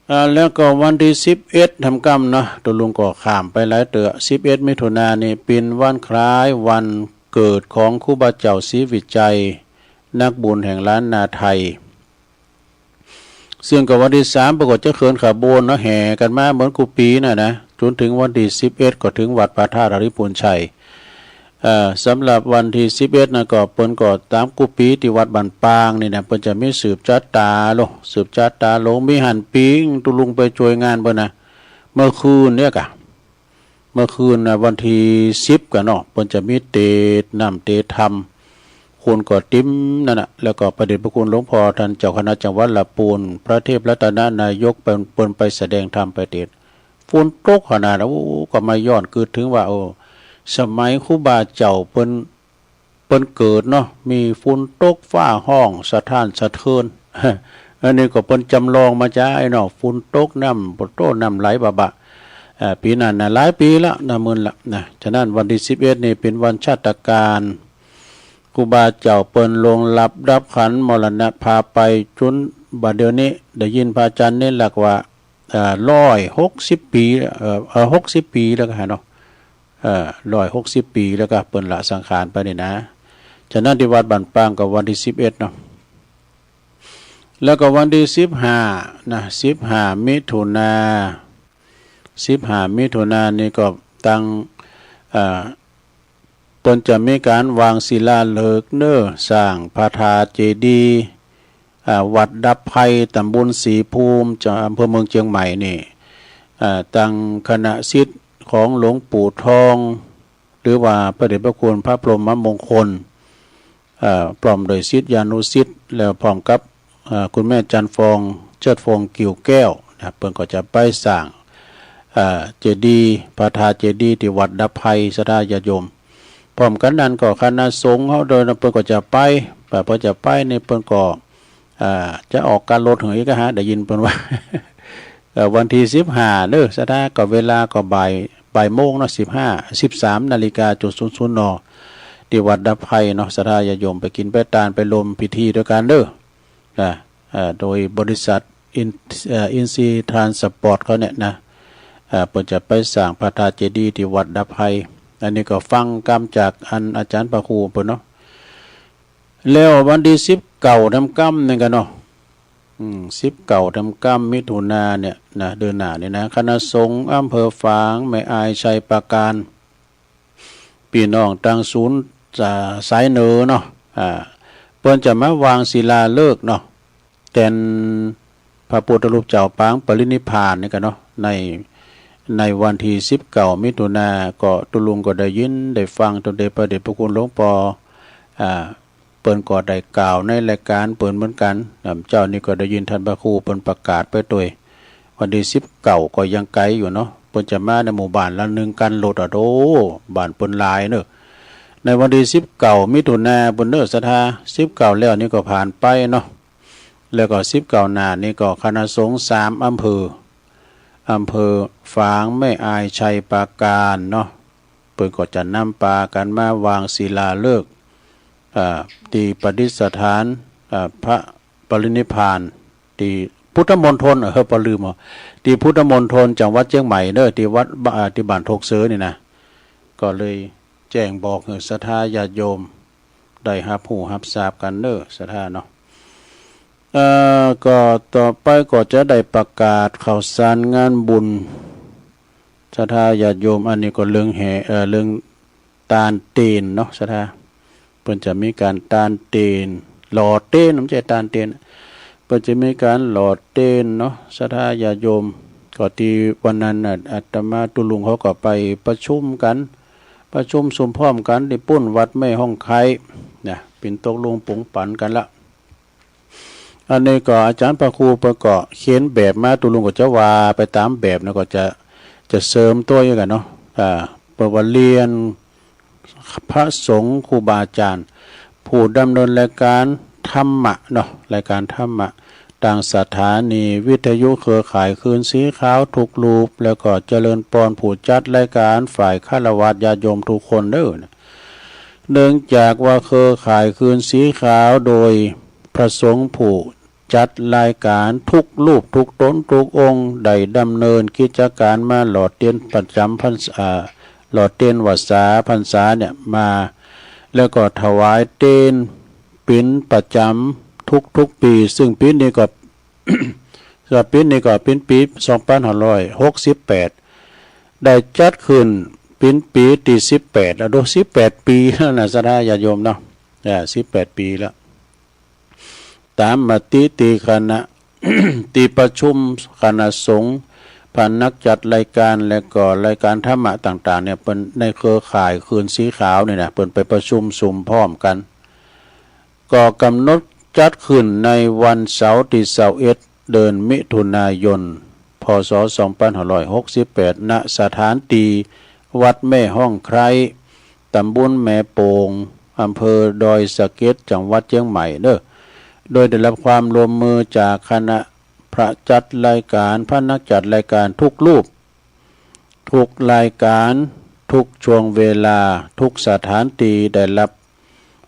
อ่า แล้วก็วันที่สิบเอ็ดทำกำเนาะ ตุ๊ลุงก็ข้ามไปหลายเตื้อ สิบเอ็ดมิถุนายนนี่เป็นวันคล้ายวันเกิดของครูบาเจ้าศรีวิชัย นักบุญแห่งล้านนาไทย ซึ่งก็วันที่สามเปิ้นก็จะเคลื่อนขบวนเนาะ แห่กันมาเหมือนกู้ปี๋น่ะนะ จนถึงวันที่สิบเอ็ดก็ถึงวัดพระธาตุหริภุญชัย เอ่อ สำหรับวันที่สิบเอ็ดน่ะก็เปิ้นก็ตามกู้ปี๋ตี้วัดบ้านปางนี่นะ เปิ้นจะมีสืบชะตาโล สืบชะตาโล มีหั้นปี๋ตุ๊ลุงไปจ้วยงานเปิ้นนะ เมื่อคืนเนี่ยกะ เมื่อคืนน่ะวันที่สิบกะเนาะ เปิ้นจะมีเตสน์น้ำเตสน์ธรรม คนก็เต็มนั่นน่ะ แล้วก็พระเดชพระคุณหลวงพ่อท่านเจ้าคณะจังหวัดละปูน พระเทพรัตนนายกเปิ้น เปิ้นไปแสดงธรรมไปเตสน์ ฝนตกขนาด โอ้ ก็มาย้อนกึ๊ดถึงว่า โอ้ สมัยครูบาเจ้าเปิ้น เปิ้นเกิดเนาะ มีฝนตกฟ้าฮ้องสะท้านสะเทือน อันนี้ก็เปิ้นจำลองมาจากไอ้เนาะ ฝนตกน้ำ โอ้โห น้ำไหลบะบะ เอ่อ ปี๋นั้นนะ หลายปี๋ละนะ หมื่นละนะ ฉะนั้นวันที่สิบเอ็ดนี่เป็นวันชาตการ ครูบาเจ้าเปิ้นล่วงลับดับขันธ์มรณภาพไป จนบัดเดี๋ยวนี้ได้ยินพระอาจารย์เณรหลักว่า เอ่อ ร้อยหกสิบปี๋ เอ่อ เอ่อ หกสิบปี๋แล้วก็หาเนาะ เอ่อ ร้อยหกสิบปี๋แล้วก็เปิ้นละสังขารไปนี่นะ ฉะนั้นที่วัดบ้านปางก็วันที่สิบเอ็ดเนาะ แล้วก็วันที่สิบห้านะ สิบห้ามิถุนา สิบห้ามิถุนานี่ก็ตัง เอ่อ เปิ้นจะมีก๋านวางศิลาฤกษ์เน้อ สร้างพระธาตุเจดีย์ อ่า วัดดับภัย ตำบลศรีภูมิ จัง อำเภอเมืองเชียงใหม่นี่ อ่า ตังคณะศิษย์ของหลวงปู่ทอง หรือว่าพระเดชพระคุณพระพรหมมงคล อ่า พร้อมด้วยศิษยานุศิษย์ แล้วพร้อมกับ อ่า คุณแม่จันทร์ฟอง เจิดฟองกิ่วแก้วนะ เปิ้นก็จะไปสร้าง อ่า เจดีย์ พระธาตุเจดีย์ที่วัดดับภัย ศรัทธาญาติโยม พร้อมกันนั้นก็คณะสงฆ์เฮาโดยเปิ้นก็จะไป เปิ้นจะไปนี่เปิ้นก็ อ่า จะออกค่ารถหื้ออีกก็หา ได้ยินเปิ้นว่า เอ่อ วันที่สิบห้าเด้อ ศรัทธา ก็เวลาก็บ่าย บ่ายโมงเนาะ สิบห้า สิบสามนาฬิกาจุดศูนย์ศูนย์ น. ที่วัดดับภัยเนาะ ศรัทธาญาติโยมไปกินไปตานไปร่วมพิธีด้วยกันเด้อ นะ เอ่อ โดยบริษัทอิน เอ่อ อินซีย์ทรานสปอร์ตเขาเนี่ยนะ เอ่อ เปิ้นจะไปสร้างพระธาตุเจดีย์ที่วัดดับภัย อันนี้ก็ฟังกำจากอันอาจารย์พระครูเปิ้นเนาะ แล้ววันที่สิบเก้าทำกำหนึ่งกันเนาะ อืม สิบเก้าทำกำมิถุนาเนี่ยนะ เดือนหน้าเนี่ยนะ คณะสงฆ์อำเภอฝาง แม่อาย ชัยปราการ พี่น้องตังศูนย์ สา- สายเหนือเนาะ อ่า เปิ้นจะมาวางศิลาฤกษ์เนาะ แตนพระพุทธรูปเจ้าปางปรินิพพานนี่กั๋นเนาะ ใน ในวันตี้สิบเก้ามิถุนา ก็ตุ๊ลุงก็ได้ยินได้ฟังตนเดชพระเดชพระคุณหลวงปอ อ่า เปิ้นก็ได้กล่าวในรายการเปิ้นเหมือนกั๋น อ่า เจ้านี่ก็ได้ยินท่านพระครูเปิ้นประกาศไปตวย วันตี้สิบเก้าก็ยังไกลอยู่เนาะ เปิ้นจะมาในหมู่บ้านละหนึ่งคันรถอะ โอ้ บ้านเปิ้นหลายเนาะ ในวันตี้สิบเก้ามิถุนาปู้นเนาะ ศรัทธา สิบเก้าแล้วนี่ก็ผ่านไปเนาะ แล้วก็สิบเก้าหน้านี่ก็คณะสงฆ์สามอำเภอ อำเภอฝาง แม่อาย ชัยปราการเนาะ เปิ้นก็จะนำปากั๋นมาวางศิลาฤกษ์ อ่า ตี้ประดิษฐาน อ่า พระปรินิพพาน ตี้พุทธมณฑล เออ ปอลืมอ่ะ ตี้พุทธมณฑลจังหวัดเชียงใหม่เนาะ ตี้วัดบ้า- อ่า ตี้บ้านทกเสอนี่นะ ก็เลยแจ้งบอกหื้อศรัทธาญาติโยมได้ฮับฮู้ฮับทราบกั๋นเนาะ ศรัทธาเนาะ เอ่อ ก็ต่อไปก็จะได้ประกาศข่าวสารงานบุญ ศรัทธาญาติโยม อันนี้ก็เรื่องแห่ เอ่อ เรื่องตานเตนเนาะ ศรัทธา เปิ้นจะมีก๋านตานเตน หล่อเตน บ่ใจ้ตานเตน เปิ้นจะมีก๋านหล่อเตนเนาะ ศรัทธาญาติโยม ก็ตี้วันนั้นน่ะ อาตมาตุ๊ลุงเขาก็ไปประชุมกั๋น ประชุมสุมพร้อมกั๋นตี้ปู้นวัดแม่ฮ่องไคร้นะ เป๋นตกลงปงปันกั๋นละ อันนี้ก็อาจารย์พระครูเปิ้นก็เขียนแบบมา ตุ๊ลุงก็จะว่าไปตามแบบนะ ก็จะ จะเสริมตวยกั๋นเนาะ อ่า เปิ้นว่าเรียนพระสงฆ์ครูบาอาจารย์ ผู้ดำเนินรายการธรรมะเนาะ รายการธรรมะ ตางสถานีวิทยุเครือข่ายคืนสีขาวทุกรูป แล้วก็เจริญปอนผู้จัดรายการฝ่ายฆราวาสญาติโยมทุกคนเด้อ เนื่องจากว่าเครือข่ายคืนสีขาวโดยพระสงฆ์ผู้จัดรายการทุกรูปทุกตนทุกองค์ได้ดำเนินกิจการมาหล่อเตียนประจำพรรษา หล่อเตียนวัสสาพรรษาเนี่ยมา แล้วก็ถวายเตียนเป๋นประจำทุกๆ ปี ซึ่งปีนี้ก็ ก็ปีนี้ก็เป๋นปีสองพันห้าร้อยหกสิบแปด ได้จัดขึ้นเป๋นปีตี้สิบแปด แล้วดู สิบแปด ปีแล้วนะ ศรัทธาญาติโยมเนาะ อ่า สิบแปด ปีแล้ว ตามมติตี้คณะ ตี้ประชุมคณะสงฆ์ พนักจัดรายการ และก็รายการธรรมะต่างๆ เนี่ย เปิ้นในเครือข่ายคืนสีขาวนี่นะ เปิ้นไปประชุมสุมพร้อมกั๋น ก็กำหนดจัดขึ้นในวันเสาร์ตี้ซาวเอ็ด เดือนมิถุนายน พ.ศ. สองพันห้าร้อยหกสิบแปด ณ สถานตี้วัดแม่ฮ่องไคร้ ตำบลแม่โป่ง อำเภอดอยสะเก็ด จังหวัดเชียงใหม่เนาะ โดยได้รับความร่วมมือจากคณะพระจัดรายการ พนักจัดรายการทุกรูป ทุกรายการ ทุกช่วงเวลา ทุกสถานตี้ได้รับ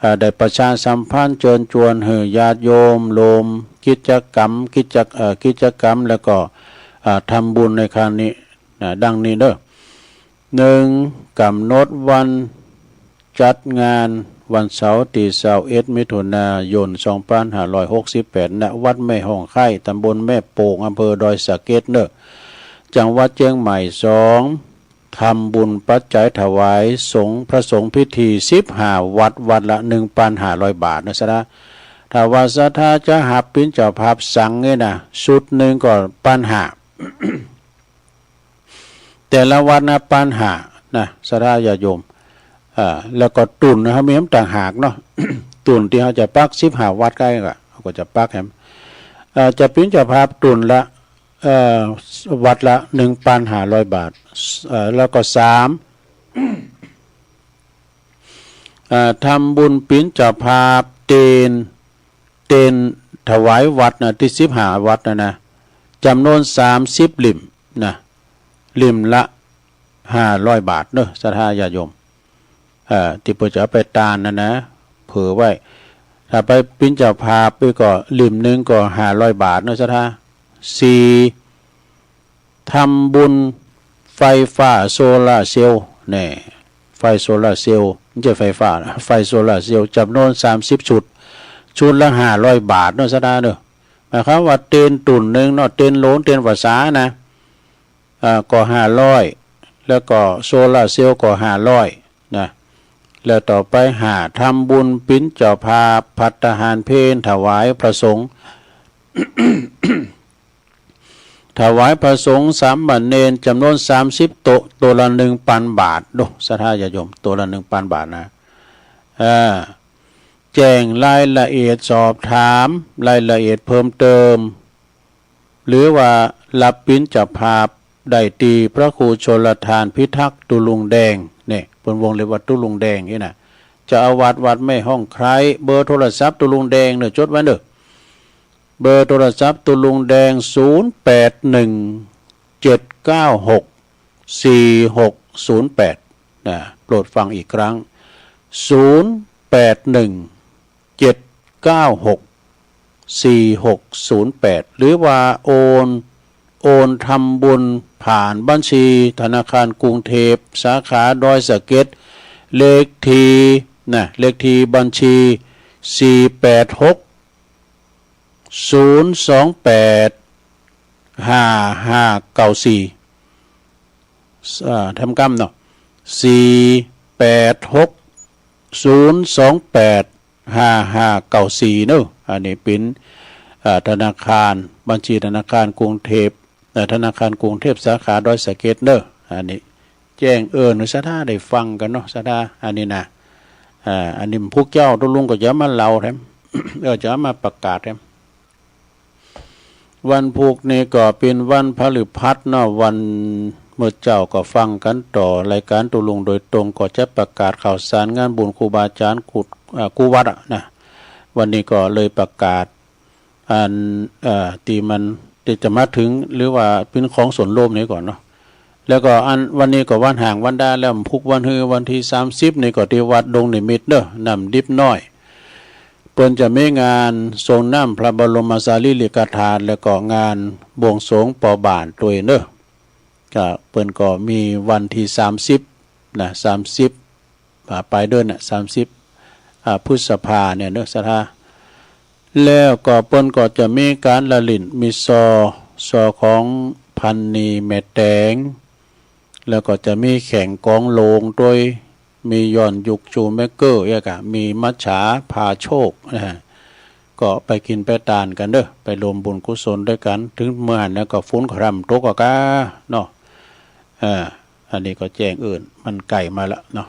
อ่า ได้ประชาสัมพันธ์เชิญชวนหื้อญาติโยมรวมกิจกรรม กิจ- เอ่อ กิจกรรม แล้วก็ อ่า ทำบุญในครั้งนี้ นะ ดังนี้เนาะ หนึ่ง กำหนดวันจัดงานวันเสาร์ตี้ซาวเอ็ด มิถุนายน สองพันห้าร้อยหกสิบแปด ณ วัดแม่ฮ่องไคร้ ตำบลแม่โป่ง อำเภอดอยสะเก็ดเนาะ จังหวัดเชียงใหม่ สอง ทำบุญปัจจัยถวายสงฆ์ พระสงฆ์พิธี สิบห้าวัด วัดละ หนึ่งพันห้าร้อยบาทเนาะ ศรัทธา ถ้าว่าศรัทธาจะฮับเป๋นเจ้าภาพสังเนี่ยนะ ชุดหนึ่งก็พันห้า แต่ละวัดนะ พันห้านะ ศรัทธาญาติโยม อ่า แล้วก็ตุ๊นนะ เฮามีแหมต่างหากเนาะ ตุ๊นตี้เฮาจะปัก สิบห้าวัดใกล้ก็ เฮาก็จะปักแหม อ่า จะเป๋นเจ้าภาพตุ๊นละ เอ่อ วัดละ หนึ่งพันห้าร้อยบาท เอ่อ แล้วก็สาม เอ่อ ทำบุญเป๋นเจ้าภาพเตียน เตียนถวายวัดนะ ตี้สิบห้าวัดนะนะ จำนวนสามสิบเล่มนะ เล่มละห้าร้อยบาทเนาะ ศรัทธาญาติโยม เอ่อ ตี้เปิ้นจะเอาไปตานนะนะ เผื่อไว้ ถ้าไปเป๋นเจ้าภาพอีกก็เล่มหนึ่งก็ห้าร้อยบาทเนาะ ศรัทธา สี่ ทำบุญไฟฟ้าโซลาร์เซลล์ แน่ ไฟโซลาร์เซลล์ บ่ใจ้ไฟฟ้านะ ไฟโซลาร์เซลล์ จำนวนสามสิบชุด ชุดละห้าร้อยบาทเนาะ ศรัทธาเนาะ หมายความว่าเตียนตุ๊นหนึ่งเนาะ เตียนโหลน เตียนวัสสานะ อ่า ก็ห้าร้อย แล้วก็โซลาร์เซลล์ก็ห้าร้อยนะ แล้วต่อไปห้า ทำบุญเป็นเจ้าภาพภัตตาหารเพลถวายพระสงฆ์ ถวายพระสงฆ์สามเณรจำนวนสามสิบโต๊ะ โต๊ะละหนึ่งพันบาท ดู ศรัทธาญาติโยม โต๊ะละหนึ่งพันบาทนะ อ่า แจ้งรายละเอียด สอบถามรายละเอียดเพิ่มเติม หรือว่ารับเป็นเจ้าภาพได้ที่พระครูชลทานพิทักษ์ ตุลุงแดง เนี่ย เปิ้นวงเล็บว่าตุลุงแดงนี่นะ เจ้าอาวาสวัดแม่ฮ่องไคร้ เบอร์โทรศัพท์ตุลุงแดงเนอะ จดไว้เนอะ เบอร์โทรศัพท์ตุลุงแดง ศูนย์แปดหนึ่ง เจ็ดเก้าหก สี่หกศูนย์แปด นะ โปรดฟังอีกครั้ง ศูนย์แปดหนึ่ง เจ็ดเก้าหก สี่หกศูนย์แปด หรือว่าโอน โอนทำบุญผ่านบัญชีธนาคารกรุงเทพ สาขาดอยสะเก็ด เลขที่ นะ เลขที่บัญชี สี่แปดหก ศูนย์สองแปด ห้าห้าเก้าสี่ อ่า ทำกำเนาะ สี่แปดหก ศูนย์สองแปด ห้าห้าเก้าสี่ เนอะ อันนี้เป็น อ่า ธนาคาร บัญชีธนาคารกรุงเทพ เอ่อ ธนาคารกรุงเทพสาขาดอยสะเก็ดเนอะ อันนี้แจ้งเอิ้นศรัทธาได้ฟังกันเนาะ ศรัทธา อันนี้นะ อ่า อันนี้พวกเจ้าตุลุงก็จะมาเล่าแถม เออ จะมาประกาศแถม วันพุธนี้ก็เป็นวันพฤหัสเนาะ วันมื้อเจ้าก็ฟังกันต่อรายการตุลุงโดยตรง ก็จะประกาศข่าวสารงานบุญครูบาอาจารย์กู้ อ่า กู้วัดอะนะ วันนี้ก็เลยประกาศ อัน เอ่อ ตี้มันตี้จะมาถึง หรือว่าเป็นของส่วนรวมนี้ก่อนเนาะ แล้วก็อันวันนี้ก็วันห้างวันดาแล้ว พุกวันฮือวันที่สามสิบนี่ก็ที่วัดดงนิมิตเนอะ น้ำดิบน้อย เปิ้นจะมีงานส่งน้ำพระบรมสารีริกธาตุ แล้วก็งานบวงสรวงปอบ้านตวยเนอะ ก็เปิ้นก็มีวันที่สามสิบนะ สามสิบ อ่า ปลายเดือนน่ะ สามสิบ อ่า พฤษภาเนี่ยเนอะ ศรัทธา แล้วก็เปิ้นก็จะมีการละเล่น มีซอ ซอของพันนีแม่แตง แล้วก็จะมีแข่งกลองโลงด้วย มีย้อนยุคชูเมเกอร์ แล้วก็มีมัจฉาพาโชคนะฮะ ก็ไปกินไปตานกันเด้อ ไปรวมบุญกุศลด้วยกัน ถึงเมื่อหั้นแล้วก็ฝนก็ร่ำตกอะกาเนาะ เออ อันนี้ก็แจ้งเอิ้น มันใกล้มาแล้วเนาะ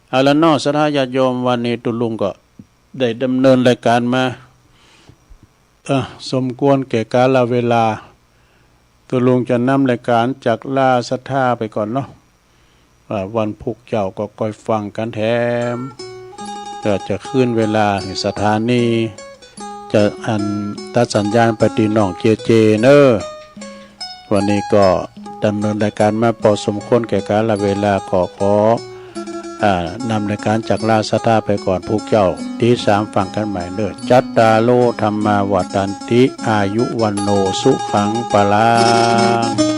เอาละเนาะ ศรัทธาญาติโยม วันนี้ตุลุงก็ได้ดำเนินรายการมา เอ่อ สมควรแก่กาลเวลา ตุลุงจะนำรายการจากลาศรัทธาไปก่อนเนาะ อ่า วันพุธเจ้าก็ค่อยฟังกันแถม ก็จะคืนเวลาให้สถานี จะอันตัดสัญญาณไปตี้น้องเจเจเนอะ วันนี้ก็ดำเนินรายการมาพอสมควรแก่กาลเวลา ขอ ขอ อ่า นำรายการจากลาศรัทธาไปก่อน พวกเจ้าติดตามฟังกันใหม่เนอะ จัตตาโร ธัมมา วัฑฒันติ อายุ วัณโณ สุขัง พลัง